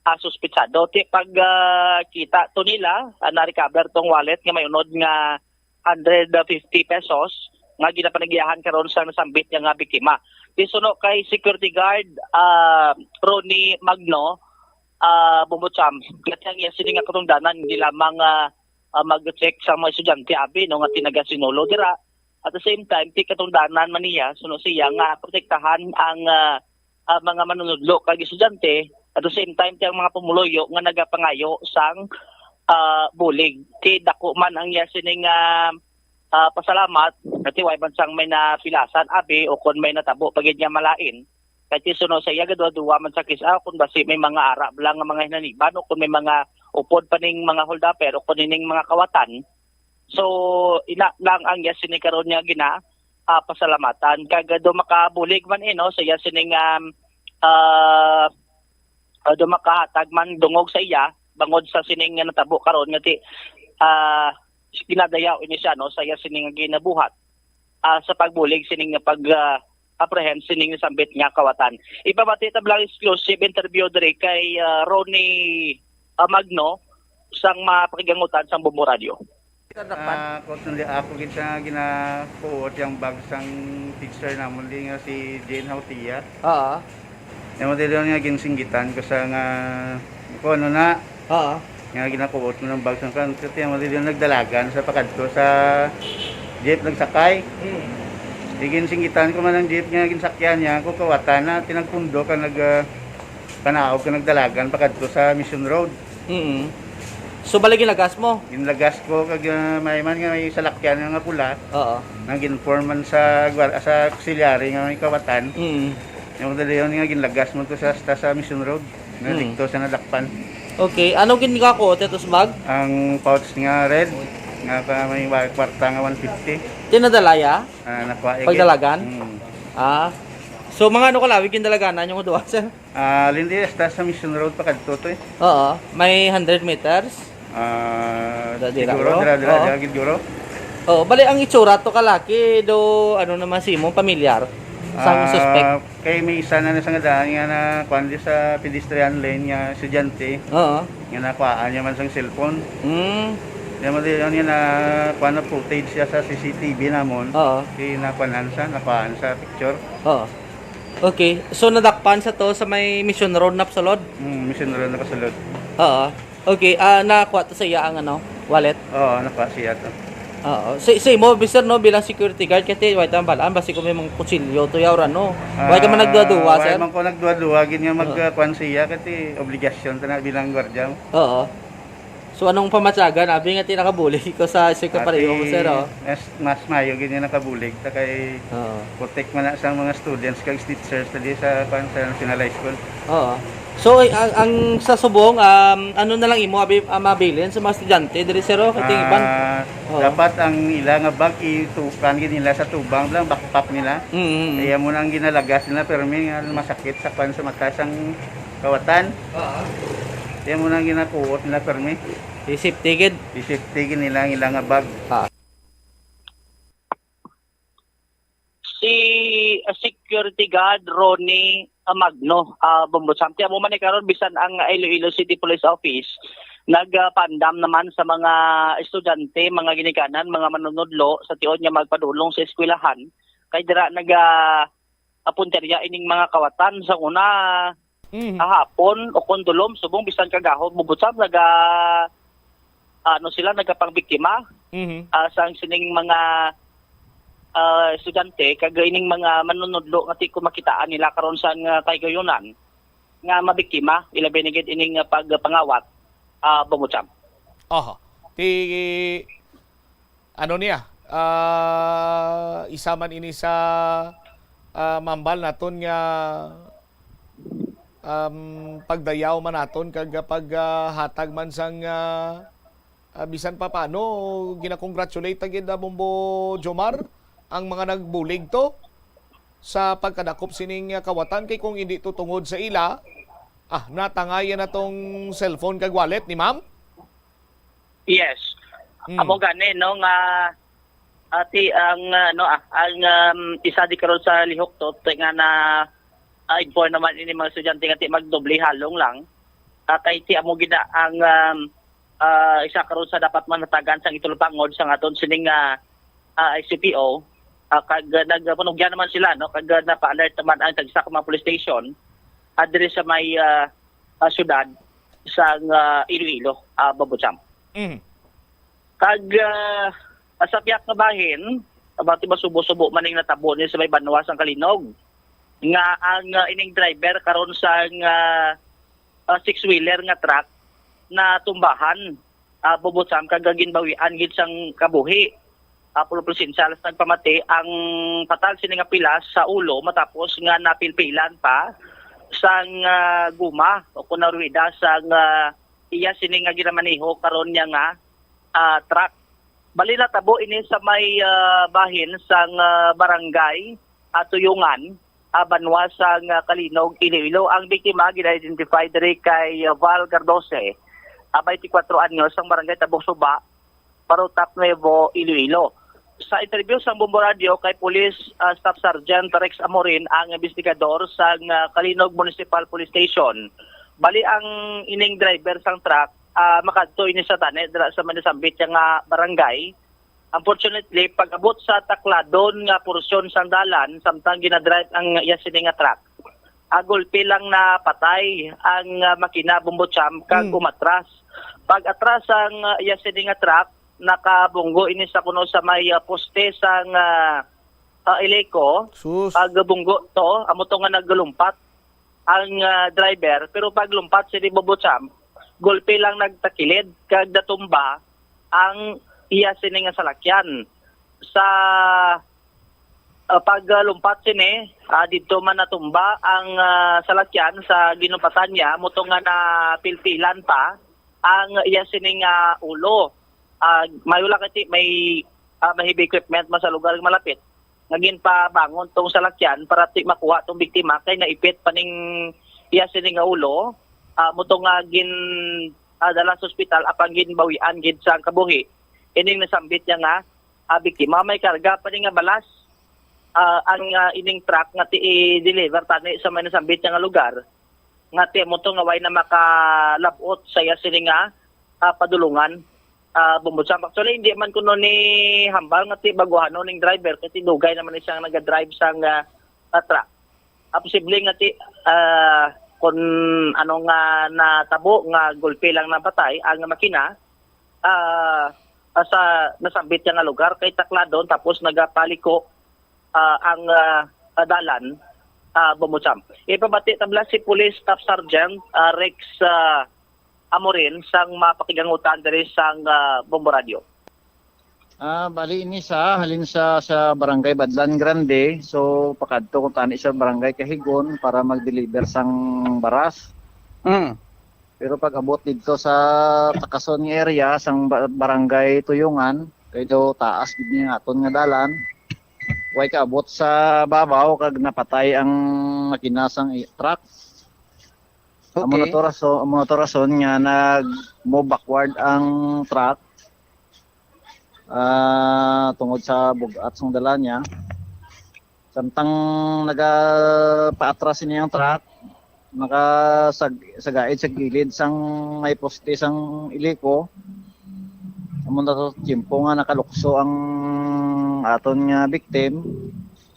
ah, suspitsado. Ti pag, ah, kita to nila, ah, na-recover tong wallet nga may unod nga hundred fifty pesos nga ginapanagiahan karon sa nasambit niya nga biktima. Ti suno kay security guard, ah, Ronnie Magno, ah, Bumbutsam, kaya ang iya sini nga katungdanan, hindi lamang, ah, ah, mag-check sa mga estudyante, abi, no, nga tinaga Sinolo dira. At the same time, ti katungdanan man niya, suno siya nga protektahan ang, ah, ah, mga manunudlo kag estudyante, At the same time, ti ang mga pumuluyo nga nagapangayo sang, ah, bulig. Ti dako man ang iya sining, ah, ah, pasalamat, nga ti way man sang may napilasan, abi, o kon may natabo pa gid nga malain. Kay ti suno sa iya, gaduha-duha man sa kis-a, kung basi may mga ara lang nga mga hinaniban, o kung may mga upod pa ning mga holdupper, o kung ining mga kawatan. So, ina lang ang iya sini karon nga gina, ah, pasalamatan. Kag do makabulig man, eh, no, sa iya sining, um, ah, ah, do makahatag man dungog sa iya, bangod sa sining nga natabo karon nga ti, ah, ginadayaw ini siya, no, sa iya sining nga ginabuhat, ah, sa pagbulig sining nga pag, ah, apprehend sining nasambit nga kawatan. Ipabati ta lang exclusive interview diri kay, ah, Ronnie, ah, Magno sang mapakigangutan sang Bombo Radio. Ah, ako, ako gid sa ginakuot yung bag sang teacher namon di nga si Jane Hautia. Oo. Yung material nga ginsinggitan ko sa nga, kung ano na, Oo. Nga ginakuot mo ng bag sang kan, kasi yung material nagdalagan sa pakadto sa jeep nagsakay. Hmm. Di ginsinggitan ko man ang jeep nga ginsakyan niya, ako kawatan na tinagpundo ka nag, ah, panaog ka nagdalagan pakadto sa Mission Road. Mm. So, bali ginagas mo? Ginlagas ko kag, ah, may man nga may salakyan nga pula. Oo. Nga ginforman sa gwar-, sa auxiliary nga may kawatan. Mm. Yung dali yun nga ginlagas mo to sa, sa, sa Mission Road. Nga Mm. dito sa nadakpan. Okay, ano gin ka ko, Tetos Bag? Ang pouch nga red, nga pa may wa-, kwarta nga one fifty. Tinadala ya? Ah, nakuha igit. Pagdalagan? Mm. Ah. So, mga ano ka lawig yung dalaganan yung duwa, sir? Ah, lindi, hasta sa Mission Road pa kadto to eh. Oo, may hundred meters. Ah, Dira, dira, siguro, dira, dira, oo. Dira, siguro. Oo, bali ang itsura to kalaki do, ano naman si mo, pamilyar sa Ah, suspect? Kay may isa na na sa nga daan nga na, kuwan di sa pedestrian lane nga estudyante. Oo. Nga nakuhaan niya man sang cellphone. Mm. Yan mo di, yun nga na, kuwan na footage siya sa C C T V namon. Oo. Kay nakuhaan sa, nakuhaan sa picture. Oo. Okay. So, nadakpan sa to sa may Mission Road na pasulod? Mm, Mission Road na pasulod. Oo. Okay. Ah, nakuha to sa iya ang, ano, wallet? Oo, nakuha siya to. Oo. Si, si mo, mister, no, bilang security guard, kasi wala tayong balaan, basi kung may mga kutsilyo to, yaw, no? Wala ka man Ah, nagduwa-duwa, wala sir? Man ko nagduwa-duwa, gid nga mag, Oo. ah, kwan siya, kasi obligasyon to na bilang gwardiya. Oo. So, anong pamatyagan? Abi nga ti nakabulig ko sa, sa kapareho mo, sir, oh. Mas, mas mayo gid nga nakabulig ta kay Oo. Putik man na sa mga students kag teachers ta di sa, kwan, sa National High School. Oo. So, ay, ang, ang sa subong, um, ano na lang imo, abi, ah, mabilin sa mga estudyante diri, sir, oh, kay tingiban? Ah, Oo. Dapat ang ila nga bag itukan gid nila sa tubang lang, backpack nila. Mm, mm, mm. Kaya mo na ang ginalagas nila, pero may nga masakit sa, kwan, sa mata sang kawatan. Oo. Yan mo nang ginakuot nila permi. I-safety gid. I-safety gid nila ang ilang bag. Ah. Si, ah, Security Guard Ronnie, ah, Magno, ah, Bombo Champ. Kaya mo man ni karon, bisan ang Iloilo City Police Office nagpaandam naman sa mga estudyante, mga ginikanan, mga manunudlo sa tiod nga magpadulong sa eskwelahan. Kay dira naga, ah, punterya ining mga kawatan sa una, Mhm. kahapon o kon dulom, subong bisan kagahom, Bombo Champ, naga, ano sila, nagapangbiktima, Mhm. ah, sang sining mga, ah, estudyante, kag ining mga manunudlo nga ti ko makitaan nila karon sang, ah, kahigayunan nga mabiktima, ilabi na gid ining, ah, pagpangawat, ah, Bombo Champ. Aha. Ti, ano niya, ah, isa man ini sa, ah, mambal naton nga, um, pagdayaw man naton kag pag, ah, hatag man sang, ah, ah, bisan pa paano, gina-congratulate ta gid, ah, Bombo Jomar, ang mga nagbulig to sa pagkadakop sining, ah, kawatan, kay kung hindi to tungod sa ila, ah, natangayan na tong cellphone kag wallet ni ma'am? Yes. Hmm. Amo gani, no, nga, ati, ang, ah, no, ah, ang, um, isa di karon sa lihok to, ti nga na, ah, inform naman ini mga estudyante nga ti magdoble halong lang. Ah, kay ti amo gina ang, um, ah, isa karon sa dapat manatagan sang itulpangod sang aton sining, ah, ah, I C P O, ah, kag, ah, nagpanugyan naman sila, no, kag, ah, napa-alert naman ang tagsa ka mga police station, ah, diri sa may, ah, ah, syudad sang, ah, Iloilo, ah, Bombo Champ. Mhm. Kag, ah, sa piyak nga bahin, abati masubo-subo man ning natabo ni sa may banwa sang Calinog, nga ang, ah, ining driver karon sang, ah, ah, six-wheeler nga truck na tumbahan, ah, Bobo Sam, kag ginbawian gid sang kabuhi. Ah, puro presensya, alas nagpamati ang patal sini nga pilas sa ulo matapos nga napilpilan pa sang, ah, guma o kon ruweda sang, ah, iya sini nga ginamaneho karon niya nga, ah, truck. Bali, natabo ini sa may, ah, bahin sang, ah, barangay, ah, Tuyungan, ah, banwa sang, ah, Calinog, Iloilo. Ang biktima gina-identify diri kay, ah, Val Gardose, ah, twenty-four anyos, sang barangay Tabong Suba, Parutap Nuevo, Iloilo. Sa interview sang Bombo Radio kay Police, ah, Staff Sergeant Rex Amorin, ang investigador sang, ah, Calinog Municipal Police Station, bali ang ining driver sang truck, ah, makadto ini sa tani dira sa may nasambit nga barangay. Unfortunately, pag-abot sa takladon nga porsyon sang dalan, samtang ginadrive ang iya sini nga truck, ah, gulpi lang napatay ang, ah, makina, Bombo Sam, kag Mm. umatras. Pag atras ang, ah, iya sini nga truck, nakabunggo ini sa kuno sa may, ah, poste sang, ah, ah, Ileco. Sus. Pag bunggo to, amo to nga naglumpat ang, ah, driver, pero paglumpat sini, Bobo Sam, gulpi lang nagtakilid kag natumba ang iya sini nga salakyan. Sa, ah, paglumpat sini, ah, didto man natumba ang, ah, salakyan sa ginumpatan niya, amo to nga napilpilan pa ang iya sini nga ulo. Ah, mayo lang kasi may, ah, may heavy equipment man sa lugar nga malapit nga ginpabangon tong salakyan para ti makuha tong biktima kay naipit pa ning iya sini nga ulo. Ah, amo to nga gin, ah, dala sa ospital apan ginbawian gid sang kabuhi ining nasambit niya nga, ah, biktima. May karga pa ni nga balas, ah, ang, ah, ining truck nga ti i-deliver tani sa may nasambit niya nga lugar, nga ti amo to nga way na makalab-ot sa iya sini nga, ah, padulungan, ah, Bombo Sam. Actually, hindi man kuno ni hambal nga ti baguhano ning driver kasi dugay naman ni siyang naga-drive sang, ah, ah, truck. Ah, posible nga ti, ah, kung ano nga natabo nga gulpi lang napatay ang makina, ah, ah, sa nasambit niya nga lugar kay takladon tapos nagapaliko, ah, ang, ah, ah, dalan, ah, Bombo Sam. Ipabati tabla si Police Staff Sergeant, ah, Rex, ah, Amorin sang mapakigangutan diri sang, ah, Bombo Radio. Ah, bali ini sa halin sa, sa Barangay Badlan Grande. So, pakadto ko tani sa Barangay Cahigon para mag-deliver sang baras. Mm. Pero pag abot dito sa takason nga area sang ba-, Barangay Tuyungan, kay daw taas gid ni aton nga dalan. Way kaabot sa babaw kag napatay ang makina sang i-, truck. Amo Okay. na to rason, amo na to rason nga nag-move backward ang truck, ah, tungod sa bug-at sang dala niya. Samtang nagapaatras ini ang truck, nakasag-, sagaid sa gilid sang may poste sang Ileco. Amo na to tiyempo nga nakalukso ang aton nga victim.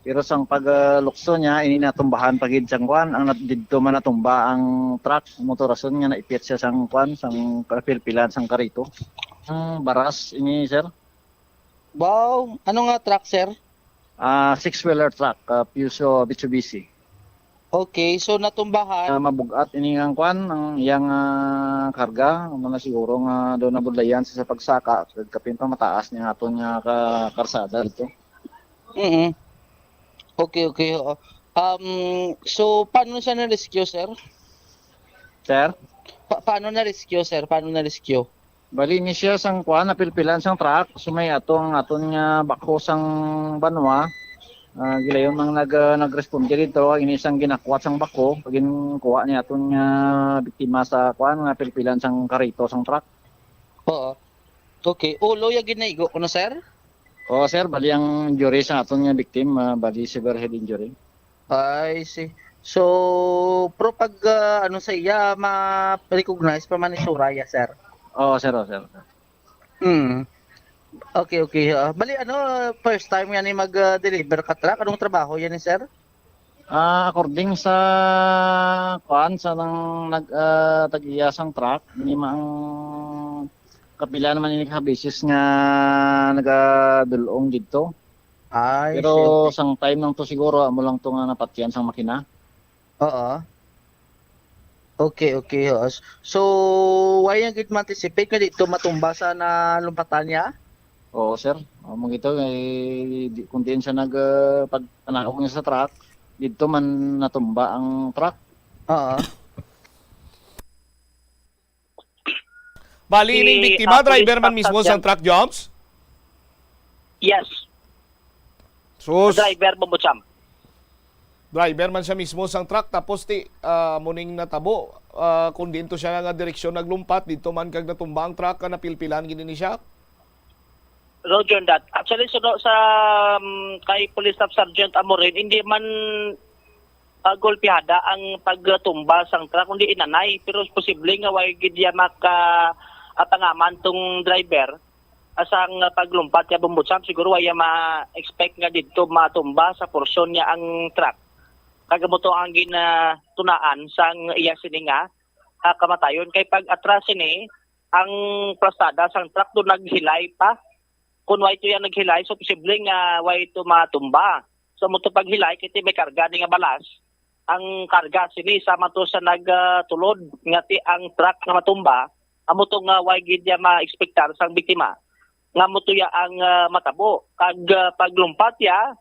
Pero sang paglukso niya, ini natumbahan pa gid sang kuan, ang nat-, didto man natumba ang truck, amo to rason nga naipit siya sang kuan, sang kapilpilan sang karito. Ang baras ini, sir? Wow, ano nga truck, sir? Ah, six-wheeler truck, ah, Fuso Mitsubishi. Okay, so natumbahan. Ah, mabug-at ini nga kuan, ang iyang, ah, karga, amo na siguro nga daw nabudlayan sa, sa pagsaka, kapin pa mataas ni aton nga ka-, karsada dito. Mm. Okay, okay, oo. Um, so, paano siya na-rescue, sir? Sir? Pa-, paano na-rescue, sir? Paano na-rescue? Bali ni siya sang kuan, napilpilan sang truck. So, may ato ang aton nga backhoe sang banwa. Ah, gilayon mang nag-, ah, nagresponde dito. Ini sang ginakuha sang backhoe. Pag ginkuha ni aton nga biktima sa kuan, nga pilpilan sang karito sang truck. Oo. Okay. Ulo yung ginaigo ko na, sir? Oo, sir. Bali ang injury sa aton nga victim, ah, bali severe head injury. I see. So, pero pag, ah, ano sa iya, ma-recognize pa man itsura iya, sir? Oo, sir, oo, sir. Hmm. Okay, okay. Ah, bali, ano, first time yan yung mag-, ah, deliver ka truck? Anong trabaho yan, eh, sir? Ah, according sa kuan, sa nang nag-, ah, tag-iya sang truck, ni maang kapila naman ini ka beses nga nagadulong didto. Ay, Pero okay, okay. sang time lang to siguro, amo lang to nga napatyan sang makina. Oo. Okay, okay, oo. So, wala gid ma-anticipate nga dito matumba sa nalumpatan niya? Oo, sir. Amo gito, eh, di, kung diin siya nag, ah, pagpanahog niya sa truck, dito man natumba ang truck. Oo. Bali, si, ining biktima, ah, driver man mismo sang truck, Jobs? Yes. Sus. Driver, Bombo Cham. Driver man siya mismo sang truck, tapos ti, ah, muning natabo, ah, kung dito siya nga direksyon naglumpat, dito man kag natumba ang truck, nga napilpilan gini ni siya? Roger that. Actually, suno sa, um, kay Police Staff Sergeant Amorin, hindi man, ah, golpihada ang pagtumba sang truck, kundi inanay. Pero posible nga way gid ya maka, ah, pangaman tong driver, ah, sang paglumpat ya, Bombo Cham. Siguro way ya ma-expect nga didto matumba sa porsyon niya ang truck. Kag amo to ang ginatunaan sang iya sini nga, ah, kamatayon. Kay pag atras sini, ang plastada sang truck do naghilay pa. Kung way to yan naghilay, so posible nga way to matumba. So, amo to paghilay, kay ti may karga ni nga balas. Ang karga sini sama to sa nagtulod nga ti ang truck nga matumba, amo to nga way gid niya ma-expectar sang biktima nga amo to ya ang, ah, matabo. Kag, ah, paglumpat ya,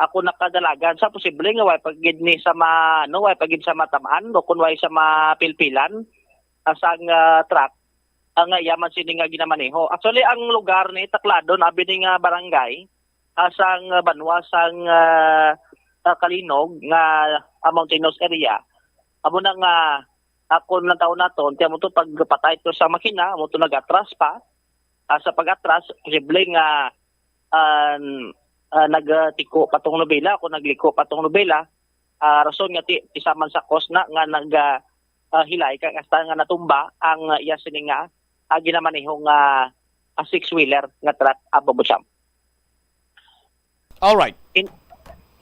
ako nakadalagan sa posible nga way pa gid ni sa ma-, ano, way pa gid sa matamaan o kun way sa mapilpilan, ah, sang, ah, truck, ah, nga iya man sini nga ginamaneho. Actually, ang lugar ni Tacladon, abi ni nga barangay, ah, sang, ah, banwa sang, ah, ah, Calinog nga, ah, mountainous area. Amo na nga, ah, kung nataon naton, ti amo to pagpatay to sa makina, amo to nagatras pa, ah, sa pag-atras, posible nga, ah, ah, nagtiko pa tong nobela, kung nagliko pa tong nobela, ah, rason nga ti, isa man sa cause na nga nag, ah, ah, hilay kag hasta nga natumba ang, ah, iya sini nga, ah, ginamaneho nga, ah, six-wheeler nga truck, ah, Bombo Cham. Alright. In,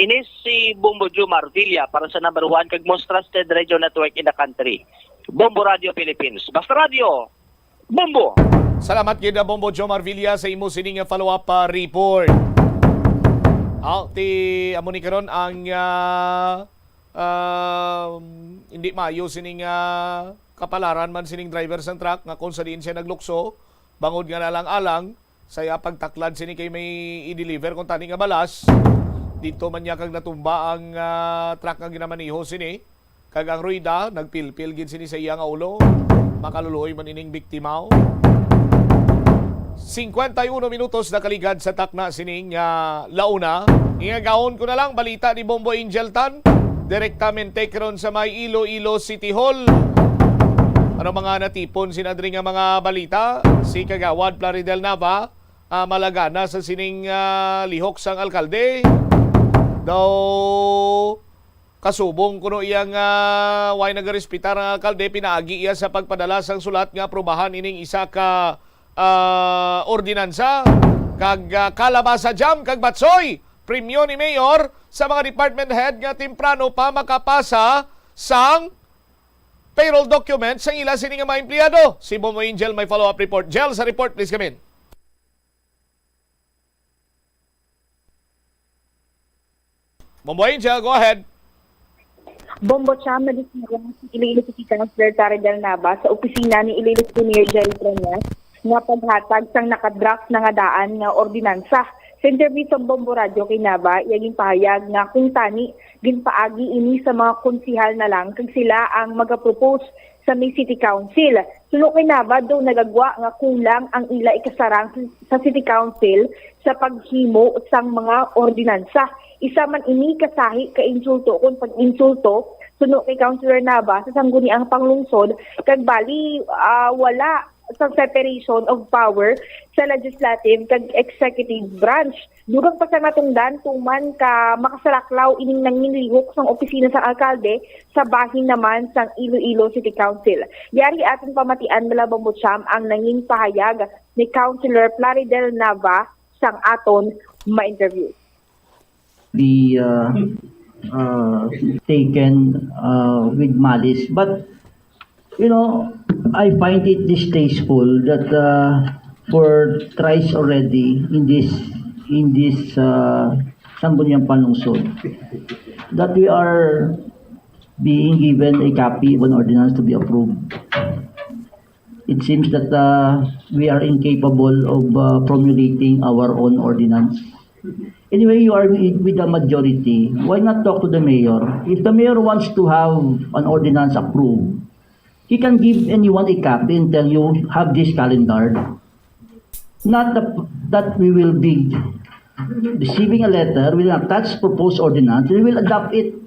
ini si Bombo Jomar Villa para sa number one kag most trusted radio network in the country, Bombo Radio Philippines. Basta Radio, Bombo! Salamat gid, Bombo Jomar Villa, sa imo sini nga follow-up, ah, report. Aw, ti amo ni karon ang, ah, um, hindi maayo sining, ah, kapalaran man sining driver sang truck nga kung sa diin siya naglukso, bangod nga nalang-alang sa iya pagtaklad sini kay may i-deliver kung tani nga balas. Didto man niya kag natumba ang, ah, truck nga ginamaneho sini. Kag ang rueda nagpilpil gid sini sa iya nga ulo. Makaluluoy man ining biktima. Singkwenta y uno minutos nakaligad sa takna sining, ah, la una. Ingagahon ko na lang balita ni Bombo Angel Tan, direktamente karon sa may Iloilo City Hall. Ano mga natipon sina diri nga mga balita? Si Kagawad Plaridel Nava, ah, malagana sa sining, ah, lihok sang alkalde. Daw kasubong kuno iya nga way nagarespetar ang alkalde, pinaagi iya sa pagpadala sang sulat nga aprubahan ining isa ka, ah, ordinansa. Kag, ah, kalabasa, jam kag batsoy, premyo ni Mayor sa mga department head nga temprano pa makapasa sang payroll documents sang ila sini nga mga empleyado. Si Bombo Angel may follow-up report. Jel, sa report, please come in. Bombo Angel, go ahead. Bombo Cham, nadiskubre si Iloilo City Councilor Tari Del Nava sa opisina ni Iloilo City Mayor Jerry Treñas nga paghatag sang nakadraft na nga daan nga ordinansa. Sa interview sa Bombo Radyo kay Nava, iya ginpahayag nga kung tani, ginpaagi ini sa mga konsihal na lang kag sila ang magapropose sa may City Council. Suno kay Nava, daw nagagwa nga kulang ang ila ikasarang sa City Council sa paghimo sang mga ordinansa. Isa man ini kasahi ka insulto kon pag-insulto, suno kay Councilor Nava, sa sangguniang panglungsod, kag bali, ah, wala sa separation of power sa legislative kag executive branch. Dugang pa sa natungdan, tuman ka makasalaklaw ining nangin lihok sang opisina sang alkalde sa bahin naman sang Iloilo City Council. Yari aton pamatian, Malabang Butcham, ang nangin pahayag ni Councilor Plaridel Nava sang aton ma-interview. Be, uh, uh, taken, uh, with malice. But, you know, I find it distasteful that, uh, for thrice already in this, in this, uh, Sangguniang Panlungsod, that we are being given a copy of an ordinance to be approved. It seems that uh, we are incapable of uh, formulating our own ordinance. Anyway, you are with with the majority. Why not talk to the mayor? If the mayor wants to have an ordinance approved, he can give anyone a copy and tell you, "Have this calendar." Not the, that we will be receiving a letter with an attached proposed ordinance, we will adopt it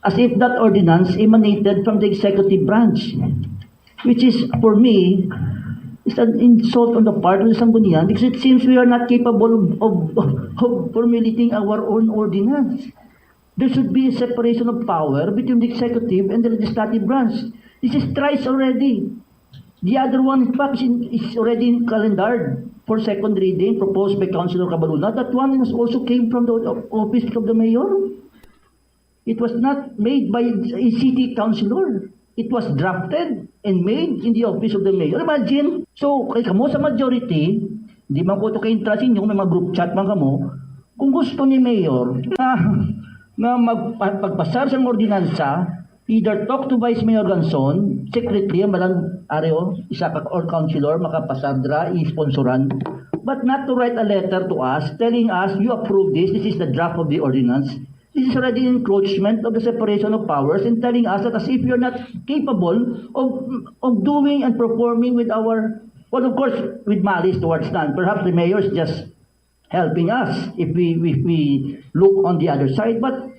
as if that ordinance emanated from the executive branch, which is, for me, is an insult on the part of the Sanggunian, because it seems we are not capable of, of, of formulating our own ordinance. There should be a separation of power between the executive and the legislative branch. This is thrice already. The other one, in fact, is, in, is already calendared for second reading, proposed by Councilor Cabaluna. That one is also came from the office of the mayor. It was not made by a city councilor. It was drafted and made in the office of the mayor. Imagine, so, kay kamo sa majority, di man ko to ka-interest inyo, may mga group chat man kamo, kung gusto ni mayor nga, nga magpa-, pagpasar sang ordinansa, either talk to Vice Mayor Ganson, secretly, ang balang area, isa ka or councilor, makapasar dra, i-sponsoran, but not to write a letter to us telling us, "You approve this, this is the draft of the ordinance." This is already encroachment of the separation of powers and telling us that as if you're not capable of, of doing and performing with our, well, of course, with malice towards none. Perhaps the mayor is just helping us if we, if we look on the other side. But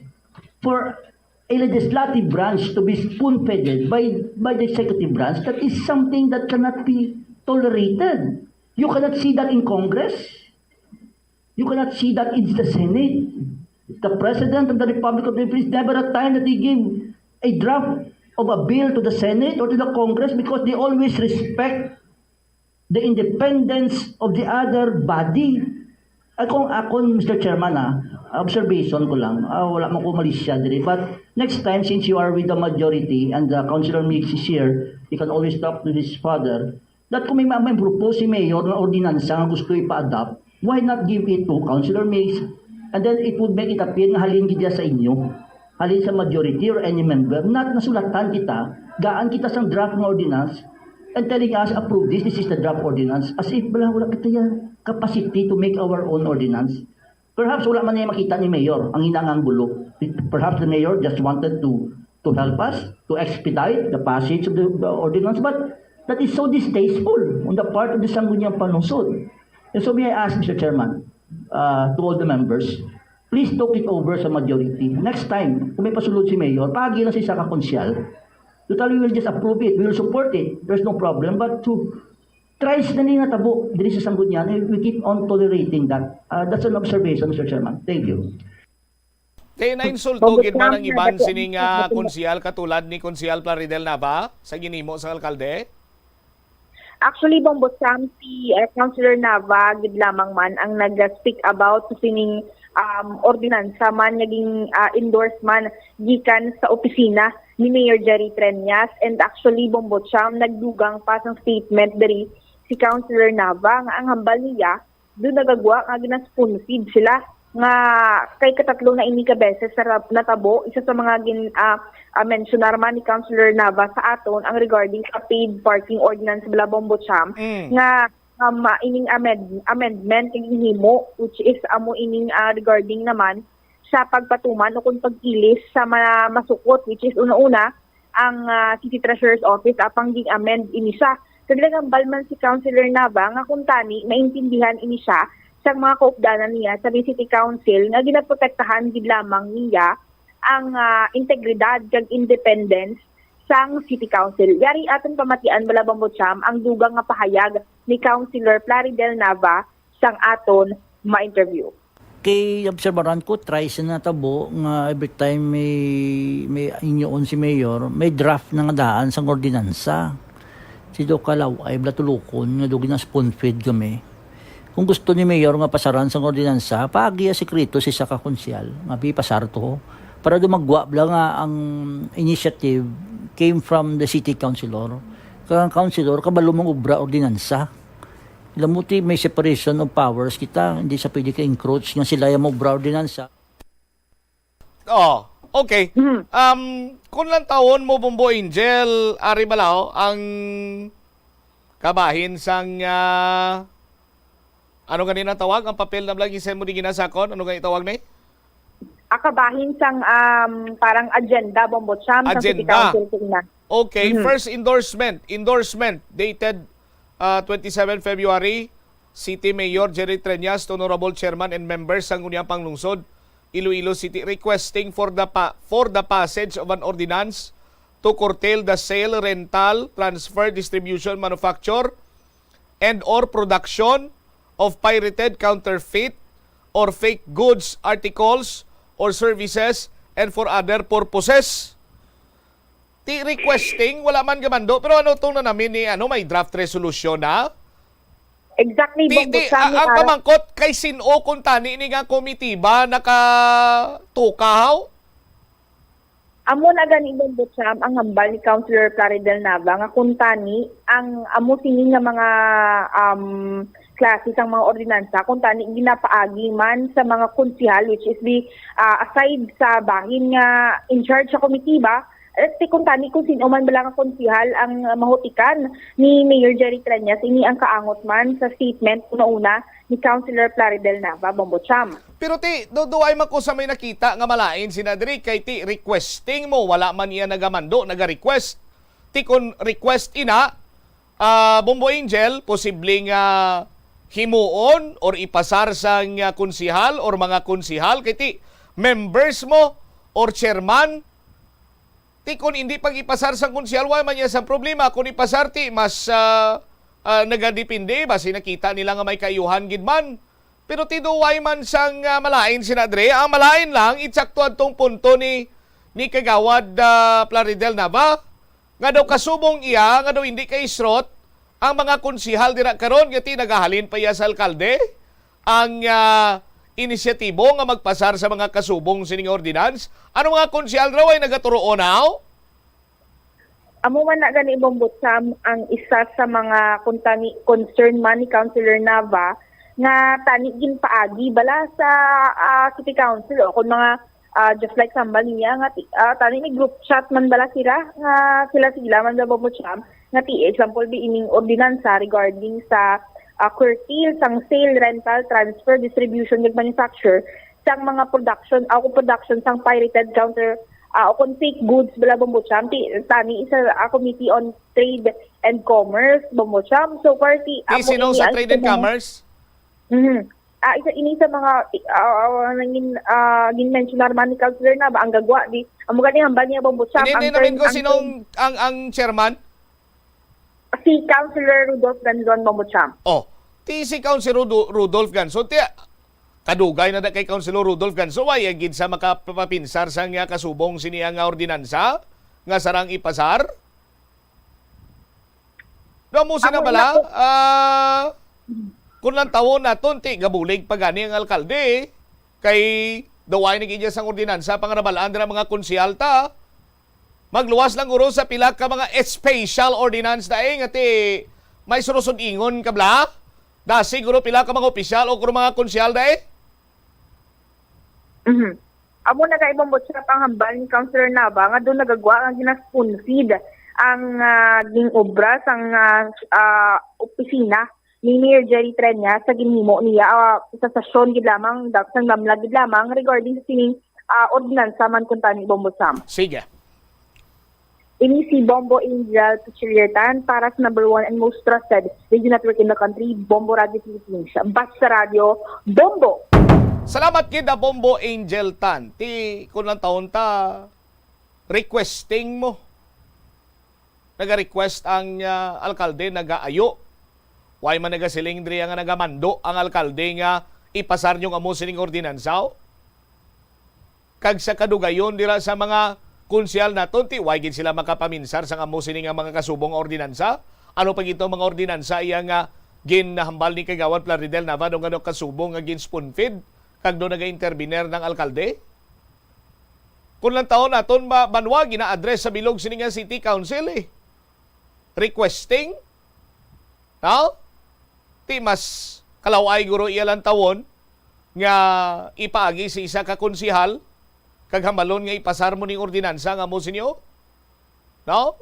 for a legislative branch to be spoon-fed by, by the executive branch, that is something that cannot be tolerated. You cannot see that in Congress. You cannot see that in the Senate. The President of the Republic of the Philippines, never a time that he gave a draft of a bill to the Senate or to the Congress because they always respect the independence of the other body. Akong, akon, Mister Chairman, ah, observation ko lang. Ah, wala man ko malisya diri. But next time, since you are with the majority and the Councilor Mix is here, you can always talk to his father. That kung may ma-, may propose si Mayor nga ordinansa nga gusto ipa-adopt, why not give it to Councilor Mix? And then it would make it appear nga halin gid sa inyo. Halin sa majority or any member, not nasulatan kita, gaan kita sang draft nga ordinance, and telling us, "Approve this, this is the draft ordinance," as if wala, wala kita ya capacity to make our own ordinance. Perhaps wala man niya makita ni Mayor ang hinang anggulo. Perhaps the Mayor just wanted to, to help us to expedite the passage of the, the ordinance, but that is so distasteful on the part of the Sangguniang Panlungsod. And so may I ask, Mister Chairman, uh, to all the members, please talk it over sa majority. Next time, kung may pasulod si Mayor, paagi lang sa isa ka konsyal. Totally, we will just approve it. We will support it. There's no problem. But to thrice na ni natabo diri sa Sangguniang, and we keep on tolerating that. Uh, that's an observation, Mister Chairman. Thank you. Kay nainsulto gid man ang iban sini nga konsehal katulad ni Konsehal Plaridel Nava sa ginhimo sang alkalde? Actually, Bombo Sam, si uh, Councilor Nava gid lamang man ang nag-speak about sa sining um, ordinansa man nga ging uh, endorse man gikan sa opisina ni Mayor Jerry Treñas. And actually, Bombo Sam, nagdugang pa sang statement diri si Councilor Nava nga ang hambal niya do nagagwa nga ginaspoon feed sila nga kay katatlo na ini ka beses sa natabo isa sa mga gin uh, uh, mensionar man ni Councilor Nava sa aton ang regarding sa paid parking ordinance bala Bombo Cham mm. nga um, ining amend, amendment nga ginhimo which is amo ining uh, regarding naman sa pagpatuman o kung pag-ilis sa mga masukot which is una-una ang uh, City Treasurer's Office apang ging-amend ini siya. Sa ginagambal man si Councilor Nava nga kung tani maintindihan ini siya sa mga kaupdanan niya sa City Council nga ginaprotektahan gid lamang niya ang uh, integridad kag independence sang City Council. Yari aton pamatian bala Bambocham ang dugang nga pahayag ni Councilor Plaridel Nava sang aton ma-interview. Kay obserbaran ko, try sa natabo nga every time may, may inyoon si Mayor, may draft na nga daan sang ordinansa. Si Doc Kalaway, Blatulukon, nga dugi na spoon feed kami. Kung gusto ni Mayor nga pasaran sang ordinansa, paagi ang sekreto si saka konsyal, nga pasar to. Para dumagwa bla nga ang initiative came from the city councilor. Kang councilor, kabalo mong obra ordinansa. Lamuti may separation of powers kita, hindi sa pwede ka-encroach nga sila yung mobra ordinansa. Oh, okay. Mm-hmm. Um, Kung lantawon mo, Bombo Angel, ari bala, oh, ang kabahin sang, ah, ano gani na tawag? Ang papel na lagi sa mo di ginasakon? Ano gani tawag ni? Ah, kabahin sang, um, parang agenda, Bombo Cham, sang City Agenda. Council ko ina. Okay, Mhm. first endorsement. Endorsement dated, ah, twenty-seven February. City Mayor Jerry Treñas to Honorable Chairman and members sang Uniyang Panglungsod, Iloilo City, requesting for the pa-, for the passage of an ordinance to curtail the sale, rental, transfer, distribution, manufacture, and or production of pirated, counterfeit, or fake goods, articles, or services, and for other purposes. Ti requesting, wala man gamando, pero ano tong na namin ni, ano, may draft resolution na? Exactly, Ti, Bong ti, Butcham, a-, ang ah, pamangkot kay sin-o kung tani ni nga komitiba nakatukahaw? Amo na gani, Bong Butcham, ang hambal ni Councilor Plaridel Nava nga kung tani ang amo sini nga mga, um, klase sang mga ordinansa, kung tani ginapaagi man sa mga konsihal, which is the, ah, aside sa bahin nga in charge sa komitiba, let's say, kung tani, kung sino man bala nga konsihal ang, ah, mahutikan ni Mayor Jerry Treñas, ini ang kaangot man sa statement una-una ni Councilor Plaridel Nava, Bombo Cham. Pero ti, do, do ay man ko sa may nakita nga malain sina diri kay ti requesting mo, wala man iya nagamando, naga-request. Ti kon request ina, ah, Bombo Angel, posible nga himuon or ipasar sang, ah, konsihal or mga konsihal kay ti members mo or chairman. Ti kon hindi pag ipasar sang konsihal, wa man niya sa problema. Kung ipasar, ti mas, ah, ah, nagadepende ba si nakita nila nga may kaayuhan gid man. Pero ti do way man sang, ah, malain sina dre. Ang malain lang, itsakto adtong punto ni, ni Kagawad, ah, Plaridel Nava, nga daw kasubong iya, nga daw hindi kaisrot ang mga konsihal dira karon, nga ti nagahalin pa iya sa alkalde ang, ah, inisyatibo nga magpasar sa mga kasubong sining ordinance. Ano mga konsihal raw ay nagaturoon, haw? Amo man na gani, Bombo Cham, ang isa sa mga, kung tani, concern man ni Councilor Nava nga tani ginpaagi bala sa, ah, City Council o kung mga, ah, just like sambal niya nga ti-, ah, tani may group chat man bala sila nga sila-sila man, Bombo Cham, nga ti example bi ining ordinansa regarding sa, ah, curtail sang sale, rental, transfer, distribution, kag manufacture sang mga production, ah, kung production sang pirated counter, ah, o kung fake goods bala, Bombo Cham, ti, tani isa, ah, Committee on Trade and Commerce, Bombo Cham. So, party, Ti amo sino ini sa ang Trade and isa mga Commerce? Mhm. Ah, isa ini sa mga, ah, nangin-, ah, gin-mention naman ni Councilor Nava, ang gagwa, di, amo gani hambal niya, Bombo Cham, Hindi, ang hindi namin term, ko ang sinong, term ang, ang chairman? Si Councilor Rudolph Ganzon, Bombo Cham. Oh, ti si Councilor Rudo-, Rudolph Ganzon, ti, kadugay na da kay Councilor Rudolph Ganzon, way gid sa makapapinsar sa nga kasubong sini nga ordinansa nga sarang ipasar? Do mo sina Amo bala, na po. Ah, kung lang tawon naton, ti, gabulig pa gani ang alkalde, kay daw ay nag-iya sang ordinansa, pangarabalaan dira mga konsehal ta. Magluwas lang guro sa pila ka mga special ordinance na eh, nga ti may surusod ingon ka bala. Da siguro pila ka mga opisyal o kuro mga konsehal na eh. Mhm. Amo na kay Bombo Cham ang hambal ni Councilor Nava nga doon nagagwa nga ginaspoon feed ang, ah, ging obra sang, ah, ah, opisina ni Mayor Jerry Treñas sa ginhimo niya, ah, sa sesyon gid lamang, da-, sang namlag gid lamang regarding sa sining, ah, ordinansa man kuntani, Bombo Cham. Sige. Ini si Bombo Angel Pichiliertan para sa number one and most trusted radio network in the country, Bombo Radio Philippines. Basta Radio, Bombo! Salamat gid, ah, Bombo Angel Tan. Ti, kung lang taon ta, requesting mo. Naga-request ang, ah, alkalde, nagaayo. Way man nagasiling diri nga nagamando ang alkalde nga ipasar niyo nga amo sining ordinansa, oh? Kag sa kadugayon dira sa mga konsehal naton, ti way gid sila makapaminsar sang amo sini nga mga kasubong nga ordinansa. Ano pa gid to mga ordinansa iya nga ginhambal ni Kagawad Plaridel Nava do nga do kasubong nga gin-spoon feed kag do naga-intervenir ng alkalde? Kung lang taon naton ba, banwa gina-address sa bilog sini nga city council eh. Requesting, no? Ti mas kalaway guro iya lang tawon nga ipaagi sa isa ka konsehal Naghambalon nga ipasar mo ning ordinansa nga amo sa inyo? No?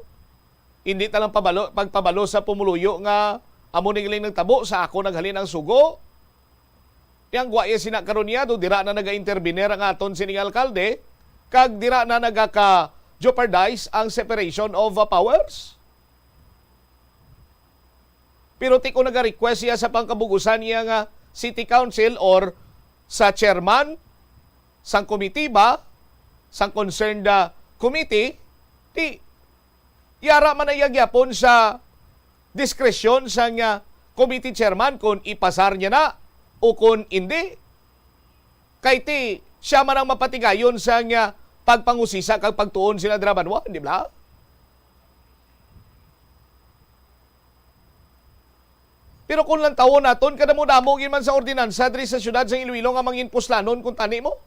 Hindi ta lang pabalo, pagpabalo sa pumuluyo nga amo ni galing nagtabo, sa ako naghalin ang sugo. Yang wa iya sina karon niya, do dira na naga-intervenir ang aton sining alkalde, kag dira na nagaka-jeopardize ang separation of, uh, powers. Pero ti kung naga-request siya sa pangkabugusan niya nga city council or sa chairman sang komitiba, sang concerned, ah, committee, ti yara man na iya gyapon sa diskresyon sang, ah, committee chairman kung ipasar niya na o kung indi. Kay ti siya man ang mapatigayon sang, ah, pagpangusisa kag pagtuon sila dira banwa, di ba? Pero kung lantawon naton, kadamo-damo gid man sa ordinansa diri sa siyudad sang Iloilo nga mangin puslanon kung tani mo.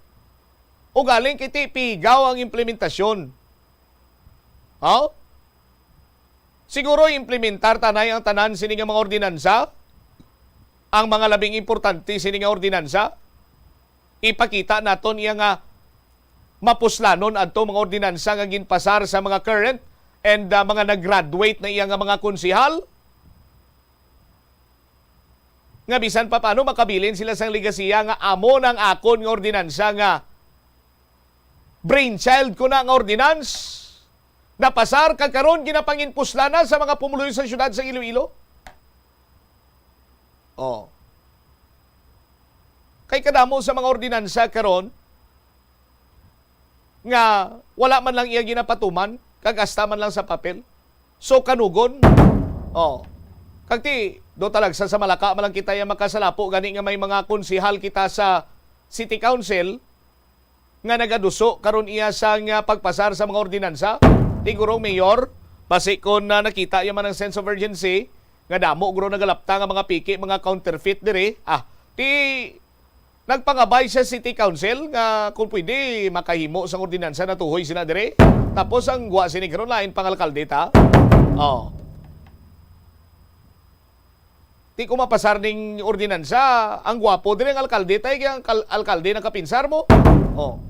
Ugaling kay ti pigaw ang implementasyon. Ha? Siguro implementar tanay ang tanan sini nga mga ordinansa, ang mga labing importante sini nga ordinansa. Ipakita naton iya nga mapuslanon adto mga ordinansa nga ginpasar sa mga current and, ah, mga nag-graduate na iya nga mga konsehal, nga bisan pa paano makabilin sila sang legasiya nga amo nang akon nga ordinansa nga brainchild ko na nga ordinance napasar kag karon ginapanginpuslan na sa mga pumuluyo sa siyudad sa Iloilo. Oh. Kay kadamo sa mga ordinansa karon nga wala man lang iya ginapatuman, kag hasta man lang sa papel. So, kanugon. Oh. Kag ti, do talag sa, sa Malaka man lang kita ya makasalapo gani nga may mga konsehal kita sa City Council nga nagaduso karon iya sang, ah, pagpasar sa mga ordinansa. Ti guro, Mayor, basi kon, ah, nakita iya man ang sense of urgency, nga damo guro nagalapta nga mga piki, mga counterfeit diri. Ah, ti nagpangabay sa City Council nga kung pwede makahimo sang ordinansa natuhoy sila diri. Tapos ang gwa sini karon lain pang alkalde ta. Oh. Ti ko mapasar ning ordinansa, ang gwapo diri ang alkalde, tay, kay ang kal-, alkalde nakapinsar mo. Oh.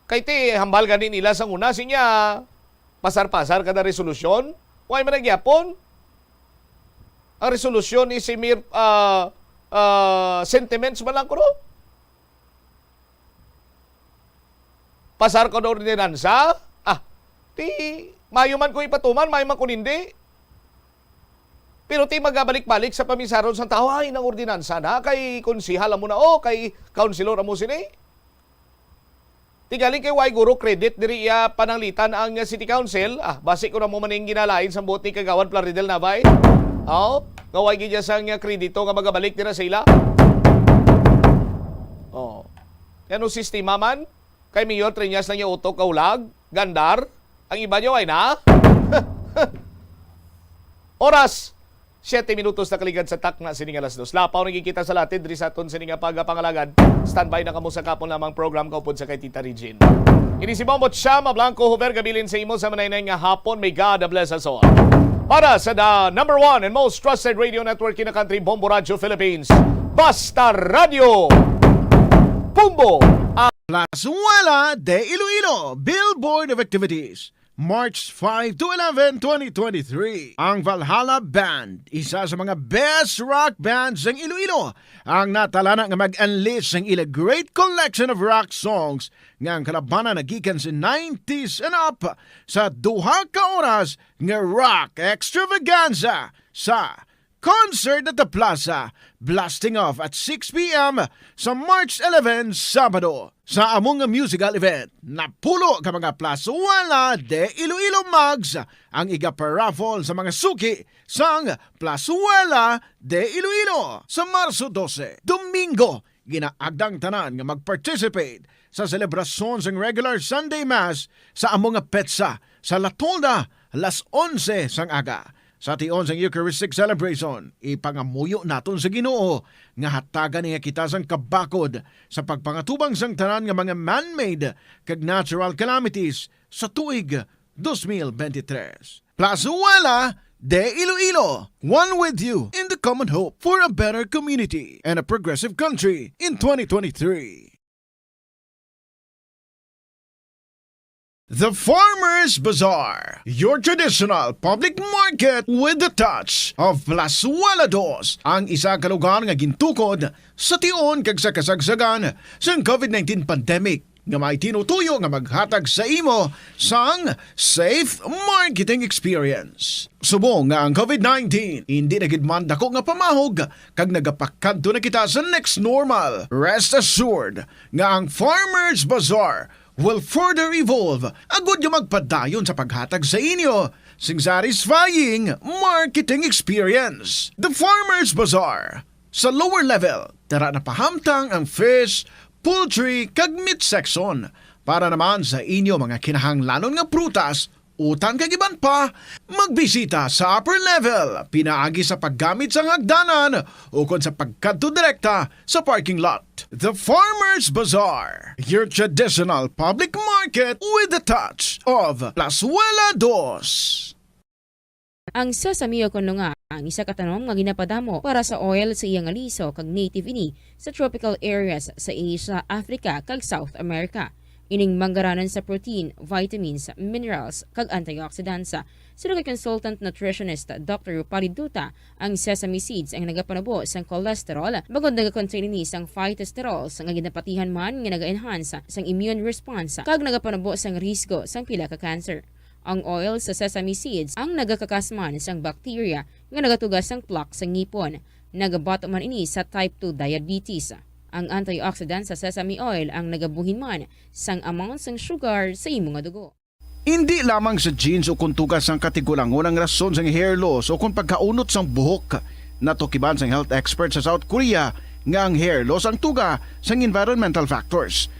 Kay ti, hambal gani nila sa una, sinya, pasar-pasar kada resolusyon. Way man na gyapon. Ang resolusyon is a mere, ah, ah, sentiments man lang kuno. Pasar ko na ordinansa, ah, ti, mayo man ko ipatuman, mayo man ko hindi. Pero ti magabalik-balik sa paminsaron sang tawo, "Ay, nang ordinansa na, kay konsehal amo na, o kay councilor amo sini." Ti galing kay way guro credit diri iya pananglitan ang City Council. Ah, basi ko na mo maning ginalain sa buot ni Kagawad Plaridel Navay. Oh, nga way gid iya sang kredito nga magabalik dira sa ila. Oh. Ano sistema man? Kay Mayor Treñas lang yung utok kaulag, gandar, ang iba niyo ay na. Oras, siyete minutos na kaligad sa takna sini nga alas dos. Lapaw na gid kita sa latid diri sa aton sini nga pagapangalagad. Standby na kamo sa kapon lamang program kaupod sa kay Tita Regine. Ini si Bombo Chama Blanco Huber gabilin sa imo sa manaynay nga hapon. May God bless us all. Para sa the number one and most trusted radio network in the country, Bombo Radio Philippines. Basta Radio Bombo. Plazuela de Iloilo, Billboard of Activities, March five to eleven, twenty twenty-three. Ang Valhalla Band, isa sa mga best rock bands ng Iloilo, ang natalana nga mag-unleash sang ila great collection of rock songs nga ang kalabanan nagikan sa nineties and up sa duha ka oras nga rock extravaganza sa Concert at the Plaza, blasting off at six p m sa March eleven, Sabado. Sa among musical event, napulo ka mga Plazuela de Iloilo mugs ang igaparaffle sa mga suki sang Plazuela de Iloilo sa Marso dose, Domingo. Ginaagdang tanan nga mag-participate sa selebrasyon sang regular Sunday Mass sa amo nga petsa sa La Tolda, alas onse sang aga. Sa tion sang Eucharistic Celebration, ipangamuyo naton sa Ginoo nga hatagan niya kita sang kabakod sa pagpangatubang sang tanan nga mga man-made kag natural calamities sa tuig dos mil bente tres. Plazuela de Iloilo, one with you in the common hope for a better community and a progressive country in twenty twenty-three. The Farmers Bazaar, your traditional public market with the touch of Plazuela Dos, ang isa ka lugar nga gintukod sa tion kag sa kasagsagan sang COVID nineteen pandemic, nga may tinutuyo nga maghatag sa imo sang safe marketing experience. Subong nga ang COVID nineteen hindi na gid man dako nga pamahog kag nagapakadto na kita sa next normal, rest assured nga ang Farmers Bazaar will further evolve agud nga magpadayon sa paghatag sa inyo sing satisfying marketing experience. The Farmers Bazaar, sa lower level, tara na pahamtang ang fish, poultry, kag meat section. Para naman sa inyo mga kinahanglanon nga prutas, utan kag iban pa, magbisita sa upper level pinaagi sa paggamit sang hagdanan ukon sa pagkadto direkta sa parking lot. The Farmers Bazaar, your traditional public market with the touch of Plazuela Dos. Ang sesame o kon lunga ang isa ka tanom nga ginapadamo para sa oil sa iya nga liso kag native ini sa tropical areas sa Asia, Africa, kag South America. Ining manggaranan sa protein, vitamins, minerals, kag antioxidants. Suno kay consultant nutritionist Doctor Rupali Duta, ang sesame seeds ang nagapanubo sang cholesterol, bangod nagakontain ini sang phytosterols nga ginapatihan man nga naga-enhance sang immune response kag nagapanubo sang risgo sang pila ka cancer. Ang oil sa sesame seeds ang nagakakas man sang bacteria nga nagatuga sang plaque sa ngipon. Nagabato man ini sa type two diabetes. Ang antioxidant sa sesame oil ang nagabuhin man sang amount sang sugar sa imo nga dugo. Indi lamang sa genes o kon tuga sang katigulangon ang rason sang hair loss o kon pagkaunot sang buhok. Natukiban sang health expert sa South Korea nga ang hair loss ang tuga sang environmental factors.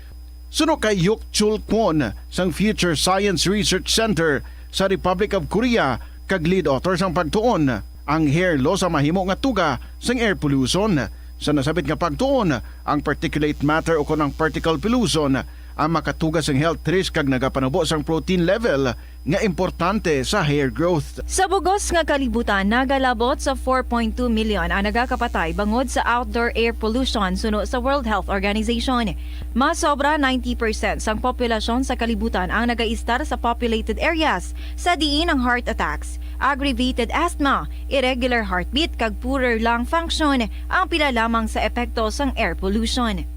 Suno kay Hyuk Chul Kwon sang Future Science Research Center sa Republic of Korea kag lead author sang pagtuon, ang hair loss ang mahimo nga tuga sang air pollution. Sa nasabit nga pagtuon, ang particulate matter o kon ang particle pollution ang makatuga sang health risk kag nagapanubo sang protein level nga importante sa hair growth. Sa bug-os nga kalibutan, nagalabot sa four point two million ang nagakapatay bangod sa outdoor air pollution suno sa World Health Organization. Mas sobra ninety percent sang populasyon sa kalibutan ang nagaistar sa populated areas, sa diin ang heart attacks, aggravated asthma, irregular heartbeat, kag poorer lung function ang pila lamang sa epekto sang air pollution.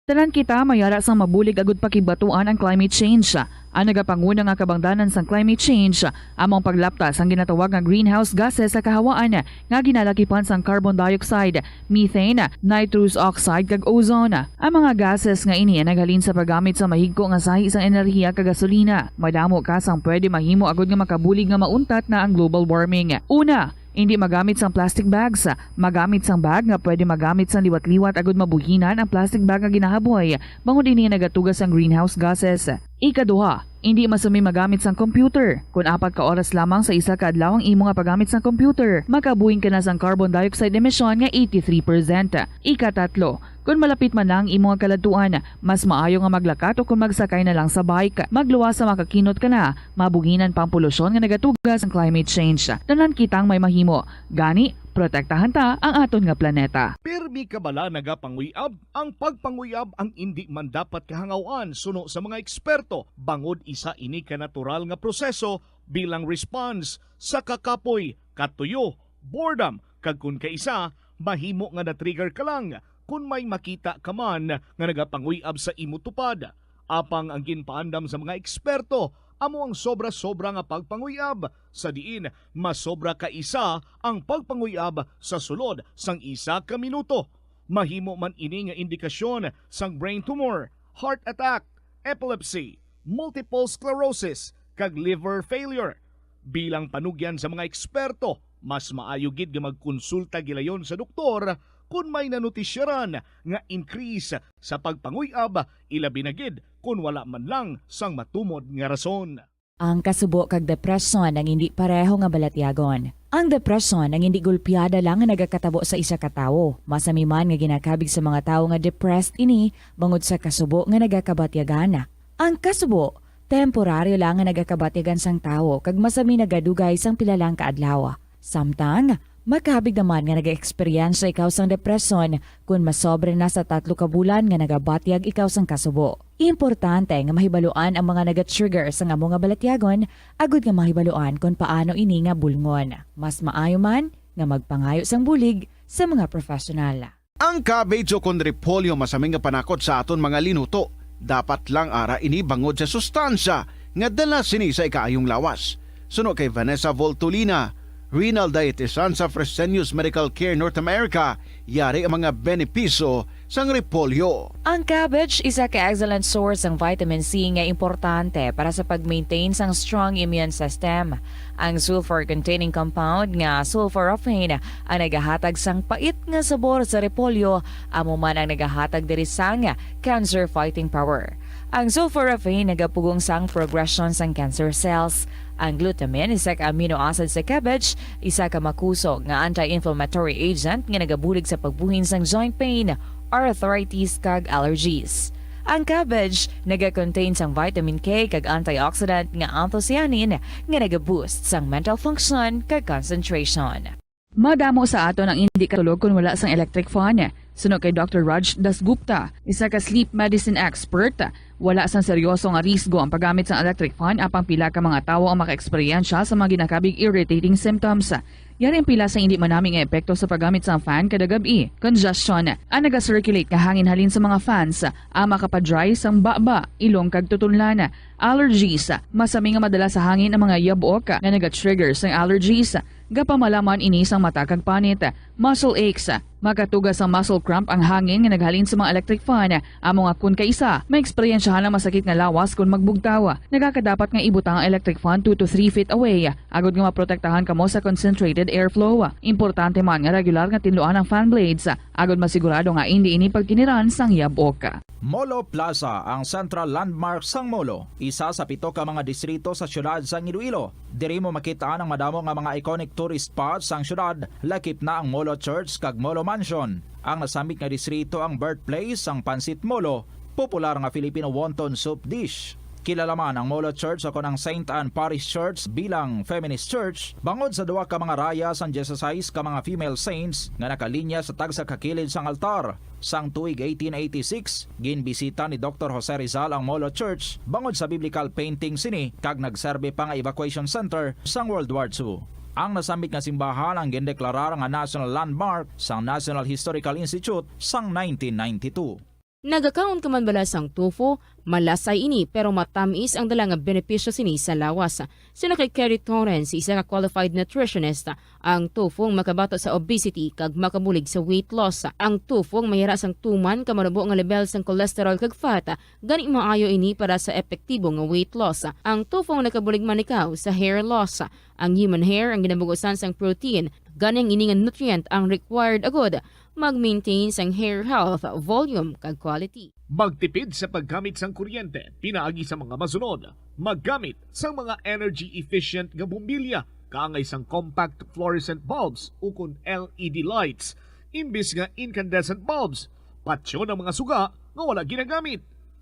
Tanan kita may ara sang mabulig agud pakigbatuan ang climate change. Ang nagapanguna nga kabangdanan sang climate change amo ang paglapta sang ginatawag nga greenhouse gases sa kahawaan nga ginalakipan sang carbon dioxide, methane, nitrous oxide, kag ozone. Ang mga gases nga ini ang naghalin sa paggamit sa mahigko nga sahi sang enerhiya kag gasolina. Madamo ka sang pwede mahimo agud nga makabulig nga mauntat na ang global warming. Una, indi magamit sang plastic bags. Magamit sang bag nga pwede magamit sang liwat-liwat agud mabuhinan ang plastic bag nga ginahaboy, bangod ini nagatuga sang greenhouse gases. Ikaduha, indi masumi magamit sang computer. Kon apat ka oras lamang sa isa ka adlaw ang imo nga paggamit sang computer, makabuhin ka na sang carbon dioxide emission nga eighty-three percent. Ikatatlo, kon malapit man na ang imo nga kaladtuan, mas maayo nga maglakat o kon magsakay na lang sa bike. Magluwas sa makakinot ka na, mabuhinan pa ang polusyon nga nagatuga sang climate change. Tanan kitang may mahimo. Gani, protektahan ta ang aton nga planeta. Pirmi ka bala nagapanguyab ang pagpanguyab ang indi man dapat kahangaw-an suno sa mga eksperto, bangod isa ini ka natural nga proseso bilang response sa kakapoy, katuyo, boredom, kag kon kaisa, mahimo nga na-trigger ka lang kon may makita ka man nga nagapanguyab sa imo tupad. Apang ang ginpaandam sa mga eksperto amo ang sobra-sobra nga pagpanguyab, sa diin mas sobra ka isa ang pagpanguyab sa sulod sang isa ka minuto. Mahimo man ini nga indikasyon sang brain tumor, heart attack, epilepsy, multiple sclerosis, kag liver failure. Bilang panugyan sa mga eksperto, mas maayo gid nga magkonsulta gilayon sa doktor kon may nanutisyaran nga increase sa pagpanguyab, ilabi na gid kon wala man lang sang matumod nga rason. Ang kasubo kag depresyon ang indi pareho nga balatyagon. Ang depresyon ang indi golpeada lang nga nagakatabo sa isa ka tawo. Masami man nga ginakabig sa mga tawo nga depressed ini bangod sa kasubo nga nagakabatyagan. Ang kasubo, temporaryo lang nga nagakabatyagan sang tawo kag masami nagadugay sang pila lang ka adlaw. Samtang, makabig naman nga nagaeksperyensya ikaw sang depresyon kon masobra na sa tatlo ka bulan nga nagabatyag ikaw sang kasubo. Importante nga mahibaluan ang mga naga-trigger sang amo nga balatyagon agod nga mahibaluan kon paano ini nga bulngon. Mas maayo man nga magpangayo sang bulig sa mga professional. Ang cabbage ukon repolyo masami nga panakot sa aton mga linuto. Dapat lang ara ini bangod sa sustansya nga dala sini sa ikaayong lawas. Suno kay Vanessa Voltolina, renal dietitian sa Fresenius Medical Care North America, yari ang mga benepisyo sang repolyo. Ang cabbage isa ka excellent source sang vitamin C nga importante para sa pag-maintain sang strong immune system. Ang sulfur-containing compound nga sulforaphane ang nagahatag sang pait nga sabor sa repolyo, amo man ang nagahatag diri sang cancer fighting power. Ang sulforaphane nagapugong sang progression sang cancer cells. Ang glutamine, isa ka amino acid sa cabbage, isa ka makusog nga anti-inflammatory agent nga nagabulig sa pagbuhin sang joint pain, arthritis, kag allergies. Ang cabbage naga-contain sang vitamin K kag antioxidant nga anthocyanin nga naga-boost sang mental function kag concentration. Madamo sa aton ang indi katulog kon wala sang electric fan. Suno kay Doctor Raj Dasgupta, isa ka sleep medicine expert, wala sang seryoso nga risgo ang paggamit sang electric fan, apang pila ka mga tawo ang makaeksperyensya sa mga ginakabig irritating symptoms. Yari ang pila sa indi manami nga epekto sa paggamit sang fan kada gab-i. Congestion, ang naga-circulate nga hangin halin sa mga fans, ang makapa-dry sang baba, ilong kag tutunlan. Allergies, masami nga madala sa hangin ang mga yabok nga naga-trigger sang allergies. Gapamalaman ini sang mata kag panit, muscle aches, makatuga sang muscle cramp ang hangin nga naghalin sa mga electric fan. Amo nga kun kaisa, maeksperiensyahan ang masakit nga lawas kon magbugtaw. Nagakadapat nga ibutang ang electric fan two to three feet away, agod nga maprotektahan kamo sa concentrated airflow. Importante man nga regular nga tinluan ang fan blades, agod masigurado nga indi ini pagkiniran sang yabok. Molo Plaza, ang central landmark sang Molo, isa sa pito ka mga distrito sa siyudad sang Iloilo. Diri mo makitaan ang madamo nga mga iconic tourist spots sang siyudad, lakip na ang Molo Church kag Molo Mansion. Ang nasambit nga distrito ang birthplace sang Pancit Molo, popular nga Filipino wonton soup dish. Kilala man ang Molo Church o kon ang Saint Anne Parish Church bilang feminist church bangod sa duha ka mga raya sang dieciséis ka mga female saints nga nakalinya sa tagsa ka kilid sang altar. Sang tuig eighteen eighty-six, ginbisita ni Doktor Jose Rizal ang Molo Church bangod sa biblical painting sini kag nagserbi pa nga evacuation center sang World War Two. Ang nasambit nga simbahan ang gindeklarar nga national landmark sang National Historical Institute sang nineteen ninety-two. Nagakaon ka man bala sang tofu? Malasay ini, pero matamis ang dala nga benepisyo sini sa lawas. Suno kay Kerry Torrens, isa ka qualified nutritionist, ang tofu ang makabato sa obesity kag makabulig sa weight loss. Ang tofu ang mayara sang tuman ka manubo nga lebel sang cholesterol kag fat, gani maayo ini para sa epektibo nga weight loss. Ang tofu ang nakabulig man ikaw sa hair loss. Ang human hair ang ginabugusan sang protein, gani ang ini nga nutrient ang required agud mag-maintain sang hair health, volume, kag quality. Magtipid sa paggamit sang kuryente pinaagi sa mga masunod. Maggamit sang mga energy-efficient nga bombilya, kaangay sang compact fluorescent bulbs ukon L E D lights, imbis nga incandescent bulbs. Patyon ang mga suga nga wala ginagamit.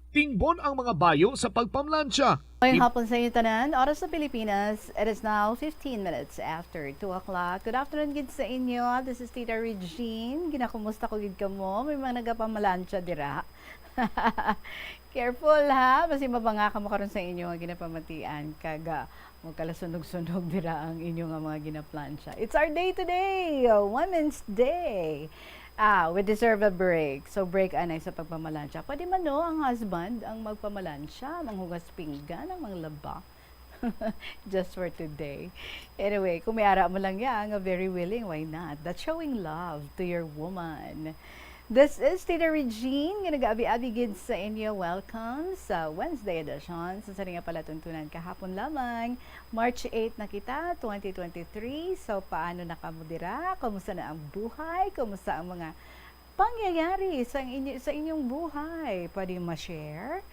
Tingbon ang mga bayo sa pagpamlansya. Mayong hapon sa inyo tanan. Oras sa Pilipinas, it is now fifteen minutes after two o'clock. Good afternoon gid sa inyo. This is Tita Regine. Ginakumusta ko gid kamo. May mga nagapamalansya dira. Careful ha, basi mabanga kamo karon sa inyo nga ginapamatian kag, ah, magkalasunod-sunog dira ang inyo nga mga ginaplansya. It's our day today, uh, Women's Day. Ah, we deserve a break. So, break anay sa pagpamalansya. Pwede man, no, ang husband ang magpamalansya, manghugas pinggan, ang manglaba. Just for today. Anyway, kung may ara mo lang ya nga very willing, why not? That's showing love to your woman. This is Tita Regine nga nag-abi-abi gid sa inyo. Welcome sa Wednesday edition sa sini nga palatuntunan kahapon lamang. March eight na kita, twenty twenty-three. So, paano na kamo dira? Kumusta na ang buhay? Kumusta ang mga pangyayari sa inyo, sa inyong buhay? Pwede ma-share?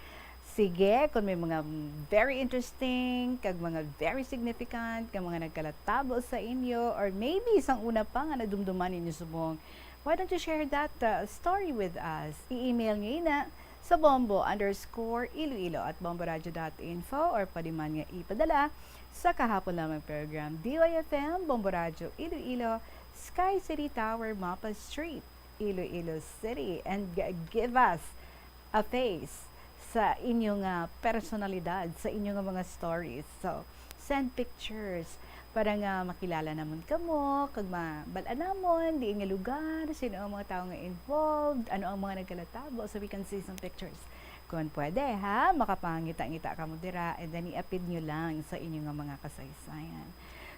Sige, kung may mga very interesting, kag mga very significant, kag mga nagkalatabo sa inyo, or maybe sang una pa nga nadumduman ninyo subong, why don't you share that, uh, story with us? I-email nyo na sa bombo underscore iloilo at bomboradio dot info, or pwede man nga ipadala sa kahapon lamang program, D Y F M, Bombo Radio Iloilo, Sky City Tower, Mapa Street, Iloilo City, and g-, give us a face sa inyo nga personalidad, sa inyo nga mga stories. So, send pictures para nga makilala namon kamo, kag mabal-an namon diin nga lugar, sino ang mga tawo nga involved, ano ang mga nagkalatabo, so we can see some pictures. Kung pwede, ha, makapangita-ngita kamo dira, and then i-apid nyo lang sa inyo nga mga kasaysayan.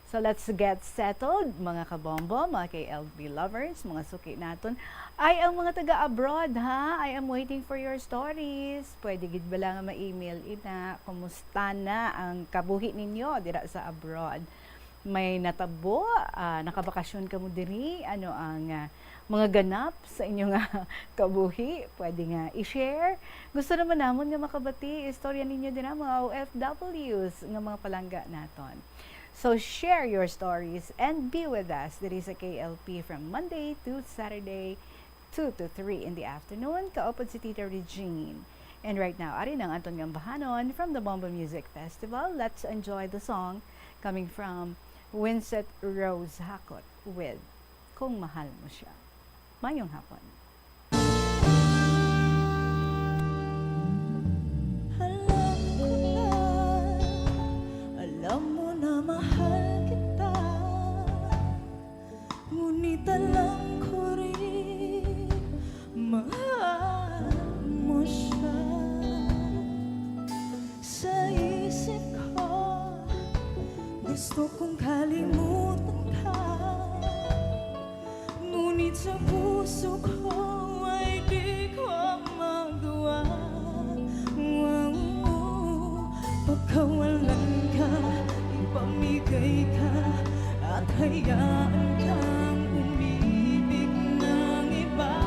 So let's get settled, mga kabombo, mga K L P lovers, mga suki naton. Ay, ang mga taga-abroad, ha? I am waiting for your stories. Pwede gid bala nga ma-email ina? Kumusta na ang kabuhi ninyo dira sa abroad? May natabo? Ah, nakabakasyon kamo diri? Ano ang, ah, mga ganap sa inyo nga kabuhi? Pwede nga i-share. Gusto naman namon nga makabati istorya ninyo dira, mga O F Ws nga mga palangga naton. So share your stories and be with us diri sa K L P from Monday to Saturday, two to three in the afternoon. Kaupod si Tita Regine. And right now, ari na ang aton nga ambahanon from the Bombo Music Festival. Let's enjoy the song coming from Winsett Rose Hakot with Kung Mahal Mo Siya. Mayong hapon. Alam ko na, alam mo na mahal kita. Ngunit alam ko rin, mahal mo siya. Sa isip ko, gusto kong kalimutan ka. Ngunit sa puso ko ay di ko magawa. Pagkawalan ka, ipamigay ka, at hayaan kang umibig ng iba.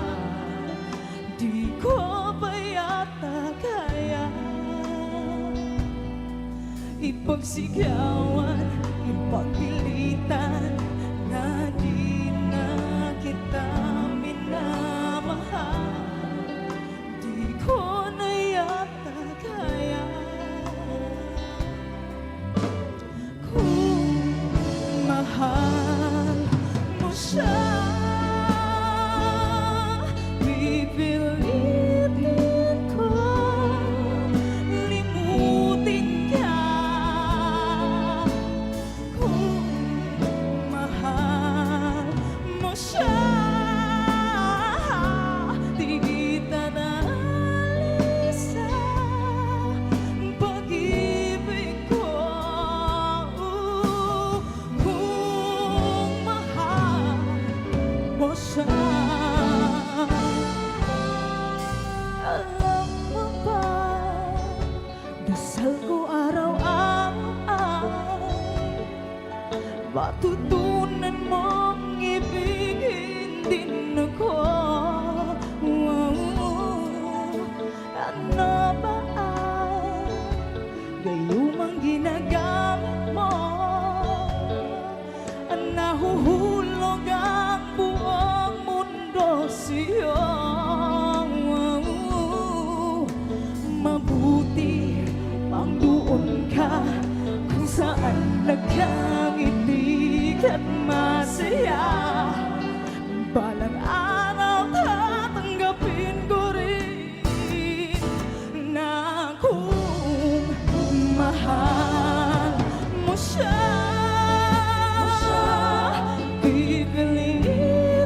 Di ko pa yata kaya ipagsigawan, ipagpilitan na di na kita minamahal. Di ko na yata kaya. Kung mahal mo siya, pipilitin ko limutin ka. Kung mahal mo siya, di kita naalis sa pag-ibig ko. Kung mahal mo siya, alam mo ba, dasal ko araw-araw, matutunan mong ibigin din ako. Wow. Ano ba ang gayumang ginagamit mo? Nahuhulog ang buong mundo sa'yo. Mabuti pang doon ka kung saan nagkangiti ka't masaya. Balang araw tatanggapin ko rin na kung mahal mo siya, pipilitin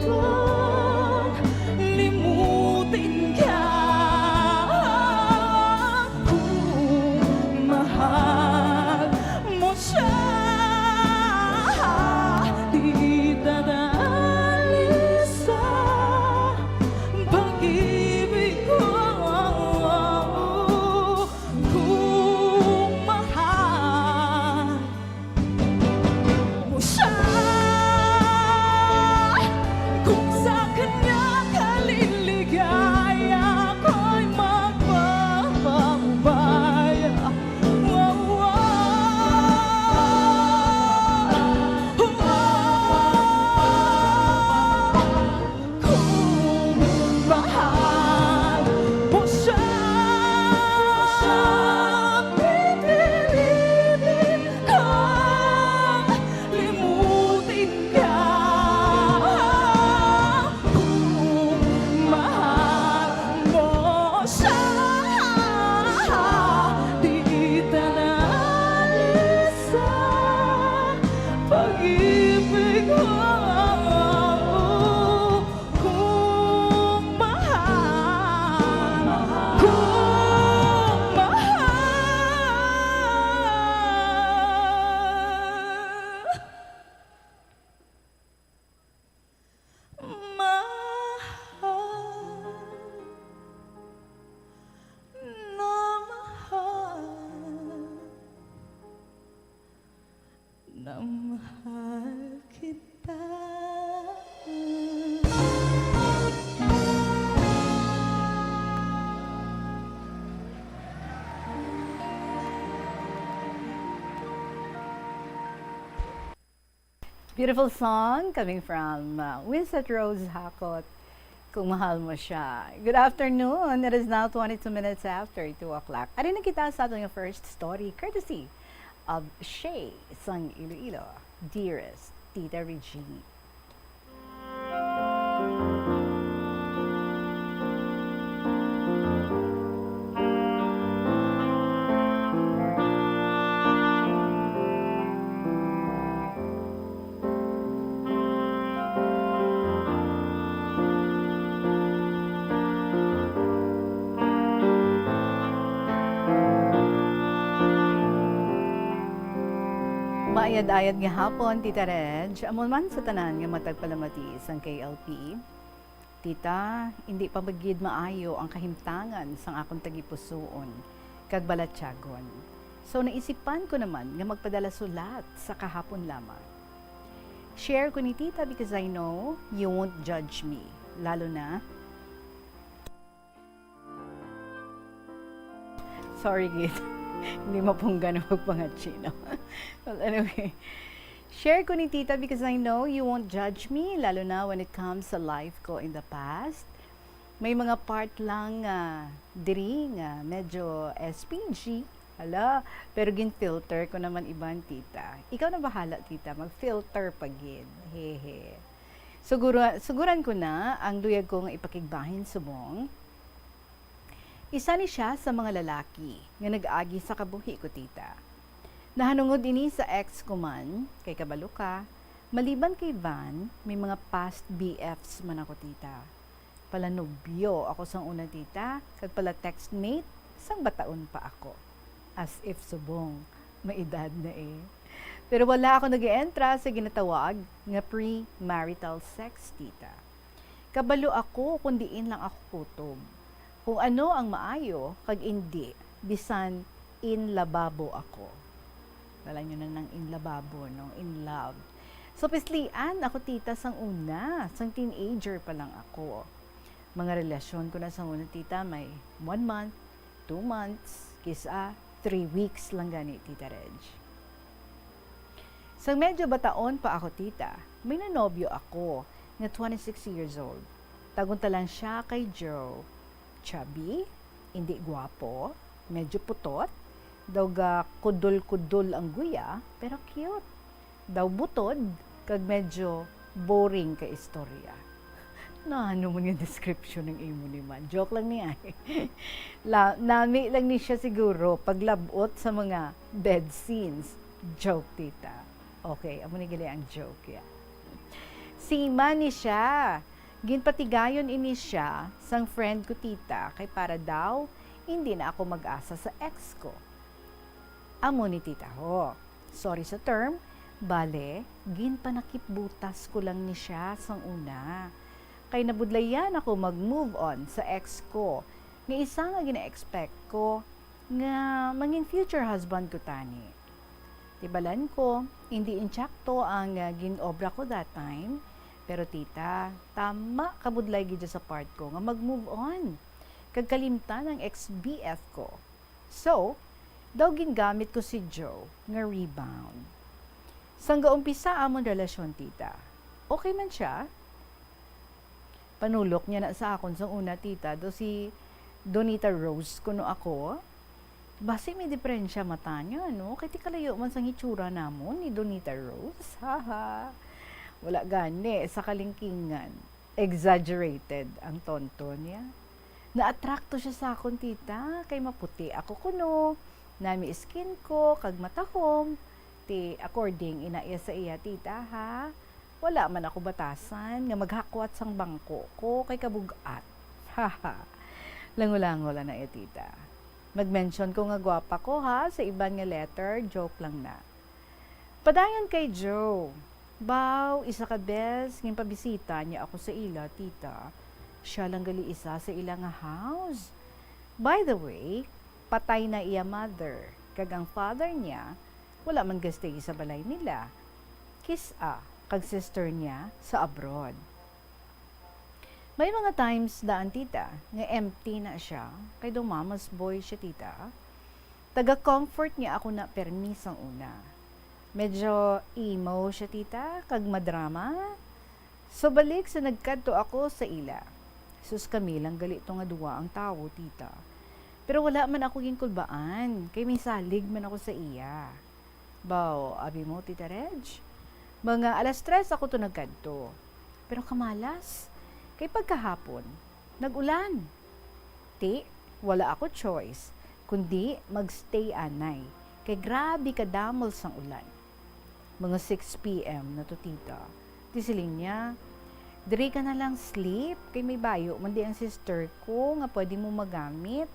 kong limutin ka. Kung mahal mo siya, di dadali sa pag-ibig ko. Kung Minamahal kita. Beautiful song coming from, uh, Winsett Rose Jacot, Kung Mahal Mo Siya. Good afternoon. It is now twenty-two minutes after two o'clock. Ari na kita sa aton nga first story, courtesy of Shay sang Iloilo, Dearest Tita Regine. Maayad-ayad nga hapon, Tita Reg. Amo man sa tanan nga matagpalamati sang K L P. Tita, indi pa gid maayo ang kahimtangan sang akon tagipusoon kag balatyagon. So, naisipan ko naman nga magpadala sulat sa kahapon lamang. Share ko ni Tita because I know you won't judge me. Lalo na, sorry, gid. Hindi mapunggan ang pagpangatchino. Well, anyway, share ko ni Tita because I know you won't judge me, lalo na when it comes sa life ko in the past. May mga part lang nga diri nga medyo S P G. Hala, pero gin-filter ko naman iban, Tita. Ikaw na bahala, Tita, mag-filter pa gid. Hehe. Sugura-, suguran ko na ang luyag ko nga ipakigbahin subong. Isa ni siya sa mga lalaki nga nag-agi sa kabuhi ko, Tita. Nahanungod ini sa ex ko man, kay kabalo ka, maliban kay Van, may mga past B Fs man ako, Tita. Pala nobyo ako sang una, Tita, kag pala textmate sang bataon pa ako. As if subong, may edad na eh. Pero wala ako nag-eentra sa ginatawag nga premarital sex, Tita. Kabalo ako kung diin lang ako kutob. Kung ano ang maayo kag indi, bisan in lababo ako. Dala nyo na ng in lababo, no? In love. So, pislian ako, Tita, sang una, sang teenager pa lang ako. Mga relasyon ko na sang una, Tita, may one month, two months, kis-a three weeks lang gani, Tita Reg. Sang medyo bataon pa ako, Tita, may nanobyo ako nga twenty-six years old. Tagunta lang siya kay Joe. Chubby, indi gwapo, medyo putot, daw ga kudol-kudol ang guya, pero cute. Daw butod, kag medyo boring ka istorya. Naano man nga description ang imo ni man? Joke lang ni ay. La-, nami lang ni siya siguro paglab-ot sa mga bed scenes. Joke, Tita. Okay, amo ni gali ang joke, ya. Seaman ni siya. Ginpatigayon ini siya sang friend ko, Tita, kay para daw indi na ako mag-asa sa ex ko. Amo ni, Tita, ho. Sorry sa term, bale, ginpanakip butas ko lang ni siya sang una. Kay nabudlayan ako mag-move on sa ex ko, nga isa nga gina-expect ko nga mangin future husband ko tani. Tibalan ko, hindi insakto ang, ah, gin-obra ko that time, pero, Tita, tama kabudlay gid sa part ko nga mag-move on kag kalimtan ang ex-B F ko. So, daw gingamit ko si Joe nga rebound. Sang gaumpisa amon relasyon, Tita, okay man siya. Panulok niya na sa akon sang una, Tita, daw si Donita Rose kuno ako. Basi may diferensya mata niya, no? Kay ti kalayo man sang hitsura namon ni Donita Rose. Haha. Wala gani, sa kalingkingan. Exaggerated ang tonto niya. Naatrakto siya sa akon, Tita, kay maputi ako kuno. Nami skin ko, kag matahom. Ti, according ina iya sa iya, Tita, ha? Wala man ako batasan nga maghakwat sang bangko ko kay kabug-at. Haha. Lango-lango lang na iya, Tita. Mag-mention ko nga gwapa ko, ha, sa iban nga letter, joke lang na. Padayon kay Joe. Baw, isa ka bes, ginpabisita niya ako sa ila, Tita. Siya lang gali isa sa ila nga house. By the way, patay na iya mother, kag ang father niya, Wala man gastay sa balay nila. Kis-a kag sister niya sa abroad. May mga times daan, tita, nga empty na siya, kay daw mama's boy siya, tita. Taga-comfort niya ako na permi sang una. Medyo emo siya, tita, kag madrama. So, balik sa nagkadto ako sa ila. Sus, kami lang gali to nga duwa ang tawo, tita. Pero wala man ako ginkulbaan, kay may salig man ako sa iya. Baw, abi mo, Tita Reg? Mga alas tres ako to nagkadto. Pero kamalas, kay pagkahapon, nag-ulan. Ti, wala ako choice, kundi magstay anay, kay grabe kadamol sang ulan. Mga six P M na to, tita. Ti siling niya, "Diri ka na lang sleep, kay may bayo man di ang sister ko nga pwede mo magamit,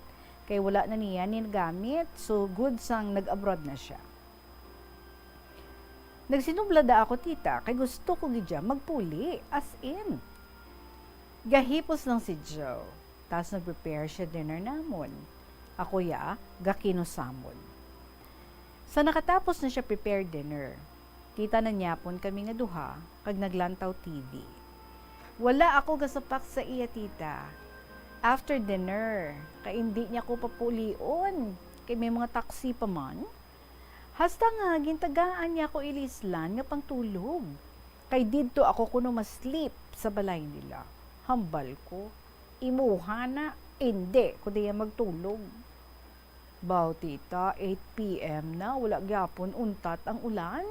kay wala na niya ni nagamit, so good sang nag-abroad na siya." Nagsinubla da ako, tita, kay gusto ko gid siya magpuli, as in. Gahipos lang si Joe, tas nag-prepare siya dinner namon. Ako ya, gakinusamon. Sa nakatapos na siya prepare dinner, kita na niyapon kami nga duha, kag naglantaw T V. Wala ako gasapak sa iya, tita. After dinner, kay indi niya ko papulion, kay may mga taksi pa man. Hasta nga gintagaan niya ako ilislan nga pangtulog. Kay didto ako kuno ma-sleep sa balay nila. Hambal ko, imuha na, indi ko diya magtulog. Baw, tita, eight P M na, wala gyapon untat ang ulan.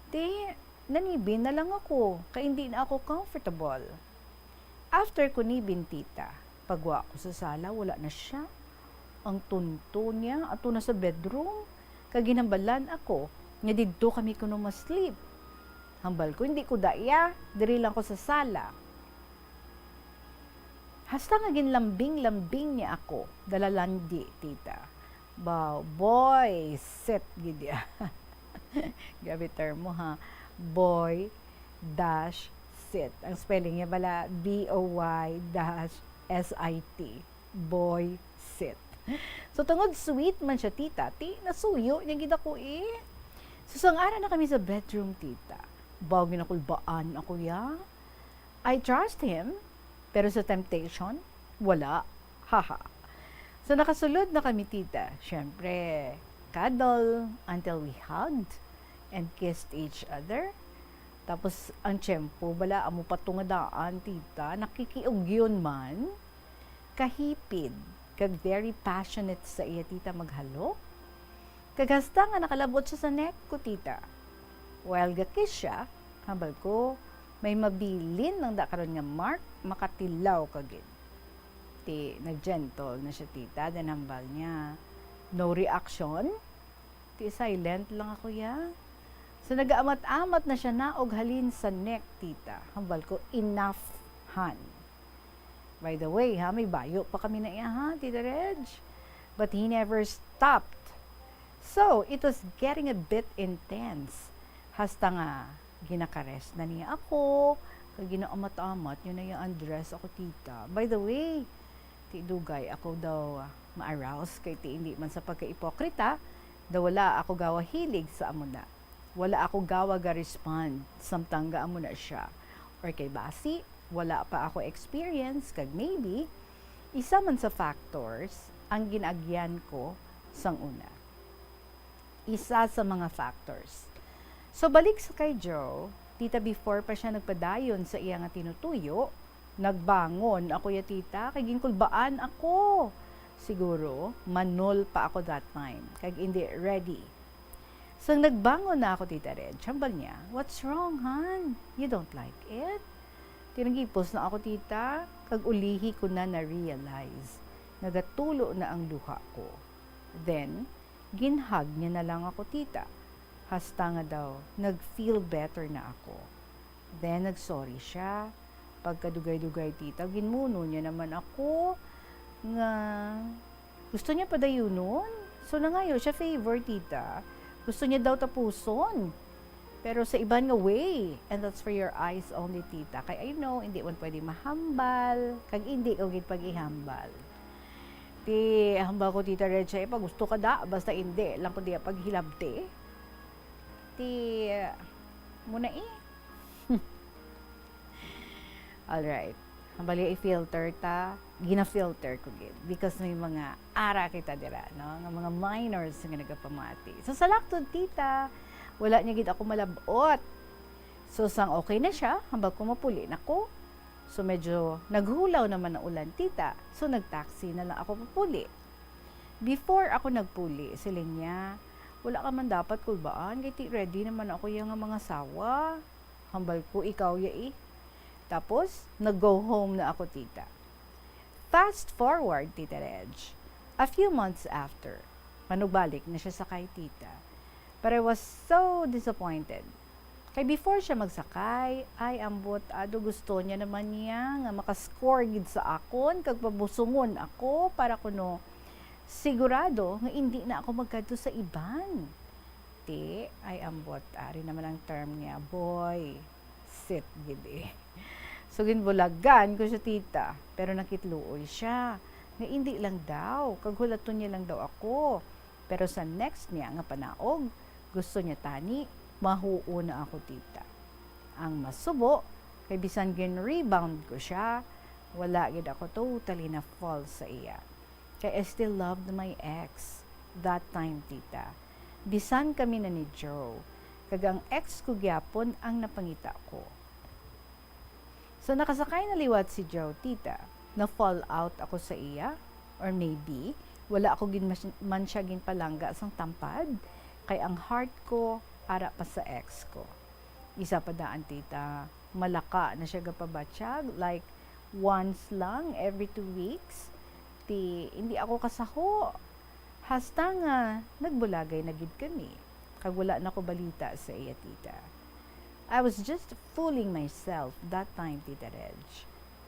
Ti, nanibin na lang ako, kay indi na ako comfortable. After ko nibin, tita, pagwa ko sa sala, wala na siya. Ang tunto niya, ato na sa bedroom, kag ginhambalan ako nga didto kami kuno ma-sleep. Hambal ko, hindi ko daya, diri lang ko sa sala. Hasta nga ginlambing-lambing niya ako, dalalandi, tita. Ba, boy, sit gid ya. Grabe termo, ha. Boy dash sit. Ang spelling niya bala, B O Y dash S I T. Boy sit. So, tungod sweet man siya, tita, ti, nasuyo niya gid ako, eh. So, sang ara na kami sa bedroom, tita, baw ginakulbaan ako ya. I trust him, pero sa temptation, wala. Haha. So, nakasulod na kami, tita. Siyempre, cuddle until we hugged and kissed each other. Tapos, ang tiyempo, bala, amo pa to nga daan, tita. Nakikiugyon man. Kahipid, kag very passionate sa iya, tita, maghalo. Kag hasta nga nakalabot siya sa neck ko, tita. While ga-kiss siya, hambal ko, may mabilin lang da karon nga, Mark, makatilaw ka gid. Ti, nag-gentle na siya, tita, then hambal niya, "No reaction?" Ti, silent lang ako, ya. So, nagaamat-amat na siya naog halin sa neck, tita. Hambal ko, "Enough, han." By the way, ha, may bayo pa kami na iya, ha, Tita Reg? But he never stopped. So, it was getting a bit intense. Hasta nga, ginakares na niya ako, kag ginaamat-amat niya na yung undress ako, tita. By the way, ti dugay ako daw ma-arouse kay ti hindi man sa pagka-ipokrita, daw wala ako gawa hilig sa amo na. Wala ako gawa ga-respond samtang ga amo na siya. Or kay basi, wala pa ako experience, kag maybe, isa man sa factors ang gin-agyan ko sang una. Isa sa mga factors. So, balik sa kay Joe, tita, before pa siya nagpadayon sa iya nga tinutuyo, nagbangon ako ya, tita, kay ginkulbaan ako. Siguro, manol pa ako that time, kag hindi ready. Sang nagbangon na ako, Tita Reg, hambal niya, "What's wrong, hon? You don't like it?" Tinagipos na ako, tita, kag ulihi ko na na-realize nga gatulo na ang luha ko. Then, ginhag niya na lang ako, tita, hasta nga daw nag-feel better na ako. Then, nag-sorry siya. Pagkadugay-dugay, tita, ginmuno niya naman ako nga gusto niya padayunon. So, nangayo siya favor, tita. Gusto niya daw tapuson. Pero sa iban nga way, and that's for your eyes only, tita. Kay I know, hindi man pwede mahambal, kag hindi ko gid pag-ihambal. Ti, hambal ko, Tita Reg, eh, pag gusto ka da, basta hindi lang ko diya paghilabti. Ti, muna eh. Alright. Ang bali i-filter ta, gina-filter ko gid. Because may mga ara kita dira, no? Nga mga minors nga nagapamati. So, sa laktod, tita, wala niya gid ako malabot. So, sang okay na siya, hambal ko mapuli na ko. So, medyo naghulaw naman ang ulan, tita. So, nag-taxi na lang ako papuli. Before ako nagpuli, siling niya, "Wala ka man dapat kulbaan, kay ti ready naman ako iya nga mangasawa." Hambal ko, "Ikaw ya eh." Tapos, nag-go home na ako, tita. Fast forward, Tita Reg. A few months after, manugbalik na siya sakay, tita. But I was so disappointed. Kay before siya magsakay, ay, ambot, ado, gusto niya naman niya nga makascore gid sa akon kag pabusungon ako para kuno sigurado nga indi na ako magkadto sa iban. Ti, ay, ambot, ari naman ang term niya, boy, sit gid eh. So, ginbulagan ko siya, tita, pero nakitluoy siya nga indi lang daw, kag hulaton niya lang daw ako. Pero sa next niya nga panaog, gusto niya tani mahuo na ako, tita. Ang masubo, kay bisan gin-rebound ko siya, wala gid ako totally na fall sa iya. Kay I still loved my ex that time, tita. Bisan kami na ni Joe, kag ang ex ko gyapon ang napangita ko. So, nakasakay na liwat si Joe, tita. Na-fall out ako sa iya, or maybe, wala ako gin mas-, man siya ginpalangga sang tampad, kay ang heart ko ara pa sa ex ko. Isa pa daan, tita, malaka na siya gapabatyag, like, once lang every two weeks. Ti, hindi ako kasaho. Hasta nga nagbulagay na gid kami, kag wala na ko balita sa iya, tita. I was just fooling myself that time, Tita Reg.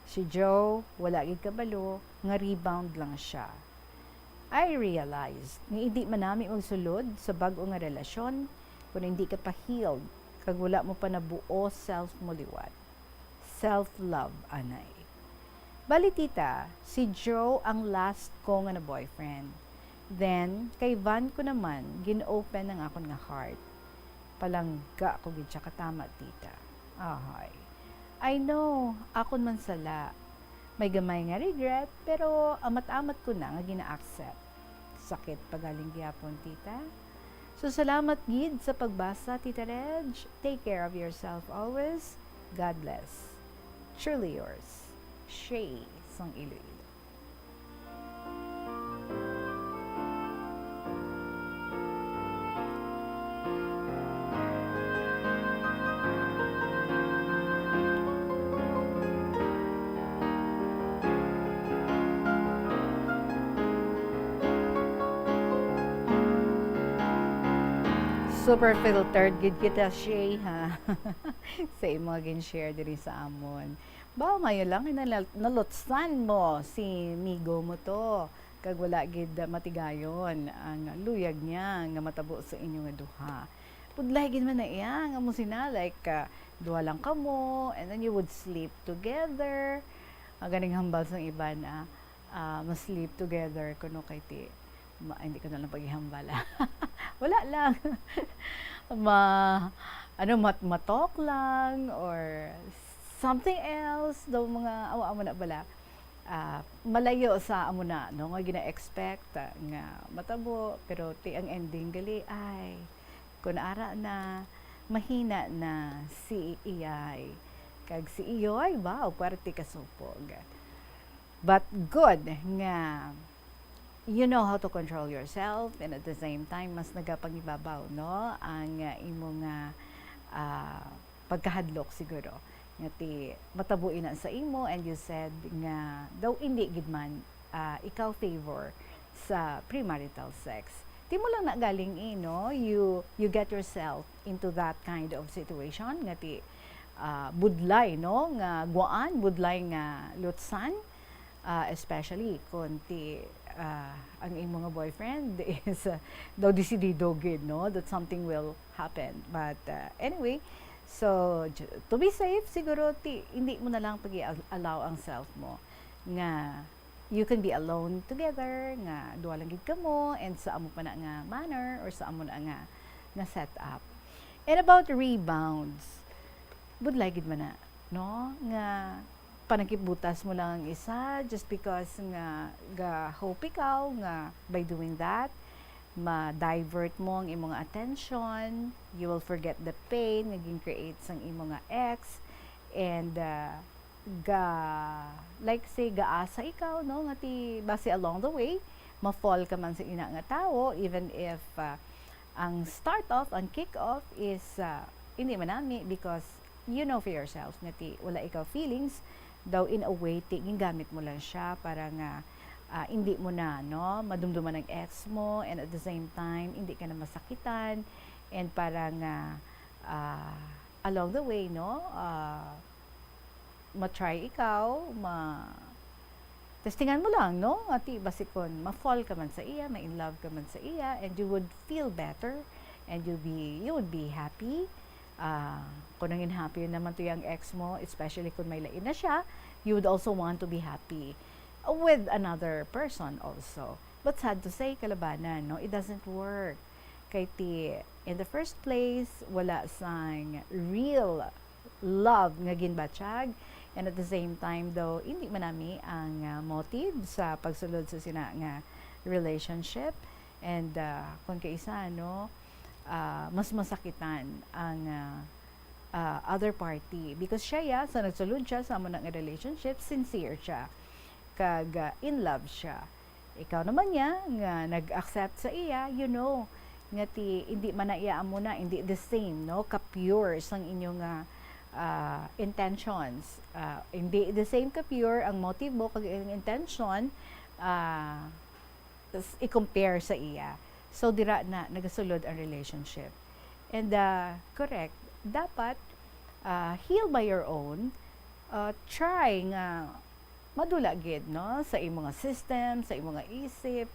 Si Joe, wala gid kabalo nga rebound lang siya. I realized nga indi man nami magsulod sa bag-o nga relasyon kon indi ka pa healed kag wala mo pa nabuo self mo liwat. Self-love, anay. Bali, tita, si Joe ang last ko nga na-boyfriend. Then, kay Van ko naman gin-open ang akon nga heart. Palangga ko gid siya katama, tita. Ahay. I know, akon man sala. May gamay nga regret, pero amat-amat ko na nga gina-accept. Sakit pa galing gyapon, tita. So, salamat gid sa pagbasa, Tita Reg. Take care of yourself always. God bless. Truly yours, Shay, sang Iloilo. Super filtered gid kita, Shay, ha? Sa imo nga gin-share diri sa amon. Ba, maayo lang nga nal-, nalutsan mo si migo mo to, kag wala gid matigayon ang luyag niya nga matabo sa inyo nga duha. Budlay gid man na iya nga mo sina, like, ah, duha lang kamo, and then you would sleep together. Ang ganing hambal sang iban, ah, ah, ma-sleep together kuno kay ti, ma-, hindi ko na lang paghihambal, ah. Wala lang. Ma-, ano, mat-, ma-talk lang or something else, daw mga awa-awa na bala. Ah, malayo sa amo na, no, nga gina-expect, ah, nga matabo, pero ti ang ending gali, ay, kun ara na, mahina na si Iyay. Kag si Iyoy, wow, puwerte ka supog. But good nga you know how to control yourself, and at the same time, mas nagapangibabaw, no, ang, ah, imo nga, ah, pagkahadlok siguro. Nga ti, matabo ina sa imo, and you said nga daw indi gid man, ah, ikaw favor sa premarital sex. Ti mo lang na galing, eh, no? You, you get yourself into that kind of situation nga ti, ah, budlay, no? Nga gwaan, budlay nga lutsan, ah, especially kung ti, ah, ang imo nga boyfriend is, ah, daw desidido gid, no? That something will happen. But, ah, anyway, so, j-, to be safe, siguro ti, hindi mo na lang pag-i-allow ang self mo nga you can be alone together, nga duha lang gid kamo, and sa amo pa na nga manner or sa amo na nga, nga setup. And about rebounds, budlay gid man na, no? Nga panakipbutas mo lang ang isa just because nga ga-hope ikaw nga by doing that, ma-divert mo ang imong attention, you will forget the pain nga gin-create sang imo nga ex, and, ah, ga, like say, gaasa ikaw, no, nga ti basi along the way ma-fall ka man sa ina nga tawo, even if, ah, ang start off, ang kick off is, ah, hindi man nami because you know for yourself nga ti wala ikaw feelings, daw in a way ti gingamit mo lang siya para nga, ah, hindi mo na, no, madumduman ang ex mo, and at the same time hindi ka na masakitan, and para nga, ah, along the way, no, ah, ma-try ikaw, ma testingan mo lang, no? Ati basi kon ma-fall ka man sa iya, ma-in love ka man sa iya, and you would feel better, and you be you would be happy. Ah, kung nangin happy naman to yung ex mo, especially kung may lain na siya, you would also want to be happy with another person also. But sad to say, kalabanan, no? It doesn't work. Kay ti, in the first place, wala sang real love nga ginbatyag, and at the same time daw hindi man nami ang, ah, motive sa pagsulod sa sina nga relationship, and, ah, kung kaisa, no, ah, mas masakitan ang, ah, ah, other party because siya ya sa nagsulod siya sa amo na nga relationship, sincere siya kag, ah, in love siya. Ikaw naman niya nga nag-accept sa iya, you know, nga ti hindi man na iya amo na, hindi the same, no, ka-pure sang inyo nga, ah, intentions. Ah, hindi the same ka-pure ang motive mo kag ang intention, ah, s-, i-compare sa iya. So, dira na nagasulod ang relationship. And, ah, correct, dapat, ah, heal by your own. Ah, try nga madula gid, no, sa imo nga system, sa imo nga isip,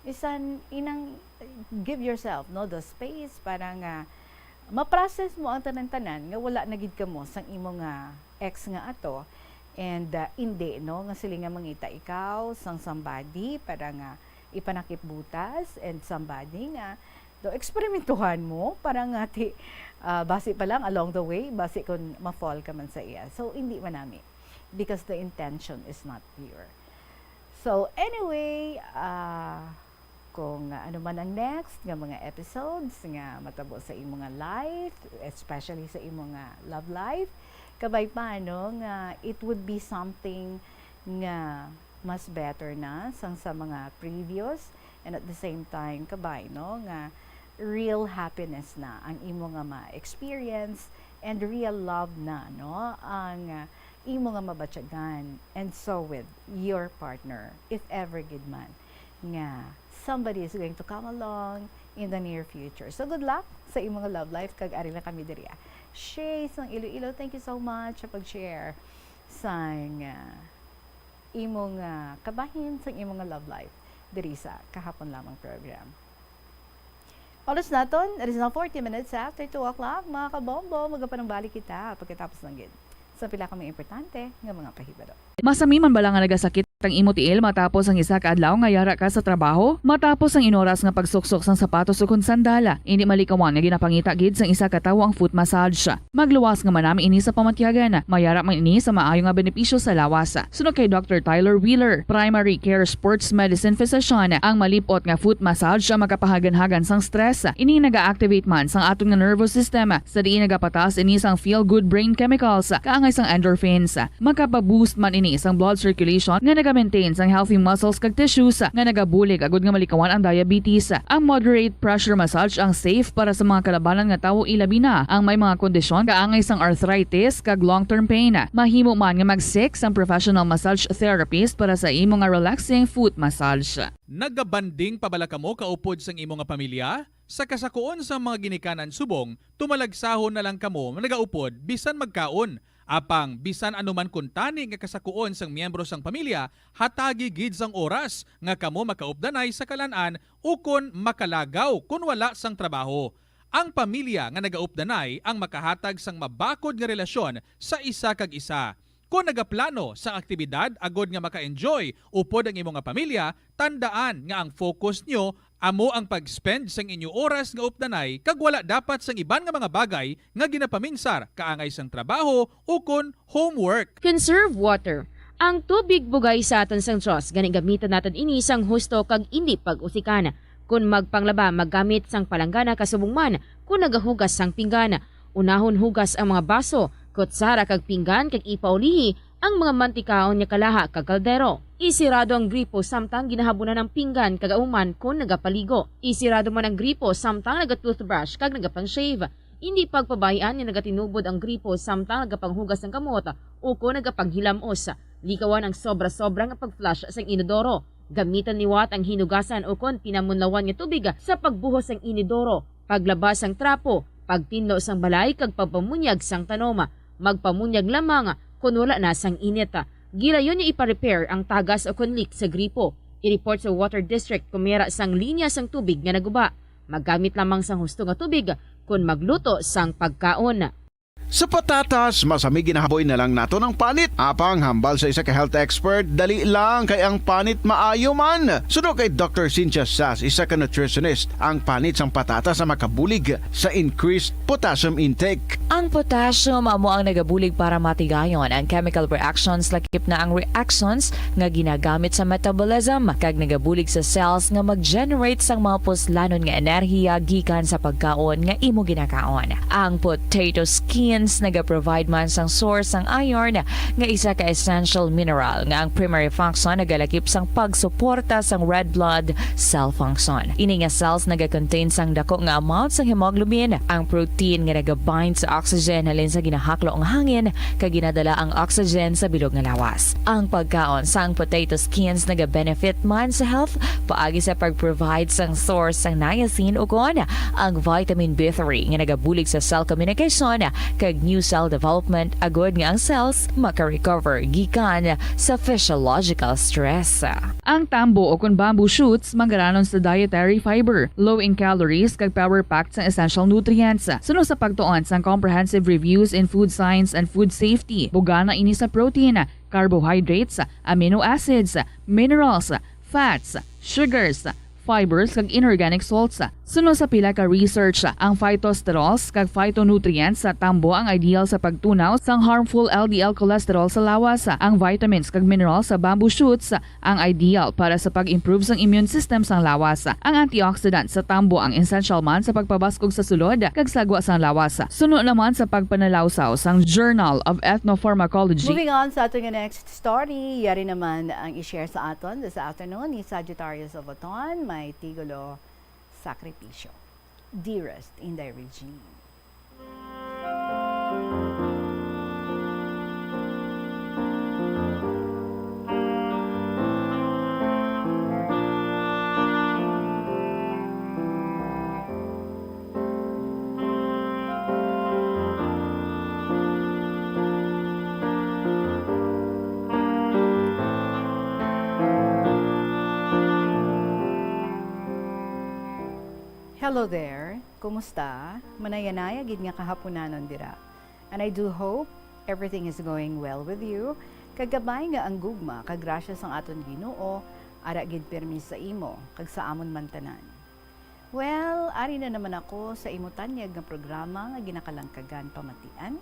isan inang give yourself, no, the space para nga ma-process mo ang tanan-tanan nga wala na gid kamo sang imo nga ex nga ato, and, ah, indi, no, nga sila nga mangita ikaw sang somebody para nga ipanakipbutas, and somebody nga do eksperimentuhan mo para nga ti, ah, basi pa lang along the way, basi kung ma-fall ka man sa iya. So, hindi man nami because the intention is not pure. So, anyway, ah, kung ano man ang next nga mga episodes nga matabo sa imo nga life, especially sa imo nga love life, kabay pa, no, nga it would be something nga mas better na sang sa mga previous, and at the same time, kabay, no, nga real happiness na ang imo nga ma-experience, and real love na, no, ang, ah, imo nga mabatyagan, and so with your partner, if ever gid man nga somebody is going to come along in the near future. So, good luck sa imo nga love life, kag ari na kami diri, ah. Shay sang Iloilo, thank you so much sa pag-share sang, ah, imo nga kabahin sang imo nga love life diri sa Kahapon Lamang program. Oras naton, it is now forty minutes after two o'clock. Mga kabombo, magapanumbalik kita pagkatapos lang gid sa pila ka mga importante nga mga pahibalo. Masami man bala nga nagasakit ang imo tiil matapos ang isa ka adlaw nga yara ka sa trabaho? Matapos ang inoras nga pagsuksok sang sapatos ukon sandal, indi malikawan nga ginapangita gid sang isa ka tawo ang foot massage. Magluwas nga manami ini sa pamatyagan. Mayara man ini sa maayo nga benepisyo sa lawas. Suno kay Doctor Tyler Wheeler, primary care sports medicine physician, ang malip-ot nga foot massage ang makapahaganhagan sang stress. Ini naga-activate man sang aton nga nervous system, sa diin nagapataas ini sang feel-good brain chemicals, kaangay sang endorphins. Makapa-boost man ini sang blood circulation nga naga-maintain sang healthy muscles kag tissues nga nagabulig agud nga malikawan ang diabetes. Ang moderate pressure massage ang safe para sa mga kalabanan nga tawo, ilabi na ang may mga kondisyon kaangay sang arthritis kag long-term pain. Mahimo man nga mag-seek sang professional massage therapist para sa imo nga relaxing foot massage. Nagabanding pa bala kamo kaupod sang imo nga pamilya? Sa kasakuon sang mga ginikanan subong, tumalagsahon na lang kamo nagaupod bisan magkaon. Apang bisan ano man kuntani nga kasakuon sang miyembro sang pamilya, hatagi gid sang oras nga kamo makaupdanay sa kalan-an ukon makalagaw kon wala sang trabaho. Ang pamilya nga nagaupdanay ang makahatag sang mabakod nga relasyon sa isa kag isa. Kon nagaplano sang aktibidad agod nga maka-enjoy upod ang imo nga pamilya, tandaan nga ang focus nyo Amo ang pag-spend sang inyo oras nga updanay kag wala dapat sang iban nga mga bagay nga ginapaminsar, kaangay sang trabaho ukon homework. Conserve water. Ang tubig bugay sa aton sang Dios, gani gamiton naton ini sang husto kag indi pag-usikan. Kon magpanglaba, maggamit sang palanggana kasubong man kon nagahugas sang pinggan. Unahon hugas ang mga baso, kutsara kag pinggan kag ipaulihi ang mga mantikaon nga kalaha kag kaldero. Isirado ang gripo samtang ginahabunan ang pinggan kag amo man kon nagapaligo. Isirado man ang gripo samtang naga-toothbrush kag nagapang-shave. Indi pagpabahian nga nagatinubod ang gripo samtang nagapanghugas sang kamot ukon nagapanghilamos. Likawan ang sobra-sobra nga pag-flush sang inodoro. Gamitan liwat ang hinugasan ukon pinamunlawan nga tubig sa pagbuhos sang inodoro, paglaba sang trapo, pagtinlo sang balay, kag pagpamunyag sang tanom. Magpamunyag lamang kon wala na sang init. Gilayon nga ipa-repair ang tagas ukon leak sa gripo. I-report sa Water District kon may ara sang linya sang tubig nga naguba. Maggamit lamang sang husto nga tubig kon magluto sang pagkaon. Sa patatas, masami ginahaboy na lang naton ang panit. Apang hambal sa isa ka health expert, dali lang kay ang panit maayo man. Suno kay Doctor Cynthia Sas, isa ka nutritionist, ang panit sang patatas ang makabulig sa increased potassium intake. Ang potassium amo ang nagabulig para matigayon ang chemical reactions, lakip na ang reactions nga ginagamit sa metabolism, kag nagabulig sa cells nga mag-generate sang mga puslanon nga enerhiya gikan sa pagkaon nga imo ginakaon. Ang potato skins nagaprovide man sang source sang iron, nga isa ka essential mineral nga ang primary function nagalakip sang pagsuporta sang red blood cell function. Ini nga cells nagakontain sang dako nga amount sang hemoglobin, ang protein nga nagabind sa oxygen halin sa ginahaklo nga hangin kag ginadala ang oxygen sa bilog nga lawas. Ang pagkaon sang potato skins nagabenefit man sa health paagi sa pag-provide sang source sang niacin ukon ang vitamin B three nga nagabulig sa cell communication kag new cell development, agod nga ang cells maka-recover gikan sa physiological stress. Ang tambo ukon bamboo shoots manggaranon sa dietary fiber, low in calories, kag power-packed sang essential nutrients. Suno sa pagtuon sang Comprehensive Reviews in Food Science and Food Safety, bugana ini sa protein, carbohydrates, amino acids, minerals, fats, sugars, fibers, kag inorganic salts. Suno sa pila ka research, ang phytosterols kag phytonutrients sa tambo ang ideal sa pagtunaw sang harmful L D L cholesterol sa lawas. Ang vitamins kag minerals sa bamboo shoots ang ideal para sa pag-improve sang immune system sang lawas. Ang antioxidant sa tambo ang essential man sa pagpabaskog sa sulod kag sagwa sang lawas. Suno naman sa pagpanalawsaw sang Journal of Ethnopharmacology. Moving on sa aton nga next story, yari naman ang i-share sa aton this afternoon ni Sagittarius of Oton, may titulo, Sakripisyo. Dearest Inday Regine. Hello there. Kumusta? Manayanaya gid nga kahapunanon dira. And I do hope everything is going well with you. Kag kabay nga ang gugma kag grasya sang aton Ginoo ara gid pirmi sa imo kag sa amon man tanan. Well, ari na naman ako sa imo tanyag nga programa nga ginakalangkagan pamatian,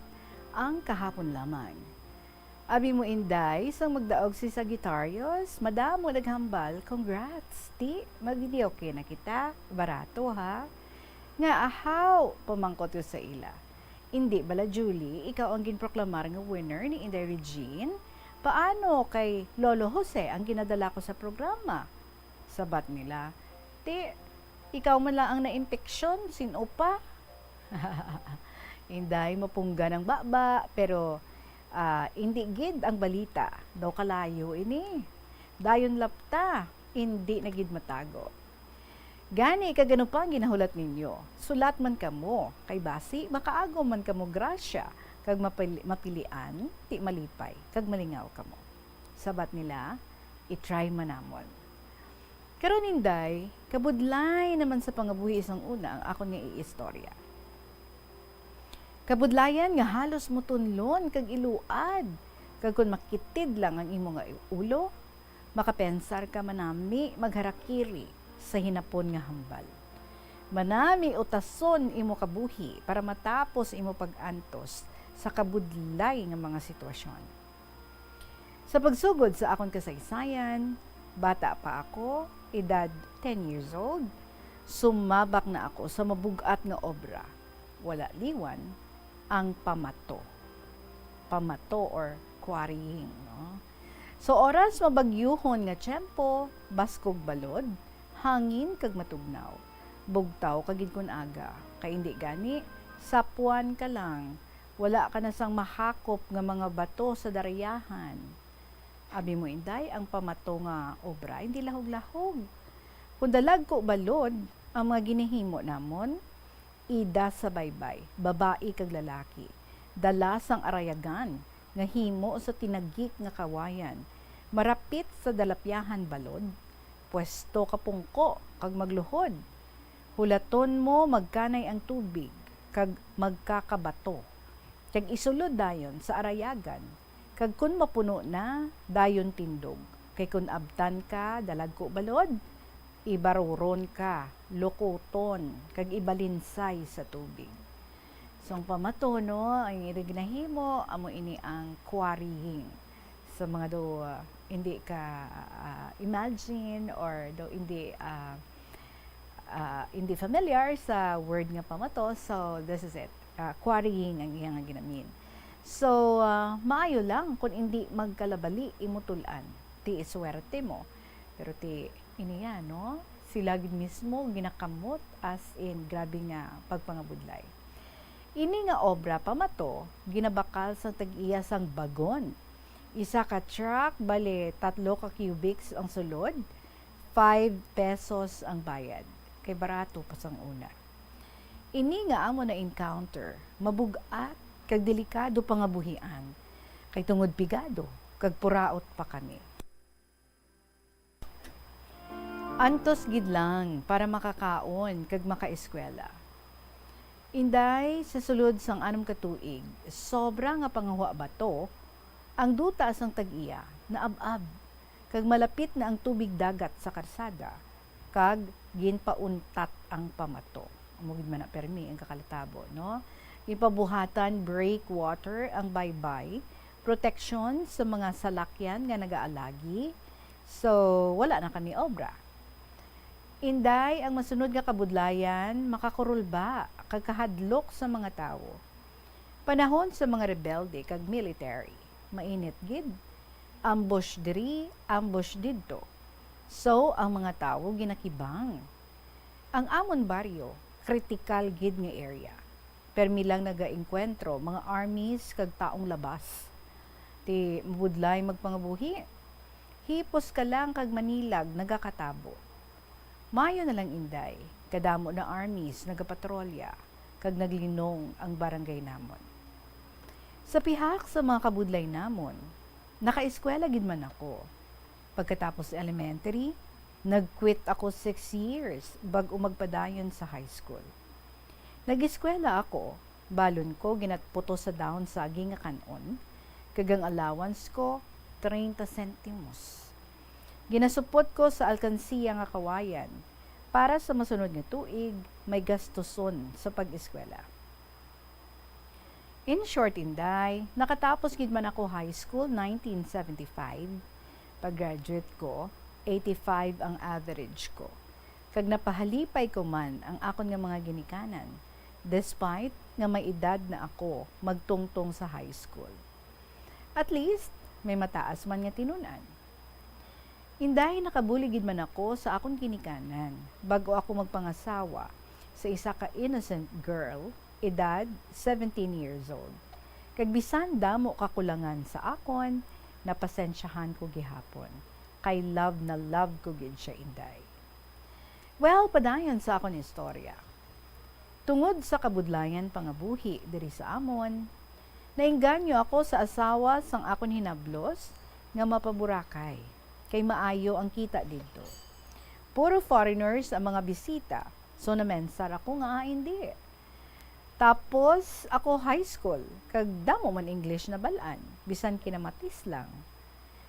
Ang Kahapon Lamang. Abi mo, Inday, sang magdaog si Sagittarius, madamo naghambal, "Congrats! Ti, ma-videoke na kita, barato, ha?" Nga, ahaw, pamangkot ko sa ila. "Indi bala, Julie, ikaw ang ginproklamar nga winner ni Inday Regine? Paano kay Lolo Jose ang ginadala ko sa programa?" Sabat nila, "Ti, ikaw man lang ang naimpeksyon, sin-o pa?" Inday, mapunggan ang baba, pero, ah, indi gid ang balita. Daw kalayo ini. Dayon lapta, indi na gid matago. Gani, kag ano pa ang ginahulat ninyo? Sulat man kamo, kay basi makaagom man kamo grasya, kag mapili-, mapilian, ti malipay, kag malingaw kamo. Sabat nila, "I-try man namon." Karon, Inday, kabudlay naman sa pangabuhi sang una ang akon nga iistorya. Kabudlayan nga halos motunlon kag iluad, kag kon makitid lang ang imo nga ulo, makapensar ka manami magharakiri. sa hinapon nga hambal. Manami utason imo kabuhi para matapos imo pag-antos sa kabudlay nga mga sitwasyon. Sa pagsugod sa akon kasaysayan, bata pa ako, edad ten years old, sumabak na ako sa mabug-at nga obra. Wala liwan ang pamato. Pamato or quarrying, no? So, oras mabagyuhon nga tiyempo, baskog balod, hangin kag matugnaw. Bugtaw ka gid kun aga, kay indi gani, sapwan ka lang. Wala ka na sang mahakop nga mga bato sa darayahan. Abi mo, Inday, ang pamato nga obra, hindi lahog-lahog. Kung dalagko balod ang mga ginahimo namon, ida sa baybay, babayi kag lalaki, dala sang arayagan nga himo sa tinagik nga kawayan, marapit sa dalapyahan balod, pwesto ka pungko kag magluhod. Hulaton mo magkanay ang tubig kag magkakabato, kag isulod dayon sa arayagan, kag kon mapuno na, dayon tindog, kay kon abtan ka, dalagko balod, ibaruron ka, lukuton, kag ibalinsay sa tubig. So, ang pamato, no, ang ira ginahimo, amo ini ang quarrying. Sa mga daw, ah, hindi ka, ah, imagine or daw hindi, ah, ah, hindi familiar sa word nga pamato, so this is it. Ah, quarrying ang iyang ginamin. So, ah, maayo lang kung hindi magkalabali imo tul-an. Ti iswerte mo. Pero ti iniya, no? Sila gid mismo ginakamot, as in, grabe nga pagpangabudlay. Ini nga obra pamato, ginabakal sang tag-iya sang bagon. Isa ka truck, bale, tatlo ka cubics ang sulod, five pesos ang bayad. Kay barato pa sang una. Ini nga amo na encounter, mabug-at kag delikado pangabuhian, kay tungod pigado kag puraot pa kami. Antos gid lang para makakaon kag makaeskwela. Inday, sa sulod sang anom ka tuig, sobra nga pangahuwa bato, ang duta sang tag-iya naab-ab, kag malapit na ang tubig dagat sa karsada, kag ginpauntat ang pamato. Amo gid man na permi ang kakalatabo, no? Ginpabuhatan breakwater ang baybay, proteksyon sa mga salakyan nga nagaalagi. So, wala na kami obra. Inday, ang masunod nga kabudlayan, makakurulba kag kahadlok sa mga tawo. Panahon sa mga rebelde kag military, mainit gid. Ambush diri, ambush didto. So, ang mga tawo ginakibang. Ang amon baryo, kritikal gid nga area. Permi lang nagaengkwentro mga armies kag taong labas. Ti mabudlay magpangabuhi. Hipos ka lang kag manilag nagakatabo. Mayo na lang, Inday, kadamo na armies nagapatrolya kag naglinong ang barangay namon. Sa pihak sa mga kabudlay namon, nakaeskwela gid man ako. Pagkatapos elementary, nag-quit ako six years bag-o magpadayon sa high school. Nag-eskwela ako, balon ko ginatputos sa dahon saging nga kan-on, kag ang allowance ko, treinta sentimos. Ginasupot ko sa alkansiya nga kawayan para sa masunod nga tuig may gastuson sa pag-eskwela. In short, Inday, nakatapos gid man ako high school nineteen seventy-five. Pag-graduate ko, eighty-five ang average ko. Kag napahalipay ko man ang akon nga mga ginikanan, despite nga may edad na ako magtungtong sa high school. At least, may mataas man nga tinun-an. Inday, nakabulig gid man ako sa akon ginikanan bag-o ako magpangasawa sa isa ka innocent girl, edad seventeen years old. Kag bisan damo kakulangan sa akon, napasensyahan ko gihapon, kay love na love ko gid siya, Inday. Well, padayon sa akon istorya. Tungod sa kabudlayan pangabuhi diri sa amon, naengganyo ako sa asawa sang akon hinablos nga mapa-Boracay, kay maayo ang kita didto. Puro foreigners ang mga bisita, so namensar ako nga, ah, indi. Tapos ako high school, kag damo man English nabal-an, bisan kinamatis lang.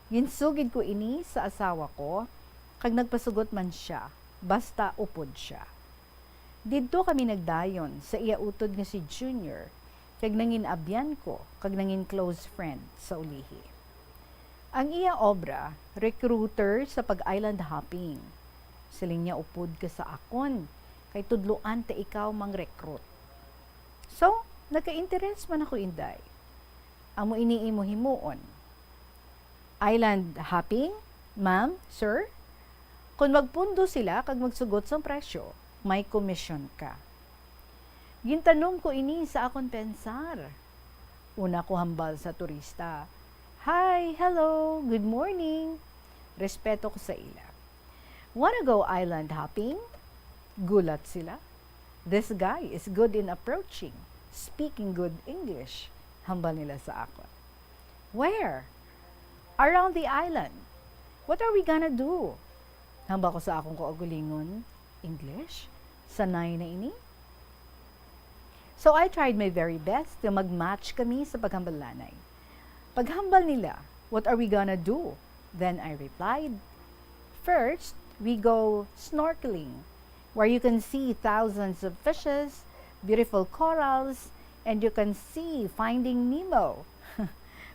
Ginsugid ko ini sa asawa ko, kag nagpasugot man sia, basta upod sia. Didto kami nagdayon sa iya utod nga si Junior, kag nangin-abyan ko kag nangin close friend sa ulihi. Ang iya obra, recruiter sa pag-island hopping. Siling niya, "Upod ka sa akon, kay tudloan ta ikaw mang-recruit." So, nagka-interes man ako, Inday. Amo ini imo himuon. Island hopping, ma'am, sir? Kung magpundo sila kag magsugot sang presyo, may komisyon ka. Gintanom ko ini sa akon pensar. Una ko hambal sa turista, "Hi, hello, good morning." Respeto ko sa ila. "Wanna go island hopping?" Gulat sila. "This guy is good in approaching, speaking good English," hambal nila sa akon. "Where?" "Around the island." "What are we gonna do?" Hambal ko sa akong kaugalingon, "English? Sanay na ini." So I tried my very best nga mag-match kami sa paghambalanay. Paghambal nila, "What are we gonna do?" Then I replied, "First, we go snorkeling, where you can see thousands of fishes, beautiful corals, and you can see Finding Nemo,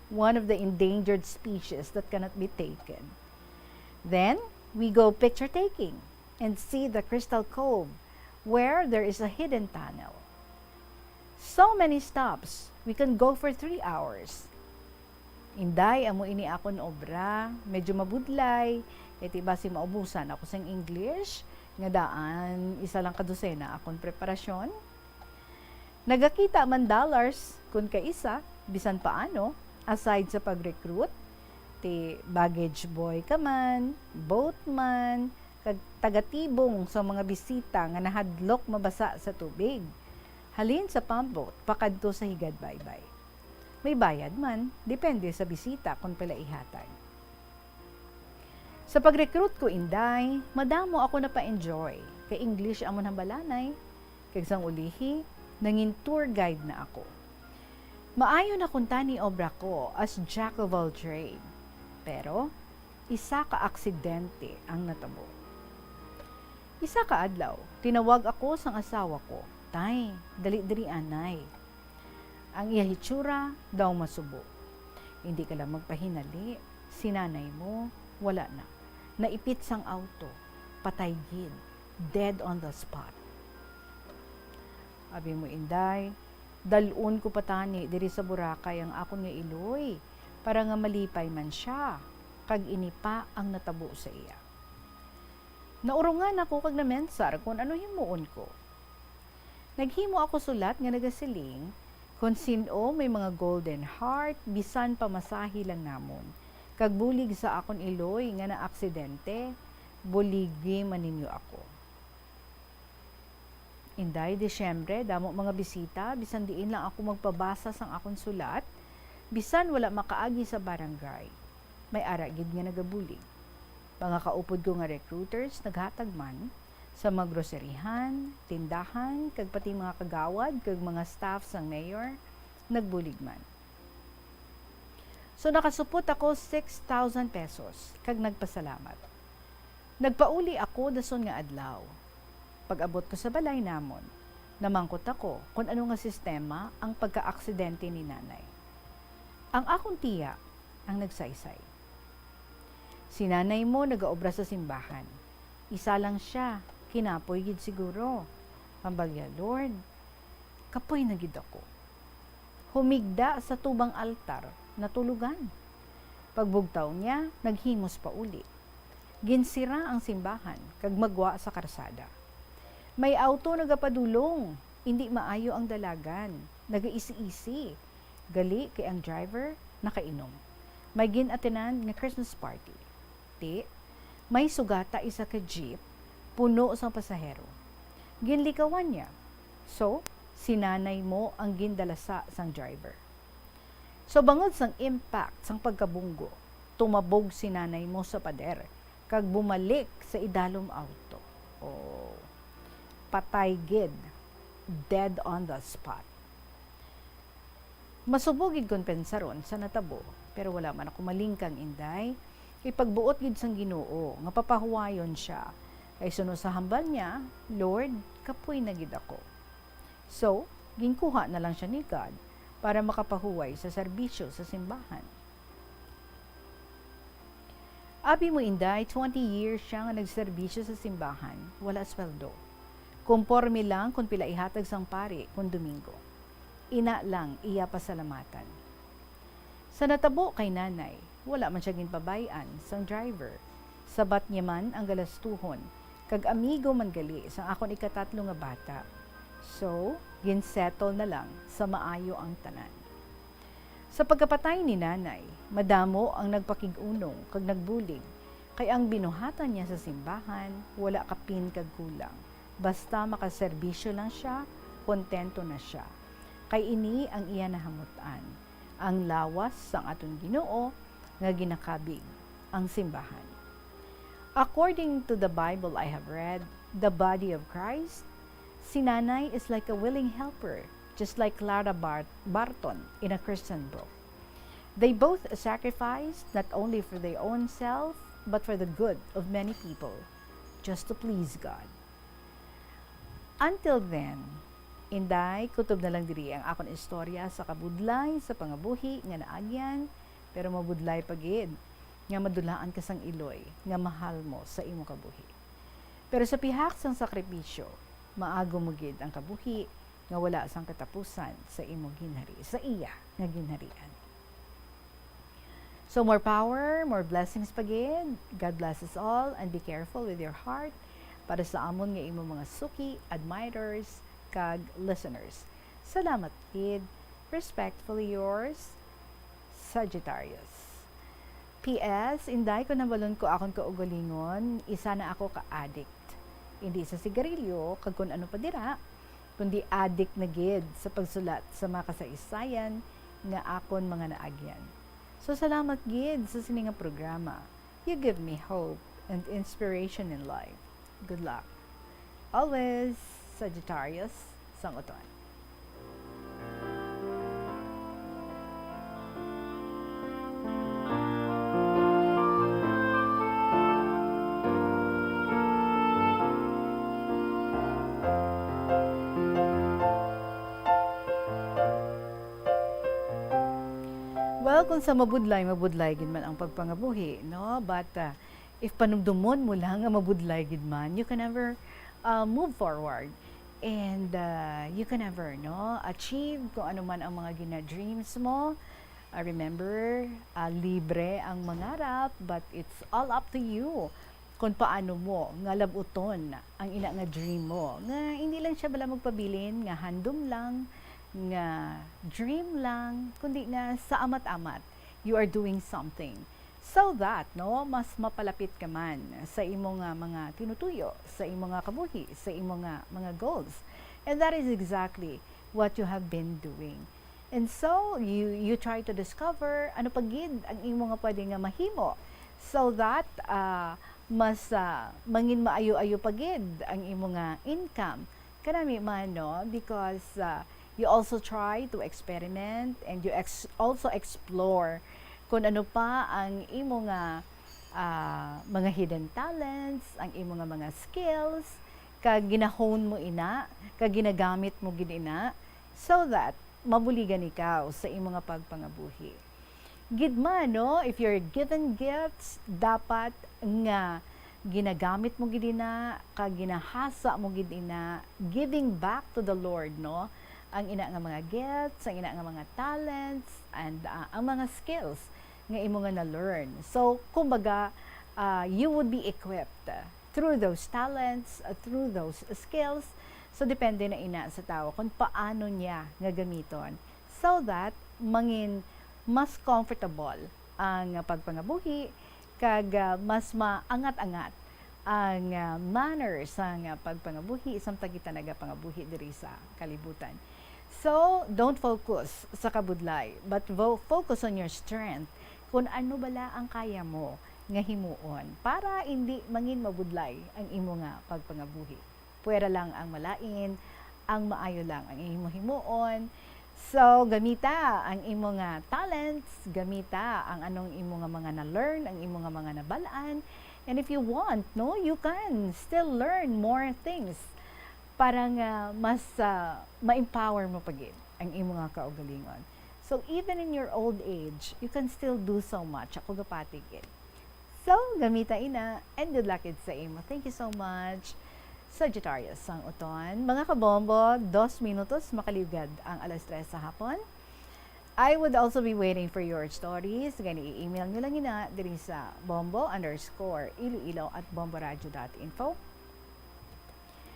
one of the endangered species that cannot be taken. Then, we go picture taking and see the Crystal Cove, where there is a hidden tunnel. So many stops, we can go for three hours." Inday, amo ini akon obra. Medyo mabudlay, kay ti basi maubusan ako sing English, nga daan isa lang ka dosena akon preparasyon. Nagakita man dollars kun kaisa, bisan paano, aside sa pag-recruit, ti baggage boy ka man, boatman, kag tagatibong sa mga bisita nga nahadlok mabasa sa tubig, halin sa pump boat pakadto sa higad baybay. May bayad man, depende sa bisita kon pila ihatag. Sa pag-recruit ko, Inday, madamo ako napa-enjoy, kay English amon hambalanay, kag sang ulihi, nangin tour guide na ako. Maayo na kuntani obra ko as jack of all trade, pero isa ka aksidente ang natabo. Isa ka adlaw, tinawag ako sang asawa ko, "Tay, dali diri anay." Ang iya hitsura daw masubo. Hindi ka lang magpahinali, si nanay mo, wala na. Naipit sang auto, patay gid, dead on the spot. Abi mo, Inday, dal-on ko pa tani diri sa Boracay ang akon nga iloy, para nga malipay man sia, kag ini pa ang natabo sa iya. Naurungan ako kag namensar kon ano himuon ko. Naghimo ako sulat nga nagasiling, "Kon sin-o may mga golden heart, bisan pamasahi lang namon, kag bulig sa akon iloy nga naaksidente, buligi man ninyo ako." Inday, Disyembre, damo mga bisita, bisan diin lang ako magpabasa sang akon sulat, bisan wala makaagi sa barangay, may ara gid nga nagabulig. Mga kaupod ko nga recruiters naghatag man, sa mga groceryhan, tindahan, kag pati mga kagawad kag mga staff sang mayor nagbulig man. So, nakasupot ako six thousand pesos kag nagpasalamat. Nagpauli ako dason nga adlaw. Pag-abot ko sa balay namon, namangkot ako kon ano nga sistema ang pagkaaksidente ni Nanay. Ang akon tiya ang nagsaysay. "Si nanay mo nagaobra sa simbahan. Isa lang sia, kinapoy gid siguro." Hambal niya, "Lord, kapoy na gid ako." Humigda sa tubang altar, natulogan. Pagbugtaw niya, naghimos pauli. Ginsira ang simbahan kag magwa sa karsada. May auto nagapadulong, indi maayo ang dalagan, nagaisi-isi. Gali kay ang driver nakainom. May gin-attenan nga Christmas party. Ti, may sugata isa ka jeep puno sang pasahero. Ginlikawan niya. So, si nanay mo ang gindalasa sang driver. So, bangod sang impact sang pagkabunggo, tumabog si nanay mo sa pader kag bumalik sa idalom auto. Oh, patay gid, dead on the spot. Masubo gid kon pensaron sa natabo, pero wala man ako malingkang, Inday. Ipagbuot gid sang Ginoo nga papahuwayon sia Kay suno sa hambal niya, "Lord, kapoy na gid ako." So, ginkuha na lang siya ni God para makapahuway sa serbisyo sa simbahan. Abi mo, Inday, twenty years siya nga nagserbisyo sa simbahan, wala sweldo. Komporme lang kon pila ihatag sang pari kon Domingo. Ina lang iya pasalamatan. Sa natabo kay Nanay, wala man siya ginpabay-an sang driver. Sabat niya man ang galastuhon, kag amigo man gali sang akon ikatatlo nga bata. So, ginsettle na lang sa maayo ang tanan. Sa pagkapatay ni Nanay, madamo ang nagpakig-unong kag nagbulig, kay ang binuhatan niya sa simbahan wala kapin kag kulang. Basta makaserbisyo lang siya, kontento na sia. Kay ini ang iya nahamut-an, ang lawas sang aton Ginoo nga ginakabig ang simbahan. According to the Bible I have read, the body of Christ, si Nanay is like a willing helper, just like Clara Bart- Barton in a Christian book. They both sacrificed not only for their own self, but for the good of many people, just to please God. Until then, Inday, kutob na lang diri ang akon istorya sa kabudlay sa pangabuhi nga naagyan, pero mabudlay pa gid nga madulaan ka sang iloy nga mahal mo sa imo kabuhi. Pero sa pihak sang sakripisyo, maago mo gid ang kabuhi nga wala sang katapusan sa imo ginhari, sa iya nga ginharian. So, more power, more blessings pa gid. God bless us all, and be careful with your heart para sa amon nga imo mga suki, admirers, kag listeners. Salamat gid. Respectfully yours, Sagittarius. P S, Inday, kon nabalon ko akon kaugalingon, isa na ako ka addict. Hindi sa sigarilyo, kag kon ano pa dira, kundi addict na gid sa pagsulat sa mga kasaysayan nga akon mga naagyan. So, salamat gid sa sini nga programa. You give me hope and inspiration in life. Good luck. Always, Sagittarius, sang Uton. Well, kung sa mabudlay, mabudlay gid man ang pagpangabuhi, no? But, uh, if panumdumon mo lang nga mabudlay gid man, you can never, uh, move forward. And, uh, you can never, no, achieve kung ano man ang mga gina-dreams mo. Uh, remember, uh, libre ang mangarap, but it's all up to you kung paano mo nga lab-uton ang ina nga dream mo. Nga hindi lang siya bala magpabilin nga handom lang, nga dream lang, kundi nga sa amat-amat, you are doing something. So that, no, mas mapalapit ka man sa imo nga mga tinutuyo, sa imo nga kabuhi, sa imo nga mga goals. And that is exactly what you have been doing. And so, you, you try to discover ano pa gid ang imo nga pwede nga mahimo so that, ah, mas, ah, mangin maayo-ayo pa gid ang imo nga income. Kanami man, no? Because, ah, you also try to experiment and you ex-, also explore kung ano pa ang imo nga, ah, mga hidden talents, ang imo nga mga skills, kag ginahone mo ina, kag ginagamit mo gid ina, so that mabuligan ikaw sa imo nga pagpangabuhi. Gid man, no, if you're given gifts, dapat nga ginagamit mo gid ina, kag ginahasa mo gid ina, giving back to the Lord, no, ang ina nga mga gifts, ang ina nga mga talents, and, ah, ang mga skills nga imo nga na-learn. So, kumbaga, ah, you would be equipped through those talents, uh, through those skills. So, depende na ina sa tawo kung paano niya nga gamiton so that mangin mas comfortable ang pagpangabuhi kag, uh, mas maangat-angat ang, uh, manner sang, uh, pagpangabuhi samtang kita nagapangabuhi diri sa kalibutan. So, don't focus sa kabudlay, but vo-, focus on your strength, kung ano bala ang kaya mo nga himuon para indi mangin mabudlay ang imo nga pagpangabuhi. Puwera lang ang malain, ang maayo lang ang imo himuon. So, gamita ang imo nga talents, gamita ang anong imo nga mga na-learn, ang imo nga mga nabal-an, And if you want, no, you can still learn more things para nga mas ah, ma-empower mo pa gid ang imo nga kaugalingon. So even in your old age, you can still do so much. Ako gapati gid. So, gamita ina, and good luck gid sa imo. Thank you so much, Sagittarius sang Uton. Mga kabombo, dos minutos makaliwgad ang alas tres sa hapon. I would also be waiting for your stories. Gani, i-email nyo lang ina diri sa bombo underscore iloilo at bomboradio dot info.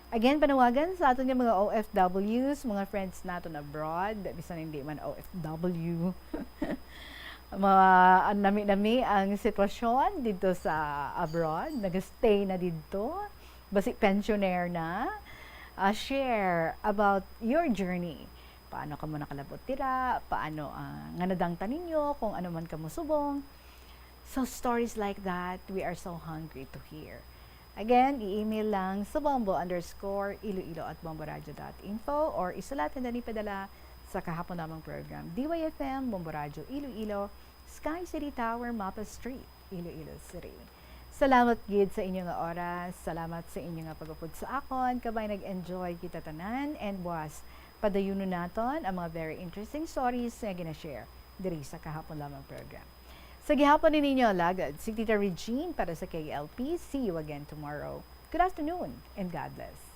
Again, panawagan sa aton nga mga O F Ws, mga friends naton abroad, bisan hindi man O F W. Mga nami-nami ang sitwasyon dito sa abroad, nag-stay na dito, basi pensioner na. Ah, share about your journey. Paano kamo nakalabot dira? Paano ah, nga nadangtan ninyo? Kung ano man kamo subong. So stories like that, we are so hungry to hear. Again, i-email lang sa bombo underscore iloilo at bomboradio dot info or isulat and then ipadala sa kahapon lamang program. D Y F M, Bombo Radyo Iloilo, Sky City Tower, Mapa Street, Iloilo City. Salamat gid sa inyo nga oras. Salamat sa inyo nga pag-upod sa akon. Kabay nag-enjoy kita tanan. And buwas, padayunon naton ang mga very interesting stories nga gina-share diri sa kahapon lamang program. Sa gihapon ni ninyo, lagad, si Tita Regine para sa K L P. See you again tomorrow. Good afternoon and God bless.